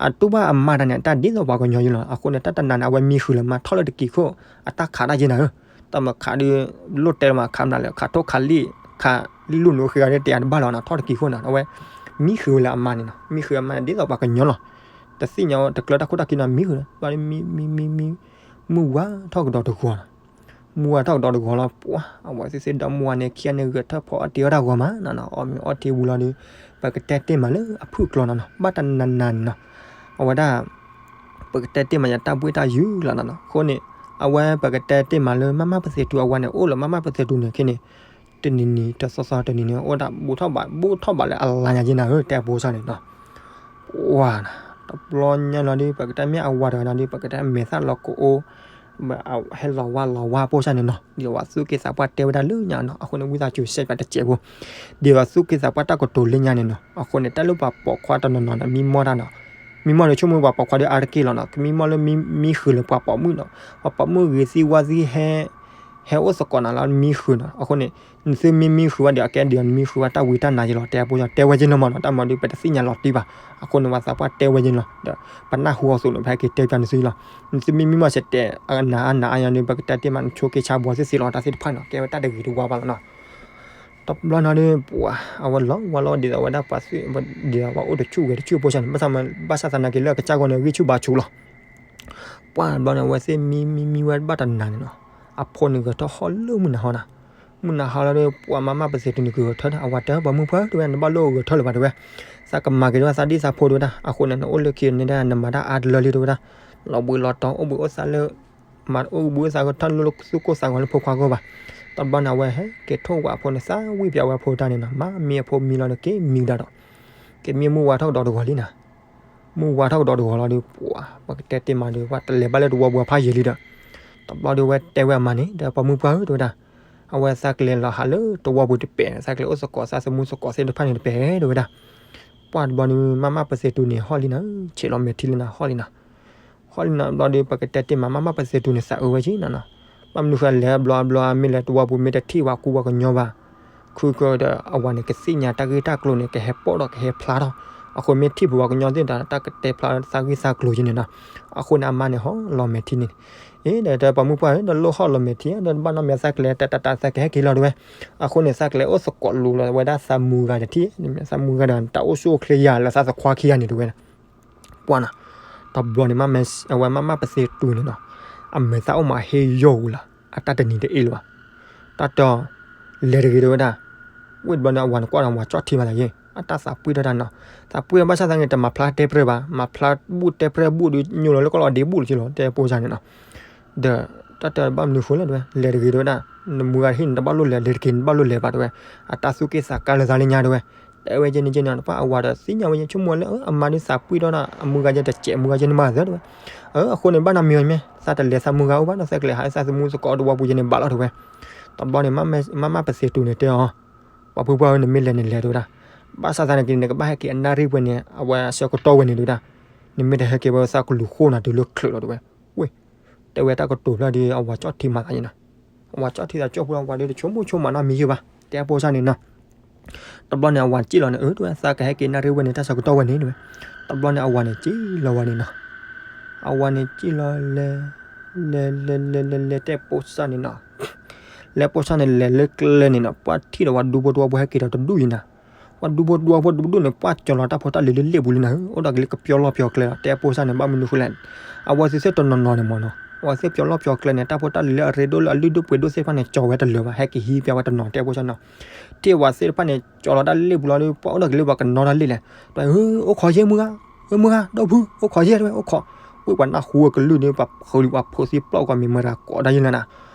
အတူၢ်ဘၣ်အမါတၢ်န့ၣ် အတၢ်ဒ်သိးပှၤကညီယ့ၢ်လီၤ. အဃိန့ၣ် တၢ်တနၤန့ၣ် အဝဲမံဃုာ်လၢၤမး ထီၣ်လၢတကံၤခိၣ် အတၢ်ခးတၢ်ယ့ၢ်နၤဧၢ, တၢ်မၤခးဒုး လိၣ်တဲလၢမးခးမနုၤလဲၣ် ခးထိၣ်ခးလံၣ် ခးလံၣ်လိၣ်နုာ်ဃ့ဂၤဒ်တဲအတဘၣ်လီၤနီၤ ထီၣ်တကံၤခိၣ်နီၤ. အဝဲမံဃုာ်ဝဲလၢအမါန့ၣ်နီၤ. မံဃုာ်အမါန့ၣ် ဒ်သိးပှၤကညီလီၤ. တသ့ၣ်ညါတကျၢၤတၢ်ခိၣ်တၢ်ခံနီၤ မံဃုာ်လီၤ. ဘျီဒ်မံမံမံမံ မုၢ်ဝါထီၣ်ကဒီးတဂီၤနီၤ. မုၢ်ဝါထီၣ်ကဒီးတဂီၤလီၤ ပှၤ အဝဲသ့ၣ်သ့ၣ်ဒီမါဝၤန့ၣ် ခံဂၤန့ၣ် ဂဲၤထၢၣ်ဖီအီၣ်တ့ၤအီၣ်တၢ်ဂီၤမးနီၤနီၤ. အီၣ်မ့ၤအီထံဝံၤလီၤဒီး ပကတဲတ့ၢ်မးလၢအဖုၣ်ကျိၤနီၤနီၤ ဘၣ်တနၤနၤန့ၣ်နီၤ. အဝဲဒၣ် ပကတဲတ့ၢ်မးယတၢ်ဘှ့ၣ်တၢ်ယုၢ်လီၤနီၤနီၤ. အဃိန့ၣ် အဝဲပကတဲတ့ၢ်မးလၢ မးမးပသ့ၣ်တူၤအဝၤန့ၣ် အိၣ်လၢမးမးပသ့ၣ်တူၤန့ၣ် ခဲန့ၣ် တနံၤနံၤတသီသီတနံၤနံၤ အိၣ်ဒၣ်ဘူးထီၣ်ဘး ဘူးထီၣ်ဘးလၢအလါညါယ့ၢ်နၤဧၢ တဲအဖိစၢ်န့ၣ်နီၤ. ပှၤနီၤ တဘျီညါလီၤဒီး ပကတဲမ့ၢ်အဝၤတဂၤနီၤဒီး ပကတဲမဲာ်သၣ်လီၤကအိ ဟဲလီၤဝါလီၤဝါအဖိစၢ်န့ၣ်နီၤ. ဒ်သိးပှၤသူၣ်က့သးပှၢ်တဲဝဲဒၣ်လၢညါနီၤ အဃိန့ၣ် ဝံသးစူၤ share ပၠးတစဲးဖိ, ဒ်သိးပှၤသူၣ်က့သးပှၢ်တၢ်ကတိၤလၢညါန့ၣ်နီၤ. အဃိန့ၣ် တၢ်လၢပှၤပိာ်ခွါတနီၤနီၤန့ၣ် မံမီၢ်တၢ်နီၤ, မံမီၢ်ဒီးဆိကမိၣ်ပှၤပိာ်ခွါဒီးအါတက့ၢ်လီၤနီၤ. ကမံမီၢ်လၢမံဃုာ်လၢပှၤပိာ်မုၣ်နီၤ, ပှၤပိာ်မုၣ်ဂ့ၤသံဝါသံဟဲ ဟဲအိၣ်သကိးနၤလၢမံဃုာ်နီၤ. အဃိန့ၣ် နသုမ့ၢ်မံဃုာ်ဝဲဒီး အကဲဒ်အံၤ နမံဃုာ်ဝဲတၢ်ဝံတၢ်နါယ့ၢ်လီၤ တဲအဖိစၢ် တဲဝဲယ့ၢ်လီၤမးနီၤ. တၢ်မၤဒုး ပတသ့ၣ်ညါလီၤတံၢ်ဘၣ်. အဃိန့ၣ် ပှၤသးပှၢ်တဲဝဲယ့ၢ်လီၤ ဒီးပနၢ်ဟူအီၤအသိးန့ၣ် ပဟဲက့ၤတဲပၠးနသုလီၤ. နသုမ့ၢ်မံမီၢ်စဲးတဲ အနၤအါနၤအါယၤဒီး ပကတဲတ့ၢ်မး နဆိက့ဆါဘှီသ့ၣ်သ့ၣ်လီၤ တၢ်သ့ၣ်တဖၣ်နီၤ ကဲဝဲတၢ်တဂ့ၤတဝါဘၣ်လီၤနီၤ. တဘျီနီၤဒီး ပှၤ အဝဲလီၤဝါလီၤဒ်သိးဝဲဒၣ်ပှၤသ့ၣ် ဒ်သိးပှၤအိၣ်တဆူၣ်ဂဲၤတဆူၣ်အဖိစၢ်န့ၣ် ဘၣ်ဆၣ်သနာ်က့လၢအကစၢ်ဂီၢ်န့ၣ် ဂံၢ်ဆူၣ်ဘါဆူၣ်လီၤ. ပှၤတဘျီန့ၣ် အဝဲသ့ၣ်မံမံမံဝဲဘၣ်တနၤန့ၣ်နီၤ, အဖိန့ၣ်ဂဲၤထၢၣ်ဟီၣ်လၢမုၢ်နၤဟီနီၤ. မုၢ်နၤဟီလီၤဒီး ပှၤမၤမးပသ့ၣ်တုၤန့ၣ် ကဂဲၤထၢၣ်ဒၣ် အဝၤတဲ ပှၤမုၢ်ပှၢ်ဧၢ တဲဝဲ နဘၣ်လိၣ်ဂဲၤထၢၣ်လၢၤဘၣ် တဲဝဲ, သးကမၤက့ၤဒၣ်သးဒံၣ်သးဖိ တဲဝဲဒၣ်. အဃိန့ၣ် နအိၣ်လၢခံန့ၣ်ဒၣ် နမၤတၢ်အါတလၢလံ တဲဝဲဒၣ်, လီၤဘှံးလီၤတီၤ အိၣ်ဘှံးအိၣ်သါလၢ မၤအိၣ်ဘှံးအိၣ်သါဂဲၤထၢၣ်လၢသူၣ်ကိၢ်သးဂီၤလၢဖိခွါဂီၢ်ဘၣ်. တဘျီန့ၣ် အဝဲဟဲက့ၤထိၣ်ဝဲအဖိန့ၣ် သးဝံၣ်ပၠးဝဲအဖိတၢ်န့ၣ်နီၤ, မ့ၢ်အဖိမံလီၤဒီး က့ၤမံကဒါဒီး က့ၤမံမုၢ်ဝါထီၣ်ကဒီးတဂီၤလံနီၤ. မုၢ်ဝါထီၣ်ကဒီးတဂီၤလီၤဒီး ပှၤ ပကတဲတ့ၢ်မးဒီး ပှၤတလဲၤဘၣ်လၢတဝီပူၤအဖးယံာ်လံဒီး တဘျီဒီး ဝဲတဲဝဲအမါန့ၣ်ဒီး ပှၤမုၢ်ပှၢ်ဧၢ တဲဝဲဒၣ်, အဝဲသးကလဲၤလီၤဟးလၢတဝီပူၤတပဲာ်, သးကလဲၤအိၣ်သကိးသးသမူသကိးသ့ၣ်တဖၣ်န့ၣ်တပဲာ် တဲဝဲဒၣ်. ပှၢ်တဘျီဒီး မးမးပသ့ၣ်တုၤန့ၣ် ဟီၣ်လံနီၤ, ဆဲးလီၤမဲာ်ထံလၢနၤ ဟီၣ်လံနီၤ. ဟီၣ်လံနီၤ တဘျီဒီး ပကတဲတ့ၢ်မး မးမးပသ့ၣ်တုၤန့ၣ် သးအၢဝဲက့နီၤနီၤ. ဘၣ်မနုၤဃိလဲၣ် ဘျီဘျီ မ့ၢ်လဲၤတဝီပူၤ မ့ၢ်တထံၣ်ပှၤကူပှၤကညီဘၣ် ခုကဒီး အဝၤန့ၣ် ကသ့ၣ်ညါတၢ်ဂ့ၢ်တၢ်ကျိၤန့ၣ် ကဟဲပိာ်ဒီးကဟဲဖျါထီၣ်. အဃိမ့ၢ်ထံၣ်ပှၤကညီသ့ၣ်တဖၣ် တၢ်ကတဲဖျါသးဂ့ၢ်သးကျိၤက့န့ၣ်နီၤ. အဃိန့ၣ် အမါန့ၣ် ဟီၣ်လီၤမဲာ်ထံန့ၣ်, အ့ ဒီးတဲပှၤမုၢ်ပှၢ်ဧၢ ဒီးလိၣ်ဟီၣ်လီၤမဲာ်ထံ ဒီးဘၣ်နီၢ်မ့ၢ်သးကလဲၤတၢ်တၢ်တၢ်သးကဟဲက့ၤလီၤ တဲဝဲ. အဃိန့ၣ် သးကလဲၤအိၣ်သကိးလိၤလီၤဝဲဒၣ်သးမုၢ်ဂၤတထံၣ်, သးမုၢ်ဂၤဒီး တၢ်အိၣ်ဆူၣ်အိၣ်ချ့ယၤလၢသးသခွါခံဂၤန့ၣ် တဲဝဲ. ပှၢ်နီၤ, တဘျီန့ၣ် အဝဲမးမးပသ့ၣ်တုၤန့ၣ်နီၤ, အမဲာ်သၣ်အိၣ်မးဟ့ၣ်ယီၢ်ဝံၤလီၤ, အတၢ်တနံၤတအ့ၣ်လၢၤဘၣ်. တၢ်တီ လဲၤတဂ့ၤ တဲဝဲဒၣ်. ဝံၤတဘျီန့ၣ် အဝၤန့ၣ်ကွၢ်ဒီး အဝၤကၠီၣ်ထံမးလၢယ့ၣ်, အတၢ်သးပှ့ၢ်ထီၣ်တၢ်နီၤ, သးပှ့ၢ်ဘၣ်ဆၣ်သနာ်က့ တမၤဖျါတဲပြဲၢ်ဘၣ်, မၤဖျါဘူၣ်တဲပြဲၢ်ဘူၣ်ဒီး ညိလီၤလၢကီၢ်လီၤဒ့ဘူၣ်လီၤက့လီၤ တဲဖိစၢ်န့ၣ်နီၤ. ဒီး တၢ်တဲဘၣ်မနုၤဃိလဲၣ်တဲဝဲ, လဲၤတဂ့ၤတဲဝဲဒၣ်, နမုၢ်ဂၤဟံၣ်န့ၣ် တဘၣ်လိၣ်လဲၤ လဲၤတက့ၤန့ၣ်တဘၣ်လိၣ်လဲၤဘၣ်တဲဝဲ, အတၢ်သူၣ်က့ၣ်သးကါလၢသးလၢညါတဲဝဲ, တဲဝဲကဲန့ၣ်ကဲန့ၣ် ပှၤအဝၤဒီးသ့ၣ်ညါဝဲဆိကမိၣ်လၢ အမါဒုးသးပှံၢ်ထီၣ်ဒီး အမုၢ်ဂၤယဲတစဲးမုၢ်ဂၤယဲန့ၣ်မၤသၢတဲဝဲ, အဃိန့ၣ် ဘၣ်နမံၤအီၤမ့ၢ် သးတလဲၤသးမုၢ်ဂၤအိၣ်ဘၣ်ဒီး သးကလဲၤဟးသးသမူသကိးတဝီပူၤယဲန့ၣ်ဘၣ်လီၤတဲဝဲ, တဘျီန့ၣ် မမၢ်ပသ့ၣ်တူၢ်န့ၣ်တဲအီၤ ပှၤဖုပှၢ်ဧၢ နမ့ၢ်လဲၤန့ၣ်လဲၤတဲဝဲဒၣ်, ဘၣ်ဆၣ်သနာ်က့န့ၣ် နကဘၣ်ဟဲက့ၤအနၣ်ရံၣ်ဝဲန့ၣ် အဝဲအဆၢကတီၢ်ဝဲန့ၣ်တဲဝဲဒၣ်, နမ့ၢ်တဟဲက့ၤဝဲသးကလူၤဃိၣ်နၤတုၤလၢချုးလီၤတဲဝဲ, ဝ့ၢ်, တဲဝဲတၢ်ကတိၤဖျၢၣ်ဒီး အဝၤကၠီၣ်ထံမၤသးန့ၣ်နီၤ, အဝၤကၠီၣ်ထံသးကၠိၣ်ဖိလီၤ ပှၤဒီးတဆိကမိၣ်ဆိကမးနီတမံၤယဲၢ်ဘၣ် တဲအဖိစၢ်န့ၣ်နီၤ တဘျီန့ၣ် အဝၤစံၣ်လီၤန့ၣ် အၢ တဲဝဲ သးကဟဲက့ၤနၣ်ရံၣ်ဝဲန့ၣ် တၢ်ဆၢကတီၢ်ဝဲန့ၣ်တဲဝဲ, တဘျီန့ၣ် အဝၤန့ၣ်စံၣ်လီၤဝဲန့ၣ်နီၤ, အဝၤန့ၣ်စံၣ်လီၤလဲၤ လဲၤလဲၤလဲၤလဲၤလဲၤတဲဖိစၢ်န့ၣ်နီၤ, လဲၤဖိစၢ်န့ၣ်လဲၤလၢကျဲန့ၣ်နီၤ ပှၤထံၣ်ဒီးပှၤဒူဖိတဝီဖိဟဲက့ၤဒီးတဒူၣ်အံၤနၤ, ပှၤဒူဖိတဝီဖိတဒူၣ်န့ၣ် ပှၤကၠီၤလီၤတၢ်ဖိတၢ်လံၤလၢလ့ၣ်ပူၤလံနၤဧၢ, အိၣ်ဒီးက့ၤလၢကပျီလီၢ်ပျီကျဲလီၤ တဲဖိစၢ်န့ၣ် ဘၣ်မနုၤဃိလဲၣ်, အဝဲသ့ၣ်သ့ၣ်တနီၤနီၤန့ၣ်မ့ၢ်နီၤ အဝဲသ့ၣ်ပျီလီၢ်ပျီကျဲန့ၣ် တၢ်ဖိတၢ်လံၤလၢအရ့ဒိၣ်လၢအလုၢ်ဒိၣ်ပှ့ၤဒိၣ်သ့ၣ်တဖၣ်န့ၣ် ကၠီၤဝဲတလၢာ်ဘၣ် ဟဲက့ၤဟံးပျီဝဲတနီၤ တဲဖိစၢ်နီၤ, ထံၣ်ဝဲသ့ၣ်တဖၣ်န့ၣ် ကၠီၤလီၤတၢ်လ့ၣ်ပူၤလီၤဒီး ပှၤအိၣ်ဒီးက့ၤလၢပှၤကနီတၢ်လ့ၣ်လဲၣ်, တဲ အိၣ်ခိးယဲၢ်မုၢ်ဂၤ, ယဲၢ်မုၢ်ဂၤ ဒီဖု အိၣ်ခိးယဲၢ်တဲဝဲ အိၣ်ခိး, ဝ့ၢ်ပှၤနၢ်ဟူဝဲကလုၢ်ဒီး ပှၤဖုးလံ ပှၤဖိသံပျီၢ်ကွၢ်မံၤမတၤကိးတၢ်ယဲၢ်လၢနၤ,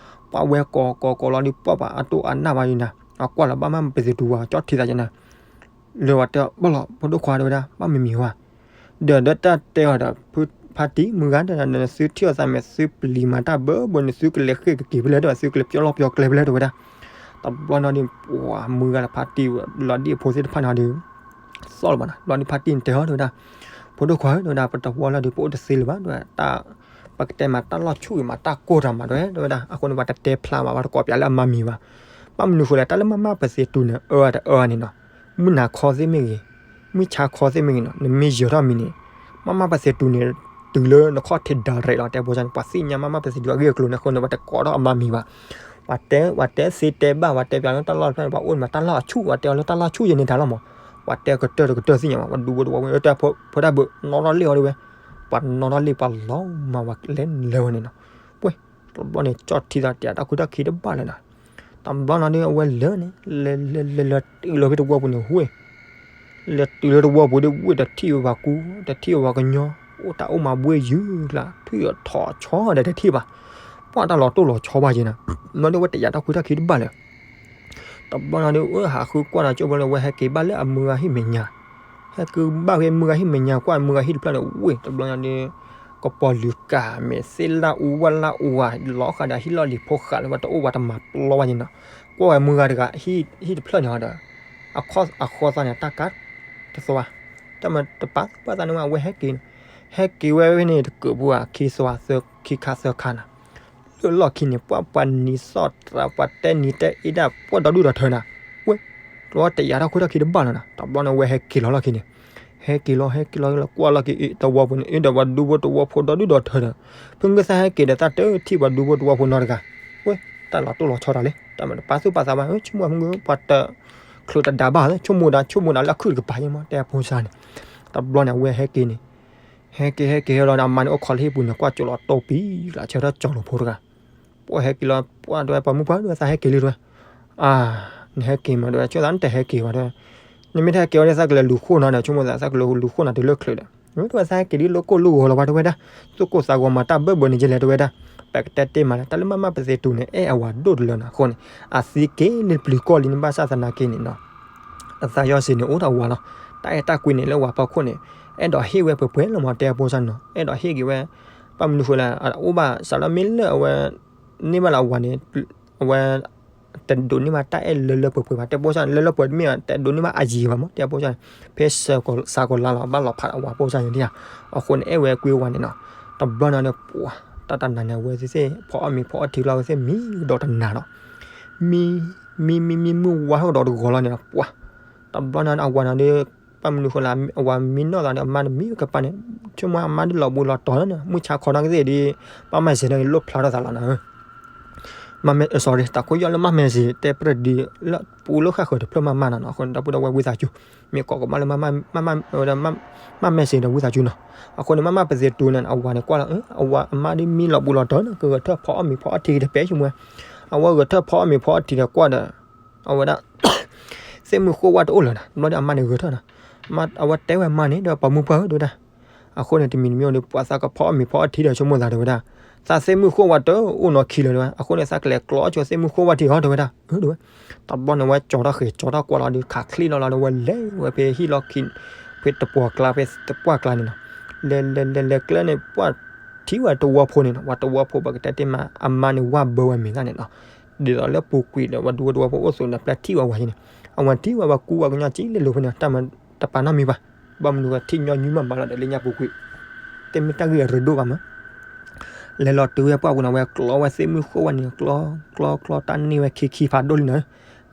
ပှၤဝဲကိးကိးကိးလီၤဒီး ပှၤပှၤအတိၢ်အနၢ်ဘၣ်ယဲၢ်နၤ, အကွၢ်လီၤဘၣ်မၢ်ပသ့ၣ်တူၢ်ဝဲ ကၠီၣ်ထံသးယဲၢ်နၤ လၢဝဲတဲဘၣ်လီၤ ဖိဒိၣ်ခွါတဲဝဲဒၣ် ဘၣ်မံၤမံၤဝဲ, ဒီးဒီးတၢ်တဲအီၤဒီး ဖုဖါတံၢ်မုၢ်ဂၤဒီး နသုထံၣ်အီၤသးမဲာ် သုပျံၤမၤတၢ်ဘၣ်ဘၣ် နသုကလဲၤဃ့ၢ်ကက့ၤဖဲလဲၣ်ဒီး သုကလဲၤပျီလီၢ်ပျီကျဲဖဲလဲၣ်တဲဝဲဒၣ်, တဘျီနီၤဒီး ပှၤမုၢ်ဂၤလၢဖါတံၢ်ဝဲ လီၤဒံၣ်အဖိသ့ၣ်တဖၣ်န့ၣ်ဒီး သီၣ်လၢၤဘၣ်နၤ ဘျီဒီးဖါတံၢ်န့ၣ်တဲအီၤတဲဝဲဒၣ်, ဖိဒိၣ်ခွါဧၢ တဲဝဲဒၣ် ပတဝီလၢဒီး ပအိၣ်တသ့လၢၤဘၣ် တဲဝဲဒၣ်, ပကတဲမၤတၢ်လီၢ်ဆူၣ်ဂ့ၤ မၤတၢ်ကိၢ်တၢ်မၤတဲဝဲ တဲဝဲဒၣ်, အဃိန့ၣ် ပှၤတတဲဖျါဘၣ် ပှၤတကိးပၠးလၢအမါမံၤဘၣ်, ဘၣ်မနုၤဃိလဲၣ် တၢ်လၢမၤမၢ်ပသ့ၣ်တူၢ်န့ၣ် အၢတအၢန့ၣ်နီၤ, မုၢ်နၤခီသ့ၣ်မ့ၢ်ဂ့ၤ, မုၢ်ဆါခီသ့ၣ်မ့ၢ်ဂ့ၤနီၤ နမ့ၢ်ယၢၤထီၣ်မံၤန့ၣ် မၤမၢ်ပသ့ၣ်တူၢ်န့ၣ် တုၤလၢနခီၣ်ထံးဒၣ်ရဲၣ်လီၤ တဲဖိစၢ်န့ၣ် ပှၤသ့ၣ်ညါမၤမၢ်ပသ့ၣ်တူၢ်အဂ့ၢ်အကျိၤန့ၣ်အဃိန့ၣ် ပှၤတကိးထီၣ်အမါမံၤဘၣ်, ပှၤတဲ ပှၤတဲသ့တဲဘၣ် ပှၤတဲပၠးလၢတၢ်လီၢ်တဖျၢၣ်န့ၣ် ပှၤအိၣ်န့ၣ်မးတၢ်လီၢ်အဆူၣ် ပှၤတဲအီၤလၢတၢ်လီၢ်ဆူၣ်ယဲၢ်န့ၣ်တၢ်လီၢ်မး, ပှၤတဲကတၢၢ်တကတၢၢ်သ့ၣ်ညါမး ပှၤဒူဖိတဝီဖိ တၢ်ဖိတၢ်ဘၢနီၣ်ထီၣ်လ့ၣ်အီၤဒၣ်ဝဲ, ပှၤနီၣ်ထီၣ်လ့ၣ်ပှၤလီၤမး ပှၤလဲၤလဲၤဝဲန့ၣ်နီၤ, ပှဲၤ တဘျီန့ၣ် ကၠီၣ်ထံသးတဲတၢ်ခိၣ်တၢ်ခံတဘၣ်လၢၤနၤ, တဘျီနီၤဒီးအဝဲလဲၤန့ၣ် လဲၤလဲၤလဲၤလဲၤတုၤလီၤဖဲတဝီပူၤန့ၣ်ဝ့ၢ် လဲၤတုၤလၢတဝီပူၤဒီး ဝ့ၢ်တထံၣ်ဝဲပှၤကူ တထံၣ်ဝဲပှၤကညီ အိၣ်တၢ်အိၣ်မၤဘှ့ၣ်ယုာ်လၢ ထွံၣ်အထီၣ်ဆီဒီးတထံၣ်ဘၣ်, ပှၤတၢ်လီၤတိၢ်လီၤဆီဘၣ်က့ၤနၤ, နီၤဒီးအဝဲတယာ်တၢ်ခိၣ်တၢ်ခံတဘၣ်လၢၤ တဘျီနီၤဒီး အၢ ဟးဃုကွၢ်ဒီးကၠိဖိလၢအဝဲဟဲက့ၤဘၣ်လၢအမုၢ်ဂၤဟံၣ်မဲာ်ညါ, ဟဲက့ၤဘၣ်ဖဲမုၢ်ဂၤဟံၣ်မဲာ်ညါကွၢ်မုၢ်ဂၤဟံၣ်တဖျၢၣ်န့ၣ် ဝ့ၢ် တဘျီနီၤဒီး ကပီၤလုာ်ကၢ်မဲာ်သ့ၣ်လၢအူဝဲလၢအူဂၤ လီၤဃာ်ဒီးဟံၣ်လီၢ်လံၤဖိဃာ်လၢပှၤတအိၣ်ပှၤတမၤပျီဘၣ်က့ၤနီၤ, ကွၢ်ဝဲမုၢ်ဂၤတဂၤ ဟံၣ်တဖျၢၣ်န့ၣ်ဒီး အဃီသးန့ၣ် တၢ်ကးတသွါ, တၢ်မၤတပာ်သူၣ်ပာ်သးန့ၣ်ဝဲ အဝဲဟဲက့ၤန့ၣ်, ဟဲက့ၤဝဲဖဲန့ၣ် တကၢၢ်ပူၤဧါ ခံသွါသၢ ခံခါသၢခါနၤ, လၢလီၢ်ခံန့ၣ် ပှၤပှၤနံၤသီၣ်တြၢ် ပှၤတဲနံၤတဲအ့ဒၣ် ပှၤဒီဒူၣ်ဒီထၢနၤ, ဝဲ တဘျီတယာ်တၢ်ခိၣ်တၢ်ခံတဘၣ်လၢၤနၤ, တဘျီန့ၣ် အဝဲဟဲက့ၤလီၤလီၢ်ခံန့ၣ်, ဟဲက့ၤလီၤ ဟဲက့ၤလီၤ ကွၢ်လီၢ်ခံ အ့ တဝီပူၤန့ၣ် အ့ဒီးပှၤဒူဖိတဝီဖိဒီဒူၣ်ဒီထၢဒီး, ဖုငၢၢ်သၣ်ဟဲက့ၤဒီး သးတထံၣ်ပှၤဒူဖိတဝီဖိနီတဂၤ, ဝဲ တၢ်လီၤတိၢ်လီၤဆီတၢ်လံ, တၢ်မၤတပာ်သူၣ်ပာ်သးဘၣ် ဆိကမိၣ်ဖုငၢၢ် ပှၤတချုးတဒါဘၣ်လၢ ဆိကမိၣ်ဒၣ် ဆိကမိၣ်ဒၣ်လၢအခုၣ်တကပၤယဲၢ်မး တဲအဖိစၢ်န့ၣ်, တဘျီန့ၣ် အဝဲဟဲက့ၤန့ၣ် ဟဲက့ၤ ဟဲက့ၤဟဲလီၤဒီး အမါန့ၣ်အိၣ်ခိးလၢဟံၣ်ပူၤန့ၣ် ကွၢ်ကၠိလီၤတိၢ်ပံၤလၢ ဆၢထၢၣ်ကၠီၤလီၤဖိတဂၤ, ပှၤဟဲက့ၤလီၤ ပှၤတဲဝဲ ပှၤမုၢ်ပှၢ်တဲဝဲ သးဟဲက့ၤလံတဲဝဲ, အါ နဟဲက့ၤမးတဲဝဲ ဆိသးနတဟဲက့ၤဘၣ်တဲဝဲ, နမ့ၢ်တဟဲက့ၤဝဲဒီး သးကလဲၤလူၤဃိၣ်နီၤဒီး ဆိကမိၣ်သး သးကလဲၤလူၤဃိၣ်နီၤတုၤလၢချုးဒီး, တဲဝဲ သးဟဲက့ၤဒ်လၢကိၢ်လၢဂီၤလီၤဘၣ်တဲဝဲဒၣ်, သူၣ်ကိၢ်သးဂီၤမၤတၢ်ဘၢၣ်ဘၢၣ်န့ၣ်ယဲလဲၣ်တဲဝဲဒၣ်, ပကတဲတ့ၢ်မးလဲၣ် တၢ်လၢမၤမၢ်ပသ့ၣ်တူၢ်န့ၣ် အဲၣ်အဝၤဒိၣ်တလၢနၤအဃိန့ၣ် အသံက့ၤလၢပျုၤကီၢ်လံန့ၣ် ဘၣ်ဆၣ်သနာ်က့န့ၣ်နီၤ အသးယီၤစ့ၢ်န့ၣ် အိၣ်ဒီးဝၤလီၤ. တၢ်အဲၣ်တၢ်ကွံန့ၣ် လၢဝၤဖီခိၣ်န့ၣ် အဲၣ်ဒိးဟ့ၣ်ဝဲပှဲၤပှဲၤလီၤမး တဲအဖိစၢ်နီၤ, အဲၣ်ဒိးဟ့ၣ်က့ၤဝဲ ဘၣ်မနုၤဃိလဲၣ် အအိၣ်ဘၣ်စးလၢမ့ၢ်လၢအဝဲ န့ၢ်ဘၣ်လၢအဝၤန့ၣ် အဝဲ တဒိးန့ၢ်ဘၣ်တၢ်အဲၣ်လၢလၢပှဲၤပှဲၤဘၣ် တဲဖိစၢ်န့ၣ် လၢလၢပှဲၤပှဲၤတမ့ၢ် တဒိးန့ၢ်ဘၣ်အယံၤဘၣ်မး တဲအဖိစၢ်န့ၣ်, ဖဲစၢၤကီးလါလီၤ ဘၣ်လီၤဖးအဝၤဖိစၢ်န့ၣ်ဧါ, အဃိန့ၣ် အဲၣ်ဝဲကွံအဝၤန့ၣ်နီၤ, တဘျီနီၤန့ၣ် ပှၤ တၢ်တနၤန့ၣ် အဝဲသ့ၣ်သ့ၣ် ဖီအီၣ်မ့ၤဖီအီထံလီၤ အဝဲသ့ၣ်မံကဒီးတနၤဒီး မံ မံ မံ မံ မံမုၢ်ဝါထီၣ်ကဒီးတဂီၤလီၤန့ၣ် ပှၤ တဘျီန့ၣ် အဝၤန့ၣ်ဒီး ဘၣ်မနုၤဃိလၢ အဝၤမံနီၢ်သးဒီး အမါန့ၣ်မံကပၤန့ၣ် ဆိကမိၣ်အမါဒ်လီၤဘူးလီၤတီၤလီၤန့ၣ် မုၢ်ဆါခီနီၣ်ကသ့ၣ်ဒီး ဘၣ်မၤစၢၤန့ၣ်လိၣ်ဖျါထီၣ်သးလီၤနၤဧၢ မၤမဲ sorry တၢ်ခိၣ်ယီၢ်လၢမၤမဲစ့ၢ် တဲပြဲၢ်ဒုးလၢပူလၢဃၣ်ဃၢၤတဖျၢၣ်မးမးနီၤနီၤ အဃိန့ၣ် ဒီပုၢ်ဒီဝဲၢ်ဝံသးစူၤ မ့ၢ်ကိးကမၣ်လၢ မၤမဲစ့ၢ်ဒီးဝံသးစူၤနီၤ အဃိန့ၣ် မၤမၢ်ပသ့ၣ်တူၢ်န့ၣ် အဝၤန့ၣ်ကွၢ်လီၤ အဝၤအမါဒ်မံလီၤဘူးလီၤတီၤန့ၣ် ကဂဲၤထၢၣ်ဖီအီၣ်မ့ၤဖီအီထံတပဲဆိကမိၣ်ဝဲ အဝဲဂဲၤထၢၣ်ဖီအီၣ်မ့ၤဖီအီထံဒီးကွၢ်ဒီး အဝဲဒၣ် သ့ၣ်မုၢ်ဃိဝဲတအိၣ်လၢၤနီၤ တဘျီဒီးအမါန့ၣ်ဂဲၤထၢၣ်နီၤ အဝဲတဲဝဲမါန့ၣ်ဒီးပှၤမုၢ်ပှၢ်ဧၢ တဲဝဲဒၣ် အဃိန့ၣ် တမံၤတမံၤဒီး ပှၤသးကဖီအီၣ်မ့ၤဖီအီထံဒီးဆိကမိၣ်သး တဲဝဲဒၣ် သးသ့ၣ်မုၢ်ဃိၣ်ဝါတအိၣ်နီၢ်ခံလၢၤတဲဝဲ, အဃိန့ၣ် သးကလဲၤကျီအီၣ်ဆိသ့ၣ်မုၢ်ဃိၣ်ဝါထံအီၤတဲဝဲဒၣ်, အၢ တဲဝဲ. တဘျီန့ၣ် ဝဲကၠီထီၣ်ဃဲၤကၠီထီၣ်ကွၢ်လီၤဒီး ခးချံၣ်လီၤလီၤဒီး ဝဲလဲၤဝဲဖဲဟံၣ်လီၢ်ခံ, ဖဲတပှၢ်ကျါ ဖဲတပှၢ်ကျါန့ၣ်နီၤ, လဲၤလဲၤလဲၤလဲၤကျဲန့ၣ် ပှၢ်ထံၣ်ဝဲတဝီဖိန့ၣ်နီၤ, ပှၢ်တဝီဖိ ပကတဲတ့ၢ်မး အမါန့ၣ် ဝၢ်ဘၢဝဲမ့ၢ်သၣ်န့ၣ်နီၤ, ဒ်သိးလၢပူၤကွံာ်ဒီး ပှၤဒူဝဲတဝီဖိအိၣ်ဆိးန့ၣ် ပျဲထံၣ်ဝဲဝဲန့ၣ်, အဝဲထံၣ်ဝဲ ပှၤကူဝဲကညီကံလၢလိၤဖဲန့ၣ် တၢ်မၤတပာ်နီတမံၤဘၣ်, ဘၣ်မနုၤဝဲထံၣ်ညီနုၢ်မးမးလီၤဒီး လၢညါပူၤကွံာ် တမ့ၢ်တၢ်ဂ့ၢ်အရ့ဒိၣ်ဘၣ်မး လဲၤလီၤတုၤဝဲပှၢ်ပူၤန့ၣ် ဝဲကျီဝဲသ့ၣ်မုၢ်ဃိၣ်ဝဲန့ၣ် ကျီ ကျီ ကျီ တၢ်န့ၢ်ဝဲခံခံဖးဒိၣ်လံနီၤ,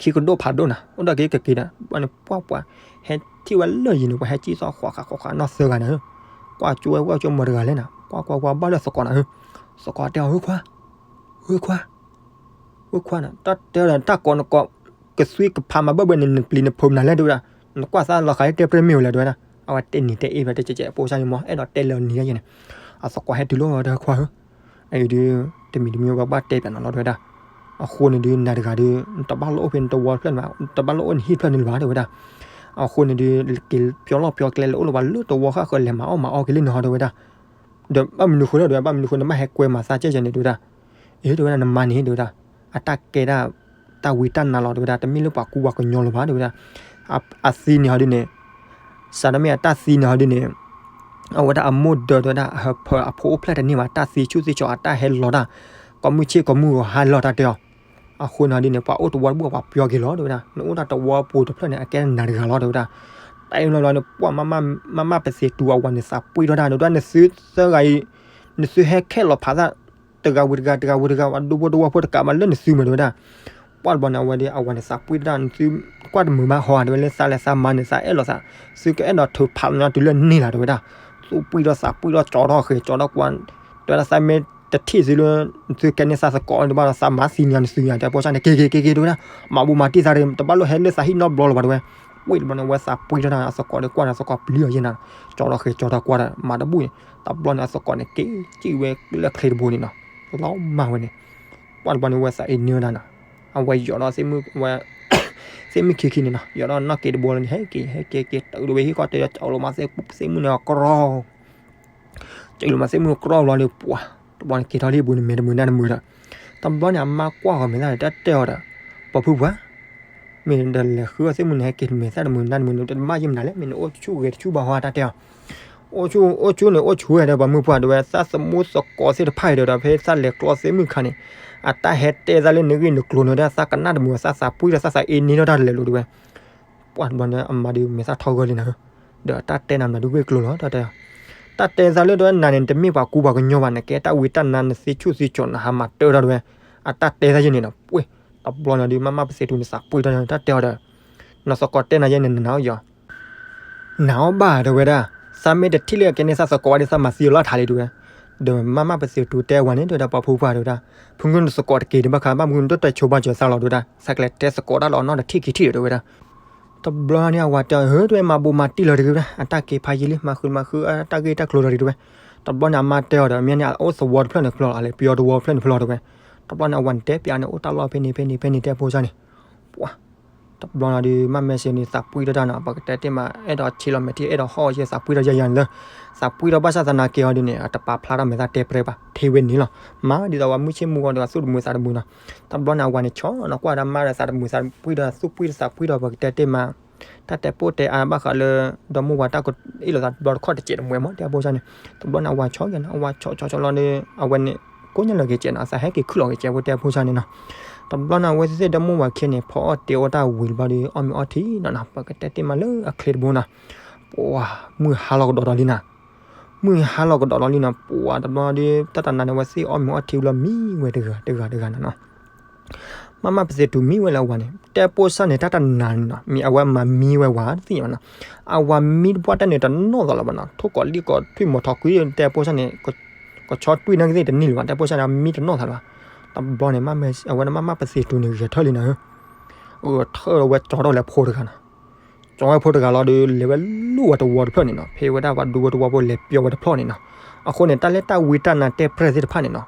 ခံကဒိၣ်ဖးဒိၣ်နီၤ, အိၣ်ဒီးက့ၤကက့ၤဒီး ဘၣ်န့ၣ် ပှၢ်ပှၢ် ဟဲထံၣ်ဝဲလၢယံၤန့ၣ် ပှၤဟဲကံၣ်သီၣ်ဃီဃာ်ဃီဃာ်နီၢ်သၢဂၤန့ၣ်, ကွၢ်ကၠိဝဲ ကွၢ်ကၠိမီၤတဂၤလဲၣ်နီၤ, ကွၢ်ကွၢ်ကွၢ် ဘၣ်လၢသကိးနီၤ, သကိးတဲအီၤ ဂ့ၢ်ခွါ ဂ့ၢ်ခွါ ဂ့ၢ်ခွါနီၤ, တၢ်တဲဒီးတၢ်ကိးနကိး ကသွံကဖးမၤဘၢၣ်ဘၢၣ်န့ၣ် နပျံၤနဖုးမနုၤလဲၣ်တဲဝဲဒၣ်, နကွၢ်သးလီၤဃာ်တဲပြဲမ့ၢ်ဝဲလဲၣ်တဲဝဲဒၣ်, အဝဲတဲနံၤတဲအ့ၣ်ဖဲတဲကဲးကဲး ဖိစၢ်န့ၣ်မ့ၢ် အဲၣ်ဒိးတဲလၢနံၤယဲန့ၣ်, အသကိးဟဲတုၤလီၤတဲခွါဧၢ, အအံၤဒုး တမံၤတမံၤပဘၣ်တဲပၠးနီၤလီၤတဲဝဲဒၣ်, အဃိန့ၣ်ဒုး နၤတဂၤဒုး နတဘၣ်လိၣ်အိၣ်ဖဲနတဝီတဖျၢၣ်န့ၣ်ဘၣ်, နတဘၣ်လိၣ်အိၣ်နဟံၣ်ဖျၢၣ်န့ၣ်လၢၤဘၣ်တဲဝဲဒၣ်, အဃိန့ၣ်ဒုး က့ၤပျီလီၢ်ပျီကျဲလဲၤအိၣ်လၢပှၤလၢတဝီဃၣ်ဃၢၤ လဲၤမၤအီၣ်မၤအီက့ၤလၢနဟီတဲဝဲဒၣ်, ဒီးဘၣ်မနုၤဃိလဲၣ်တဲဝဲ, ဘၣ်မနုၤဃိနဘၣ်ဟဲကွဲမၤသးကဲကဲန့ၣ်တဲဝဲဒၣ်, အၢ တဲဝဲဒၣ် နမါန့ၣ်တဲဝဲဒၣ်, အတၢ်ကဲဒၣ် တၢ်ဝံတၢ်နါလီၤတဲဝဲဒၣ်, တမ့ၢ်လၢပှၤကူပှၤကညီလၢၤဘၣ်တဲဝဲဒၣ်, အသံန့ၣ်ဟီဒ်န့ၣ်, စးထီၣ်မ့ၢ်အတၢ်သံန့ၣ်ဟီဒ်န့ၣ်, အဝဲဒၣ်အမိၢ်ဒၢတဲဝဲဒၣ် ဟၢဖၢအဖိအိၣ်ဖျဲၣ်တန့ၢ်ဘၣ်, တၢ်သံဆူၣ်သံကၠီၤ အတၢ်ဟဲလီၤတၢ်, ကိးမုၢ်ဆ့ၣ်ကိးမုၢ်ဂီၤဟါလီၤတၢ်တဲအီၤ, အဃိန့ၣ်ဟီဒ်န့ၣ် ပှၤအိၣ်တဝီတဘိၣ်ပှၤပျီက့ၤလီၤတဲဝဲဒၣ်, နအိၣ်တၢ်တဝီပူၤတဖျၢၣ်န့ၣ် အကဲနၤတဂၤလီၤတဲဝဲဒၣ်, တၢ်အံၤလီၤလီၤန့ၣ် ပှၢ်မးမးပသံးတူၤအဝၤန့ၣ်သးပှံၢ်ထီၣ်တၢ်န့ၣ်တဲဝဲဒၣ်, နသုသၢဂၤအံၤ, နသုဟဲခဲလီၤဖးသး တဂၤဝံၤတဂၤ တဂၤဝံၤတဂၤ ပှၤဒူဖိတဝီဖိတကးဘၣ်လၢနသုမ့ၢ်တဲဝဲဒၣ်, ပှၢ်တဘျီန့ၣ် အဝဲဒၣ် အဝၤန့ၣ်သးပှံၢ်ထီၣ်တၢ်န့ၣ် သုကွၢ်တမုာ်ဘၣ်ဟီတဲဝဲ, လၢသးလဲၤသးမၤန့ၣ် သးအဲၣ်လိာ်သး, သုကအဲၣ်ဒိးထုးဖးလီၤညီတုၤလၢန့ၢ်လီၤတဲဝဲဒၣ်, သူၣ်ပှံၢ်ထီၣ်သးပှံၢ်ထီၣ် ကၠီထီၣ်ဃဲၤကၠီထီၣ်ကွၢ်, တဲဝဲဒၣ် သးမ့ၢ်တထံၣ်သုလၢ သုကဲန့ၢ်သးသကိးတဘၣ်ဒီး သးမၤသံန့ၢ်နသုညါ တဲဖိစၢ်န့ၣ် က့ၤက့ၤက့ၤက့ၤတဲဝဲဒၣ်, မၤဘူၣ်မၤတံၢ်သးတဂ့ၤ, တဘၣ်လိၣ်ဟဲလၢသးဟံၣ်နီတဘျီလၢၤဘၣ်တဲဝဲ, ဝံၤတဘျီန့ၣ် အဝဲသးပှံၢ်ထီၣ်တၢ် အသကိးဒီးကွၢ်ဒီးသကိးပျံၤအီၤယဲၢ်နၤ, ကၠီထီၣ်ဃဲၤကၠီထီၣ်ကွၢ်ဒီး မၤတဘူၣ်န့ၣ်, တဘျီန့ၣ် အသကိးန့ၣ် က့ၤကံၣ်ဝဲလၢချ့တဘိန့ၣ်နီၤ, လီၤမၢ်ဝဲန့ၣ် ပှၢ်တဘျီန့ၣ် ဝဲသးအ့န့ၢ်ဝဲဒၣ်နီၤ, အဝဲယီၤဒီးသ့ၣ်မုၣ်ဝဲ, သ့ၣ်မုၣ်ခံခံန့ၣ်နီၤ, ယီၤဒီးနီၢ်က့တဘိလီၤန့ၣ် ဟဲက့ၤ ဟဲက့ၤက့ၤ တုၤဒိးဝဲဟံၣ်ဃီတဲ ကၠီလိာ်မးသ့ၣ်မုၣ်န့ၣ်အကြီ, ကၠီလိာ်မးသ့ၣ်မုၣ်အကြီဘျီဒီး ပှၢ်, တဘျီန့ၣ်က့ၤထီၣ်လံဘူးန့ၣ် မဲာ်တမုာ်နါတမုာ်ဒီး, တဘျီန့ၣ် အမါကွၢ်ဃီၤမဲာ်သၣ်န့ၣ် တၢ်တဲအီၤဒီး, ပှၤဖုပှၢ် မ့ၢ်ဒီးလဲၤဃုအီၣ်သ့ၣ်မုၣ်န့ၣ် ဟဲက့ၤမဲာ်သၣ်တမုာ်နါတမုာ်န့ၣ် တဘၣ်ယံာ်မနုၤလဲၣ်, မ့ၢ်နအိၣ်ဆူၣ်ဂဲၤတဆူၣ်ဘၣ်ဟီတၢ်တဲအီၤ, အိၣ်ဆူၣ် အိၣ်ဆူၣ်န့ၣ် အိၣ်ဆူၣ်ဝဲဒီး ပှၤမုၢ်ပှၢ်တဲဝဲ သးသမူသကိးသ့ၣ်တဖၣ်အံၤဒီး ဖဲသးလဲၤကျီသ့ၣ်မုၣ်ခါန့ၣ်, အတၢ်ဟဲတဲသးလၢနဂ့ၢ်နကျိၤန့ၣ်ဒီး သးကနၣ်တမုာ် သးသးပှံၢ်ဒီးသးသးအ့န့ၢ်ထီၣ်တၢ်တလဲၤလိၤတဲဝဲ, ပှၢ်တဘျီန့ၣ် အမါဒုးမဲာ်သၣ်ထီဂၢၢ်လံနၤဧၢ, ဒီးတၢ်တဲနၤမနုၤဒုးဂ့ၢ်ကျိၤလီၤ တၢ်တဲအီၤ, တၢ်တဲသးလၢတဲဝဲ နၤန့ၣ် တမ့ၢ်ပှၤကူပှၤကညီဘၣ်, နကဲတၢ်ဝံတၢ်နါ နသ့ဆူၣ်သ့ကၠီၤ နဟးမၤတၢ်ထီၣ်တဲဝဲ, အတၢ်တဲသးယဲၢ်န့ၣ်နီၤ, ပှ့ၤ, တဘျီန့ၣ်ဒုး မၤမၢ်ပသ့ၣ်ထူန့ၣ် သးပှံၢ်ထီၣ်တၢ်တဲအီၤဒီး, နသကိးတဲနၤယဲၢ်န့ၣ် နနာ်အီၤယီၤ နနာ်အီၤဘၣ်တဲဝဲဒၣ်, သးမ့ၢ်တထံၣ်လၢအကဲန့ၢ်သးသကိးဝဲဒီး သးမၤသံအီၤလီၤထးလံတဲဝဲ, ဒီးမၤမၢ်ပသ့ၣ်ထူတဲဝဲန့ၣ် တဲဝဲဒၣ် ပှၤဖုပှၢ်တဲဝဲဒၣ်, ဖုကနၣ်သကိးတက့ၤတဘၣ်ခါ ဘၣ်မနုၤတၢ်ဆိဘၣ်စၢၤသးလီၤတဲဝဲဒၣ်, သးကလဲၤတဲသကိးတၢ်လီၤနီတထံၣ်ခံထံၣ်ဒီးတဲဝဲဒၣ်, တဘျီန့ၣ် အဝၤတဲအီၤ ဧၢ တဲဝဲ မၤဘိးမၤတံၢ်လီၤတဂ့ၤဝဲဒၣ်, အတၢ်က့ၤဖးယံာ်လံ မၤဃုမၤဃုအတၢ်ဂ့ၢ်တၢ်ကျိၤလီၤတဂ့ၤတဲဝဲ, တဘျီန့ၣ် အမါတဲအီၤဒီး မ့ၢ်န့ၣ် အအိၣ်သဝီတဖျၢၣ်န့ၣ်ဖျီလီၤ အလဲၤပယီၤသဝီတဖျၢၣ်န့ၣ်ဖျီလီၤတဲဝဲ, တဘျီန့ၣ် အဝၤန့ၣ်တဲပၠးန့ၣ် အိၣ်တၢ်လီၢ်ဖဲန့ၣ်ဖဲန့ၣ်ဖဲန့ၣ်တဲဖိစၢ်န့ၣ်, ပှၤ တဘျီန့ၣ်ဒုး မၤမၢ်စ့ၢ်န့ၣ် သးပှံၢ်ထီၣ်တၢ်နီၤ, ပကတဲတ့ၢ်မး အဲၣ်ဒိးဆ့လီၤမဲာ်ထံ အဲၣ်ဒိးဟီၣ်အီၤယဲၢ် သးပှံၢ်ထီၣ်ယဲၢ်ယဲၢ်န့ၣ်လၢ, သးပှံၢ်ထီၣ်ဘၣ်ဆၣ်သနာ်က့အီၤဒ်န့ၣ် အတပာ်ဖျါထီၣ်မဲာ်သၣ်တဲပြဲဘၣ် ထဲဝဲန့ၣ်လီၤ, မၤဒ်သိးပှၤမုၢ်ဆ့ၣ်မုၢ်ဂီၤဒီး အသူၣ်တမုာ်သးတမုာ်နီၤ, တဘျီန့ၣ် အဝၤန့ၣ်ဆီနီၤ ကွၢ်ဒီးမါဒီးသးတမုာ်သးတပှံၢ်ဒီး သူၣ်ပှံၢ်ဒီးသးပှံၢ်ဒီး ပကတဲတ့ၢ်မး တၢ်တဲပိၢ်တဲအါဘၣ်ဃးလၢ ဒီမါဝၤတၢ်အ့ၣ်လိာ်သးတဘျီတခီၣ်တစဲးတမှဲၤမး တဲဖိစၢ်န့ၣ်, တဘျီန့ၣ် အဝၤဆီက့ၤနီၤ, အဝၤဆီဆီဆီလီၤဒီး အဝဲန့ၣ် ကိးညါလီၤက့ၤစဲးနီၤ, အသးဟဲက့ၤခုၣ်လီၤက့ၤစဲးဖိတဲဖိစၢ်န့ၣ်နီၤ, တဘျီန့ၣ် အဝဲသ့ၣ်ဒီမါဝၤခံန့ၣ် ဖီအီၣ်တ့အီၣ်တၢ်ဝံၤတဘျီဒီး အီၣ်မ့ၤအီထံနီၤနီၤ, ပကတဲတ့ၢ်မးလၢအချ့တဘိနီၤ, ပှၤ မုၢ်ဟါလီၤကဒီးဒီးလံနီၤ မုၢ်ဟါလီၤကဒီးလီၤလံနီၤ, ပှၤတဘျီဒီး တၢ်တနၤန့ၣ် အဝဲသ့ၣ်အီၣ်မ့ၤအီထံဝံၤလီၤ မံဝဲတဂၤတဂၤတဂၤနီၤနီၤ, မၤမၢ်ပသ့ၣ်ထူမံဝဲလၢအဝၤန့ၣ် တဲဖိစၢ်န့ၣ် တၢ်တနၤန့ၣ်နီၤ မ့ၢ်အဝဲမၤမံဝဲဝၤတသ့ၣ်ညါဘၣ်နီၤ, အဝၤမံတပှၢ်တၢ်န့ၣ် တနီၣ်သးလၢၤဘၣ်နီၤ, ထိၣ်ကီးလံၣ်ကီးထွံၣ်မီၤထီၣ်ကွံာ် တဲဖိစၢ်န့ၣ် ကဆီတွံၢ်န့ၣ်ကသ့ၣ်တန့ၢ်လၢၤဘၣ် တဲဖိစၢ်န့ၣ် မံတနီၣ်သးလၢၤဘၣ်, တဘျီန့ၣ် အဝဲန့ၣ် မၤမၢ်ပသ့ၣ်ထူန့ၣ် ဂဲၤထၢၣ်လံနီၤဧၢ, ဂဲၤထၢၣ်လၢဝဲကၠီထီၣ်လၢဖိတဂၤနီၤ ကၠီဝဲဖိတဂၤလီၤဒီး လဲၤဝဲလူၤဝဲတဝီတဖျၢၣ်န့ၣ်နီၤ, ဖဲဝဲဒၣ်ပှၤဒူဝဲတဝီဖိလဲၤပျီဝဲတဖျၢၣ်န့ၣ်နီၤ, အဃိန့ၣ် တၢ်လၢတၢ်ဝံတၢ်နါတဲပြဲၢ်သ့ၣ်တဖၣ်န့ၣ်နီၤ,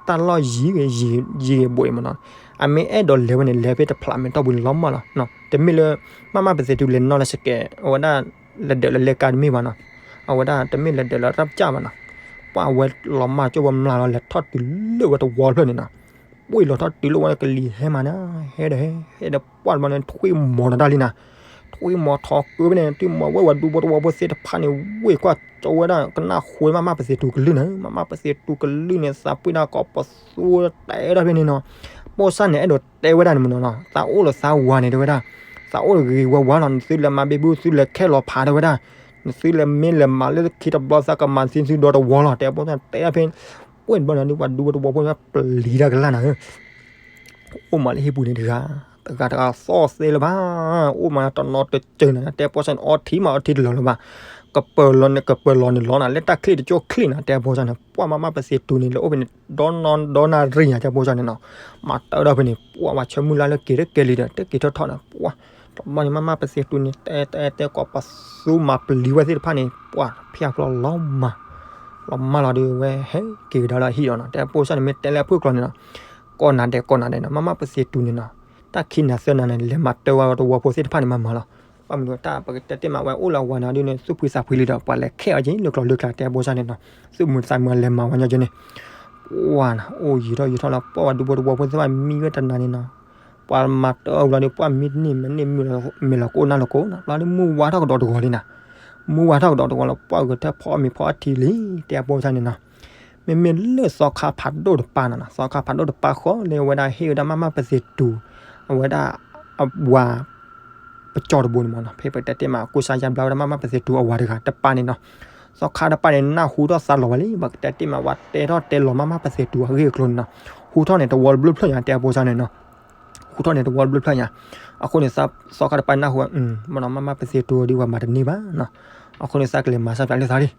တၢ်လီၢ်ယံၤဂ့ၤ ယံၤဂ့ၤဘိးအံၤမးနီၤ, အမ့ၢ်အဲၣ်ဒိးလဲၤဝဲန့ၣ် လဲၤဖဲတဖျးမဲာ်တီၢ်ပူၤန့ၣ်လီၤမၢ်လီၤ, တမ့ၢ်လၢ မၤမၢ်ပသ့ၣ်ထူလဲၤနီၣ်လၢစကဲး အဝဲဒၣ် လဲၤဒၢးလၢလဲၤကါတမ့ၢ်ဘၣ်နီၤ, အဝဲဒၣ်တမ့ၢ်လဲၤဒၢးလၢတၢ်ပစၢ်ဘၣ်နီၤ, ပှၢ်ဝဲလီၤမၢ်ကၠိဝဲမျးလီၤ လဲၤထီၣ်တုၤလၢဝဲတဝီဖျၢၣ်န့ၣ်နီၤ. ပှၢ်လီၤထီၣ်တုၤလၢဝဲကလံၤဟဲမးန့ၣ် ဟဲဒီးဟဲ ဟဲဒီးပှၢ်တဘျီန့ၣ် ထွံၣ်မီၤတၢ်လံနီၤ. ထွံၣ်မီၤထီကၢဖဲန့ၣ် ထွံၣ်မီၤဝဲဝဲဒူဖိတဝီဖိသ့ၣ်တဖၣ်န့ၣ် ဝ့ၢ်ကွၢ်ကၠိဝဲဒၣ် ကနၣ်ဃုာ်မးမးပသ့ၣ်တူၤကလုၢ်န့ၣ် မးမးပသ့ၣ်တူၤကလုၢ်န့ၣ် သးပှ့ၤဒၣ်ကိးပသူတဲဒၣ်ဖဲန့ၣ်နီၤ. ပိၢ်စၢ်န့ၣ် အဲၣ်ဒိးတဲဝဲဒၣ်န့ၣ်မ့ၢ်နီၤနီၤ သးအိၣ်လၢသးဝၤန့ၣ်တဲဝဲဒၣ် သးအိၣ်တဂ့ၤဝဲဝါလီၤ နသုလဲၤမၤဘ့ၣ်ဘူၣ် သုလဲၤခဲလီၤဖးတဲဝဲဒၣ် နသုလဲၤမ့ၢ်လဲၤမၤလၢခံတဘျီသးကမၤသံသုဒီတဝီလီၤ တဲပိၢ်စၢ်န့ၣ် တဲဖဲ ပှၢ်တဘျီန့ၣ် ပှၤဒူဖိတဝီဖိန့ၣ် ပျံၤတၢ်ကလၢ်နၤဧၢ အိၣ်မးလၢဟံၣ်ပူၤန့ၣ်တဂၤ တဂၤတဂၤသီၣ်သ့လၢၤဘၣ် အိၣ်မးတနီၤတစၢၤနၤ တဲပိၢ်စၢ်န့ၣ် အီထံမးအီထံတလၢာ်လၢၤဘၣ် ကပၢၤလီၤန့ၣ် ကပၢၤလီၤန့ၣ်လီၤနၤ လၢတၢ်ချံၣ်တကၠိၢ်ချံၣ်နၤ တဲပိၢ်စၢ်န့ၣ် ပှၢ်မးမးပသ့ၣ်တူၤန့ၣ် လၢအိၣ်ဖဲန့ၣ် ဒီနီၢ်ဒီနၣ်ရံၣ်ညါ တဲပိၢ်စၢ်န့ၣ်နီၤ မၤတၢ်ဒီးဖဲန့ၣ် ပှၢ်ဝဲဆၢမုၢ်လၢ်လၢက့ၤတကဲလံဒီး တက့ၤထီၣ်ထီၣ်နၤ ပှၢ် တဘျီန့ၣ် မးမးပသ့ၣ်တူၤန့ၣ် တဲတဲတဲကိးပသူမၤပျံၤဝဲသ့ၣ်တဖၣ်န့ၣ် ပှၢ်ဖၠၣ်ဖျီလီၤမၢ် လီၤမၢ်လီၤဒီးဝဲဟဲက့ၤကဒါလၢအဟံၣ်လီၤနီၤ တဲပိၢ်စၢ်န့ၣ် မ့ၢ်တဲလၢအဖုၣ်ကျိၤန့ၣ်နီၤ ကိးနၤဒဲးကိးနၤဒဲးနီၤ မးမးပသ့ၣ်တူၤန့ၣ်နီၤ တၢ်ခံနၤသၢနၤန့ၣ် လဲၤမၤတၢ်ဝဲတဝီဖိသ့ၣ်တဖၣ်န့ၣ် မၤမၤလီၤ ဘၣ်မနုၤတၢ်ပကတဲတ့ၢ်မးဝဲအိၣ်လၢအဝၤနၤဒုးန့ၣ် သူၣ်ဖှံသးဖှံလံဒီး ပှၤလဲၤခဲအီၤက့ၤလၢကျိၤလၢကျါ တဲပိၢ်စၢ်န့ၣ်နီၤ သူၣ်မုာ်သးမုာ်လဲၤမၤဝဲညီက့ၤန့ၣ် ပှၢ်နၤ အိၣ်ယံာ်ထီၣ်ယံာ်ထီၣ်လီၤ ပှၢ်ဝဲဒူဖိတဝီဖိသ့ၣ်တဖၣ် မံဝဲတနၤန့ၣ်နီၤ ပှၤမၤတၢ်အီၣ်ဝံၤလီၤဒီး ပှၢ်မံတန့ၢ်မ့ၢ်န့ၢ်မ့ၢ်လီၤကိၢ်နၢ်လီၤကိၢ်နီၤ လီၤဒီးမုၢ်ဝါထီၣ်ကဒီးတဂီၤလံနၤ မုၢ်ဝါထီၣ်ကဒီးတဂီၤလီၤ ပှၢ်ဂဲၤထၢၣ်ဖီအီၣ်မ့ၤဖီအီထံလံ တဲပိၢ်စၢ်န့ၣ်နီၤ မ့မ့ၢ်လၢသီခါဖးဒိၣ်တပၤနီၤ သီခါဖးဒိၣ်တပၤဃီလၢဝဲဒၣ်ဟ့ၣ်ဝဲဒၣ်မးမးပသ့ၣ်တူၤ အဝဲဒၣ်အဝၤ ပကၠီတဘိန့ၣ်မ့ၢ်နီၤ ဖဲပတဲတ့ၢ်မး ကူစါယါဘျါဝဲဒၣ်မးမးပသ့ၣ်တူၤအဝၤတဂၤတပၤန့ၣ်နီၤ သီခါတပၤန့ၣ် နၢ်ဟူထီၣ်သါလီၤဝဲလံ ပကတဲတ့ၢ်မး ဝဲတဲထီၣ်တဲလီၤမးမးပသ့ၣ်တူၤအဂ့ၢ်အကျိၤန့ၣ်နီၤ ဟူထီၣ်န့ၣ် တဝီတဘျုးဖျၢၣ်ညါ တဲပိၢ်စၢ်န့ၣ်နီၤ ဟူထီၣ်န့ၣ် တဝီတဘျုးဖျၢၣ်ညါ အဃိန့ၣ် သီခါတပၤနၢ်ဟူ မ့ၢ်နီၤ မးမးပသ့ၣ်တူၤဒ်ဝဲမၤတန့ၢ်ဘၣ်နီၤ အဃိန့ၣ် သးကလဲၤမၤစၢၤပျးလၢသးလံ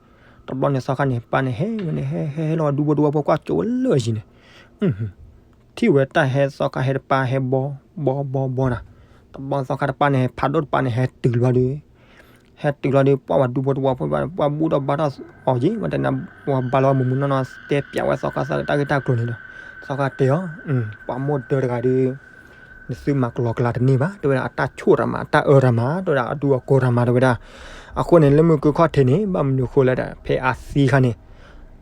တဘျီန့ၣ် သီခါန့ၣ် ပၢ်န့ၣ်ဟဲဝဲန့ၣ် ဟဲဟဲဟဲလီၤ ဒူဖိတဝီဖိကွၢ်ကၠိဝဲလၢအယံၤန့ၣ် ထံၣ်ဝဲတၢ်ဟဲသီခါဟဲတပၤဟဲဘီဘီဘီဘီနၤ တဘျီသီခါတပၤန့ၣ် ဖးဒိၣ်တပၤန့ၣ်ဟဲတုၤလီၤဒီး ဟဲတုၤလီၤဒီး ပှၢ်ဝဲဒူဖိတဝီဖိ ပှၢ်ဘူၣ်ထီၣ်ဘါထီၣ်အီၤက့ၤ ဝဲတဲနၤ ဝဲဘါလီၤမုၢ်မုၢ်နီၢ်နီၢ် တဲပျးဝဲသီခါသးတၢ်ဂ့ၢ်တၢ်ကျိၤန့ၣ်ဒီး သီခါတဲအီၤ ပှၤမိၢ်ဒၢတဂၤဒီး နသုမၤကလီကလီတန့ၢ်ဘၣ် တဲဝဲဒၣ် အတၢ်ဆိၣ်တၢ်မၤ အတၢ်အၢတၢ်မၤ တဲဝဲဒၣ် အဒူအကိတၢ်မၤ တဲဝဲဒၣ် အဃိန့ၣ် လၢမုၢ်ကုခီၣ်ထံးန့ၣ် ဘၣ်မနုၤဃိလဲၣ်ဒီး ဖဲအသံခါန့ၣ်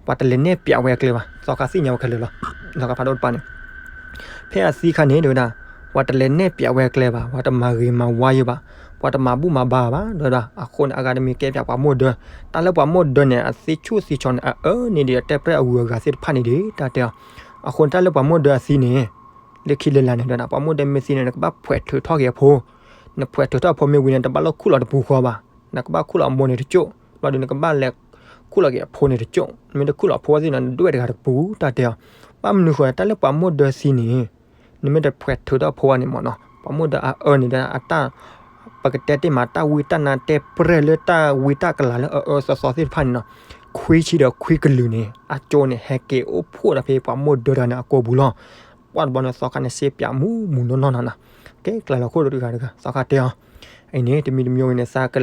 ပှၤတလဲၤနဲၣ်ပျးဝဲအကျဲဘၣ် သီခါသ့ၣ်ညါဝဲခဲလၢာ်လီၤ သီခါဖးဒိၣ်တပၤန့ၣ် ဖဲအသံခါန့ၣ် တဲဝဲဒၣ် ပှၤတလဲၤနဲၣ်ပျးဝဲအကျဲဘၣ် ပှၤတမၤဂ့ၤမၤဝါယိာ်ဘၣ် ပှၤတမၤဘူၣ်မၤဘါဘၣ် တဲဝဲဒၣ် အဃိန့ၣ် အဂၤတမံၤကဲပျးပှၤမိၢ်ဒၢ တၢ်လၢပှၤမိၢ်ဒၢန့ၣ် အသ့ဆိၣ်သံဆီန့ၣ် အအၢန့ၣ်ဒီး အတဲပြဲၢ်အဂုၤအဂၤသ့ၣ်တဖၣ်န့ၣ်ဒီး တၢ်တဲအီၤ အဃိန့ၣ် တၢ်လၢပှၤမိၢ်ဒၢအသံန့ၣ် လၢခံလၢလာ်န့ၣ် တဲဝဲဒၣ် ပှၤမိၢ်ဒၢမ့ၢ်သံန့ၣ် နကဘၣ်ဖှဲးထုးထီၣ်က့ၤအဖိ နဖှဲးထုးထီၣ်အဖိမ့ၢ်ဝံၤန့ၣ် တဘၣ်လၢခူၣ်လီၤတပူၤဃီဘၣ် နကဘၣ်ခူၣ်လီၤအမိၢ်န့ၣ်တကၠိၣ် ဘျီဒုးနကဘၣ်လဲၤခူၣ်လီၤက့ၤအဖိန့ၣ်တကၠိၣ် နမ့ၢ်တခူၣ်လီၤအဖိဝဲသ့ၣ်န့ၣ် နဒွဲၣ်တဂၤတကပူၤ တၢ်တဲအီၤ ဘၣ်မနုၤဃိ တၢ်လၢပှၤမိၢ်ဒၢသံန့ၣ် နမ့ၢ်တဖှဲးထုးထီၣ်အဖိဘၣ်န့ၣ်မ့ၢ်နီၤ ပှၤမိၢ်ဒၢအအၢန့ၣ် အတၢ် ပကတဲတ့ၢ်မး တၢ်ဝံတၢ်နါတဲပြဲၢ်လၢတၢ်ဝံတၢ်ကလၤလၢအအၢသီသီသ့ၣ်တဖၣ်န့ၣ်နီၤ ခွံဆံဒီးခွံကလုာ်န့ၣ် အကၠိန့ၣ် ဟဲက့ၤအိၣ်ဖှိၣ်ဒီးဖဲပှၤမိၢ်ဒၢတဂၤန့ၣ်အကိာ်ပူၤလီၤ ပှၢ်တဘျီန့ၣ် သီခါန့ၣ် စ့ပျးမူမူနီၢ်နီၢ်နီၤနီၤ ကဲကျါလီၤခိၣ်ဒီးတဂၤတဂၤ သီခါတဲအီၤ အံၤန့ၣ် တမံၤတမံၤဝဲန့ၣ် သးက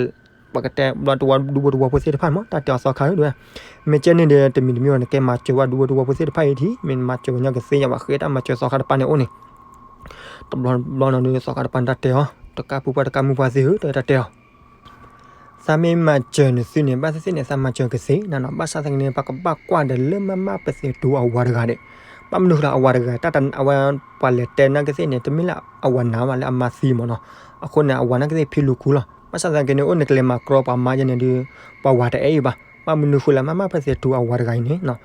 ပကတဲဘျီတဝီဒူဖိတဝီဖိသ့ၣ်တဖၣ်န့ၣ်မ့ၢ် တၢ်တဲအီၤသီခါဧၢ မ့ၢ်ကဲန့ၣ်ဒီး တမံၤတမံၤဝဲန့ၣ် ကဲမၤစၢၤဝဲဒူဖိတဝီဖိသ့ၣ်တဖၣ်အံၤထံ မ့ၢ်မၤစၢၤဝဲညီကသ့ယဘၣ်ဃ့တၢ်မၤစၢၤသီခါတပၤန့ၣ်အိၣ်န့ၣ် တဘျီဘျီနီၤဒီး သီခါတပၤန့ၣ် တၢ်တဲအီၤ တကးပူၤပှၤတကးမုၢ်ပှၤသ့ၣ်ဧၢ တၢ်တဲအီၤ သးမ့ၢ်မၤစၢၤနသုန့ၣ် ဘၣ်သ့ၣ်သ့ၣ်န့ၣ် သးမၤစၢၤကသ့နီၤနီၤ ဘၣ်ဆၣ်သနာ်က့န့ၣ် ပကဘၣ်ကွၢ်ဒီးလၢမးမးပသ့ၣ်တူၤအဝၤတဂၤန့ၣ် ဘၣ်မနုၤဃိလၢအဝၤတဂၤ တၢ်တ အဝဲ ပှၤလဲၤတဲနာ်က့သ့ၣ်န့ၣ် တမ့ၢ်လၢအဝၤနာ်ဘၣ်လၢအမါသံမ့ၢ်နီၤ အဃိန့ၣ် အဝၤနာ်က့သ့ၣ်ဖံလူၤခူလီၤ ဘၣ်ဆၣ်သနာ်က့န့ၣ် အိၣ်နကလဲၤမၤကြီပှၤမါယဲန့ၣ်ဒီး ပှၤဝၤတအဲၣ်အံၤဘၣ် ဘၣ်မနုၤဃိလၢ မးမးပသ့ၣ်တူၤအဝၤတဂၤအံၤန့ၣ်နီၤ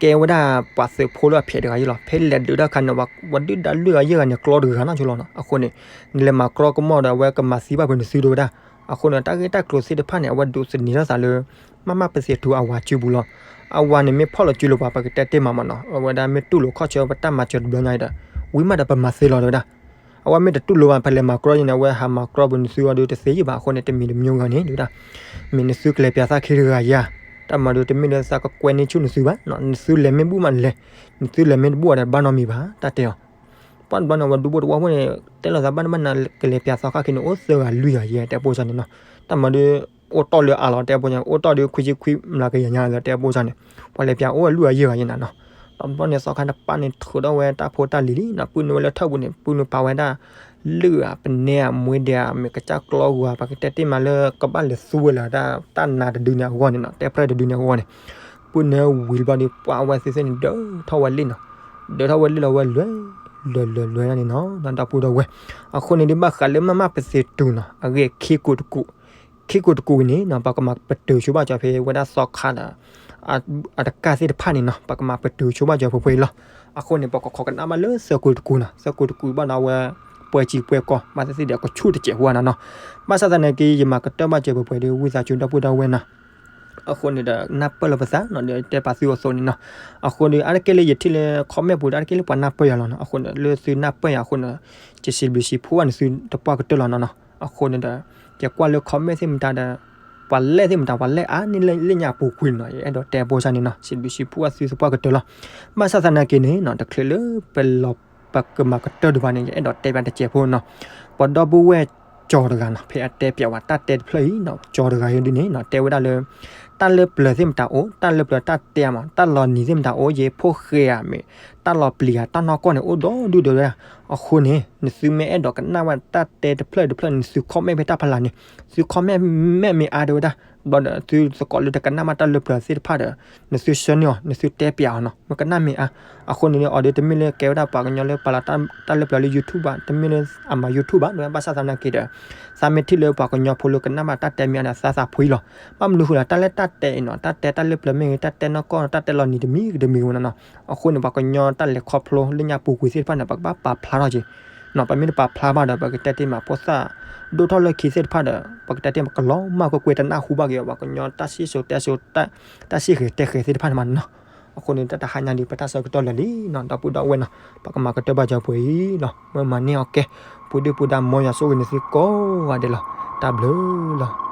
ကဲဝဲဒၣ်ပှၤသုးဖိလၢအဖျဲးတဂၤယဲလီၤ ဖဲလဲၤဒုးတၢ်ခါန့ၣ် ပှၤဒုၣ်ဒါလွံၢ်ဂၤယဲၢ်ဂၤန့ၣ် ကျီတဂၤနီၤဆိလီၤနီၤ အဃိန့ၣ် နလဲၤမၤကြီကမီၣ်ဒီး အဝဲကမၤသံဘၣ်ဖဲနသုတဝဲဒၣ် အဃိန့ၣ် တၢ်ဂ့ၢ်တၢ်ကျိၤသ့ၣ်တဖၣ်န့ၣ် အဝဲဒိးသန့ၤထီၣ်သးလၢ မးမးပသ့ၣ်တူၤအဝၤစုပူၤလီၤ အဝၤန့ၣ်မ့ၢ်ဖီၣ်လီၤစုလိာ်ပှၤ ပကတဲတ့ၢ်မးမ့ၢ်နီၤ အဝဲဒၣ်မ့ၢ်တူၢ်လိာ်ခီၣ်ဆၢပတၢ်မၤစၢၤတဘျီညါအံၤဒီး ဝံၤမးဒီးပမၤသ့လီၤတဝဲဒၣ် အဝဲမ့ၢ်တတူၢ်လိာ်ဘၣ် ဖဲလဲၤမၤကြီယဲန့ၣ် အဝဲဟးမၤကြီပနသုအီၤဒီးတသ့ယံာ်ဘၣ် အဃိန့ၣ် တမံၤတမံၤဂၤန့ၣ် တဝဲဒၣ် မ့ၢ်နသုကလဲၤပျးသးခံတဂၤယၤ တၢ်မၤဒီးတမ့ၢ်လၢသးကကွဲန့ၢ်ဆူၣ်နသုဘၣ် နသုလဲၤမ့ၢ်ဘူၣ်မးလဲၤ နသုလဲၤမ့ၢ်တဘူၣ်အီၤဒီးတဘၣ်နီတမံၤဘၣ် တၢ်တဲအီၤ ပှၢ်တဘျီန့ၣ် အဝဲဒူဖိတဝီဖိန့ၣ် တဲလိာ်သးဘၣ်နဘၣ်နၤကလဲၤပျးသီခါခံန့ၣ် အိၣ်သၢဂၤလွံၢ်ဂၤယဲ တဲပိၢ်စၢ်န့ၣ်နီၤ တၢ်မၤဒီး အိၣ်တီၢ်လၢအါလီၤ တဲပိၢ်စၢ်န့ၣ် အိၣ်တီၢ်ဒီးခွံဆံခွံမျးကယၤညါလီၤ တဲပိၢ်စၢ်န့ၣ် ပှၤလဲၤပျးအိၣ်ဝဲလွံၢ်ဂၤယဲၢ်ဂၤယဲနၤနီၤ တဘျီန့ၣ် သီခါတပၤန့ၣ် ထုးထီၣ်ဝဲတၢ်ဖိတၢ်လံၤလံနီၤ ပုၢ်နုာ်ဝဲလၢထၢၣ်ပူၤန့ၣ် ပုၢ်နုာ်ပာ်ဝဲဒၣ် လုၢ်ဧါ ပနဲဧါ မွ့ဒဲးဧါ မ့ၢ်ကစၢ်ကျီဂုၤဧါ ပကတဲတ့ၢ်မးလၢ ကဘၣ်လဲၤသူဝဲလၢတၢ်နါတဒုန့ၣ်အဂီၢ်န့ၣ်နီၤ တဲပြဲၢ်တဒုန့ၣ်အဂီၢ်န့ၣ် ပူၤန့ၣ်ဝံၤတဘျီဒီး ပှၤဝဲသ့ၣ်သ့ၣ်န့ၣ် ဒၢးထီၣ်ဝဲလံနီၤ, ဒၢးထီၣ်ဝဲလံလီၤဝဲလွဲ လွဲလွဲလွဲန့ၣ်နီၤ ဒီပုၢ်ဒီဝဲၢ်, အဃိန့ၣ်ဒုးဘၣ်ဃးလၢမးမးပသ့ၣ်တူနီၤ အဂ့ၢ်ခံကိးတကူာ်, ခံကိးတကူာ်ဝံၤန့ၣ်နီၤ ပှၤကမၤပတုာ်ဆိဘၣ်ကၠီၤဖဲဝဲဒၣ်သီခါဒီး အတကၢ်သ့ၣ်တဖၣ်န့ၣ်နီၤ ပှၤကမၤပတုာ်ဆိဘၣ်ကၠီၤဖဲဖဲအံၤလီၤ. အဃိန့ၣ် ပှၤကခိးကနၣ်ဘၣ်လၢသၢကိးတကူာ်နီၤ, သၢကိးတကူာ်ဘၣ်ဒီးအဝဲ ပှဲၤစံာ်ပှဲၤကီၢ် ဘၣ်သ့ၣ်သ့ၣ်ဒီးကဆူၣ်တစဲးဖိနီၤနီၤ, ဘၣ်ဆၣ်သနာ်က့ ယမၤကတၢၢ်ဘၣ်ကၠီၤဖဲဖဲဒီး ဝံသးစူၤဒီပုၢ်ဒီဝဲၢ်နီၤ အဃိန့ၣ်ဒီး နၢ်ပၢၢ်လီၤပသးနီၤ ဒီးတဲပာ်သုအိၣ်အသိးန့ၣ်နီၤ, အဃိဒီး အါတက့ၢ်လၢယထံၣ်လၢ comment ပူၤဒီး အါတက့ၢ်လၢပှၤနၢ်ပၢၢ်ယၤလီၤနီၤ, အဃိန့ၣ် လၢသုနၢ်ပၢၢ်ယၤအဃိန့ၣ် ကစံးဘျုးစံးဖှိၣ်ဘၣ်န့ၣ်သုတပှၢ်ကတၢၢ်လီၤနီၤနီၤ, အဃိန့ၣ်ဒီး ယကွၢ်လၢ comment သ့ၣ်မတၤဒီး ပှၤလဲၣ်သ့ၣ်မတၤ ပှၤလဲၣ်အါန့ၢ်လၢညါပူၤကွံာ်နီၤ ယအဲၣ်ဒိးတဲဘၣ်ဆၣ်န့ၣ်နီၤ စံးဘျုးစံးဖှိၣ်ဘၣ်သုသပှၢ်ကတၢၢ်လီၤ. ဘၣ်ဆၣ်သနာ်က့န့ၣ်နီၤ တချုးလၢပလီၤ ပကမၤကတၢၢ်ဒံးဘၣ်န့ၣ် ယအဲၣ်ဒိးတဲဘၣ်တစဲးဖိနီၤ, ပှၤဒီပုၢ်ဝဲၢ်ကၠီၤတဂၤနီၤ ဖဲအတဲပၠးဝဲတၢ်တဲတဖျၢၣ်အံၤနီၤ ကၠီၤတဂၤအံၤဒ်န့ၣ်နီၤ တဲဝဲဒၣ်လၢ တၢ်လၢပျၢၤသ့ၣ်မတၤအိၣ် တၢ်လၢပျၢၤတၢ်တဲမး တၢ်လီၤနံၤသ့ၣ်မတၤအိၣ် ယဖိၣ်ဃဲဧါမ့ၢ် တၢ်လီၤပျံၤဧါ တၢ်နီၢ်ကီၢ်န့ၣ် အိၣ်ဒီဒူၣ်ဒီးဝဲဒၣ်, အဃိန့ၣ် နသုမ့ၢ်အဲၣ်ဒိးကနၣ်ဝဲတၢ်တဲတဖျၢၣ်တဖျၢၣ်န့ၣ် နသု comment ဖဲတၢ်ဖီလာ်န့ၣ်, သု comment မ့ၢ်မ့ၢ်အါဒီးဝဲဒၣ်, ဘျီဒီးသုသကိးလၢတကနၣ်ဘၣ်တၢ်လၢပျၢၤသ့ၣ်တဖၣ်ဒီး နသုဆှၢန့ၢ်အီၤ နသုတဲပၠးအီၤနီၤ မ့ၢ်ကနၣ်မ့ၢ်အါ, အဃိန့ၣ် အီၤဒီးတမ့ၢ်လၢကဲဝဲဒၣ်ပှၤကညီလၢပာ်လီၤတၢ်လၢပျၢၤလၢ YouTube ဘၣ် တမ့ၢ်လၢအမၤ YouTube ဘၣ် ဘၣ်ဆၣ်သနာ်က့ဒီး သးမ့ၢ်ထံၣ်လၢပှၤကညီဖိလၢကနၣ်ဘၣ်တၢ်တဲမ့ၢ်အါဒီးသးသးဖှံလီၤ. ဘၣ်မနုၤဃိလဲၣ် တၢ်လၢတၢ်တဲအံၤနီၤ တၢ်တဲတၢ်လၢပျၢၤမ့ၢ်ဂ့ၤ တၢ်တဲနီၢ်ကီၢ် တၢ်တဲလီၤနံၤတမံၤဂ့ၤတမံၤဂ့ၤနီၤနီၤ, အဃိန့ၣ် ပှၤကညီတၢ်လဲၤခီဖျိလၢညါပူၤကွံာ်သ့ၣ်တဖၣ်န့ၣ် ပကဘၣ်ပာ်ဖျါထီၣ်က့ၤ နီၤ ပမ့ၢ်တပာ်ဖျါဘၣ်ဒီး ပကတဲတ့ၢ်မးဖိသၣ် ဒိၣ်ထီၣ်လၢခံသ့ၣ်တဖၣ်ဒီး ပကတဲတ့ၢ်မးကလီၤမၢ်ကွ့ၢ်ကွ့ၢ်တနၢ်ဟူဘၣ်က့ၤအီၤ ပှၤကညီတၢ်စံၣ်စိၤတဲစိၤ တၢ်စံၣ်ဃဲၤတဲဃဲၤသ့ၣ်တဖၣ်န့ၣ်မးနီၤ. အဃိန့ၣ် တၢ်တဟါညါဒီး ပတၢ်ဆၢကတီၢ်လၢာ်လံနီၤ ဒီပုၢ်ဒီဝဲၢ်နီၤ ပကမၤကတၢၢ်ဘၣ်ကၠီၤပှဲၤအံၤလီၤ မ့ၢ်မၤန့ၢ်အီၤကဲ ပူၤဒုၣ်ပူၤဒါ မ်ယွၤဆိၣ်ဂ့ၤန့ၢ်သုကိးဂၤဒဲးလီၤ. တၢ်ဘျုးလီၤ.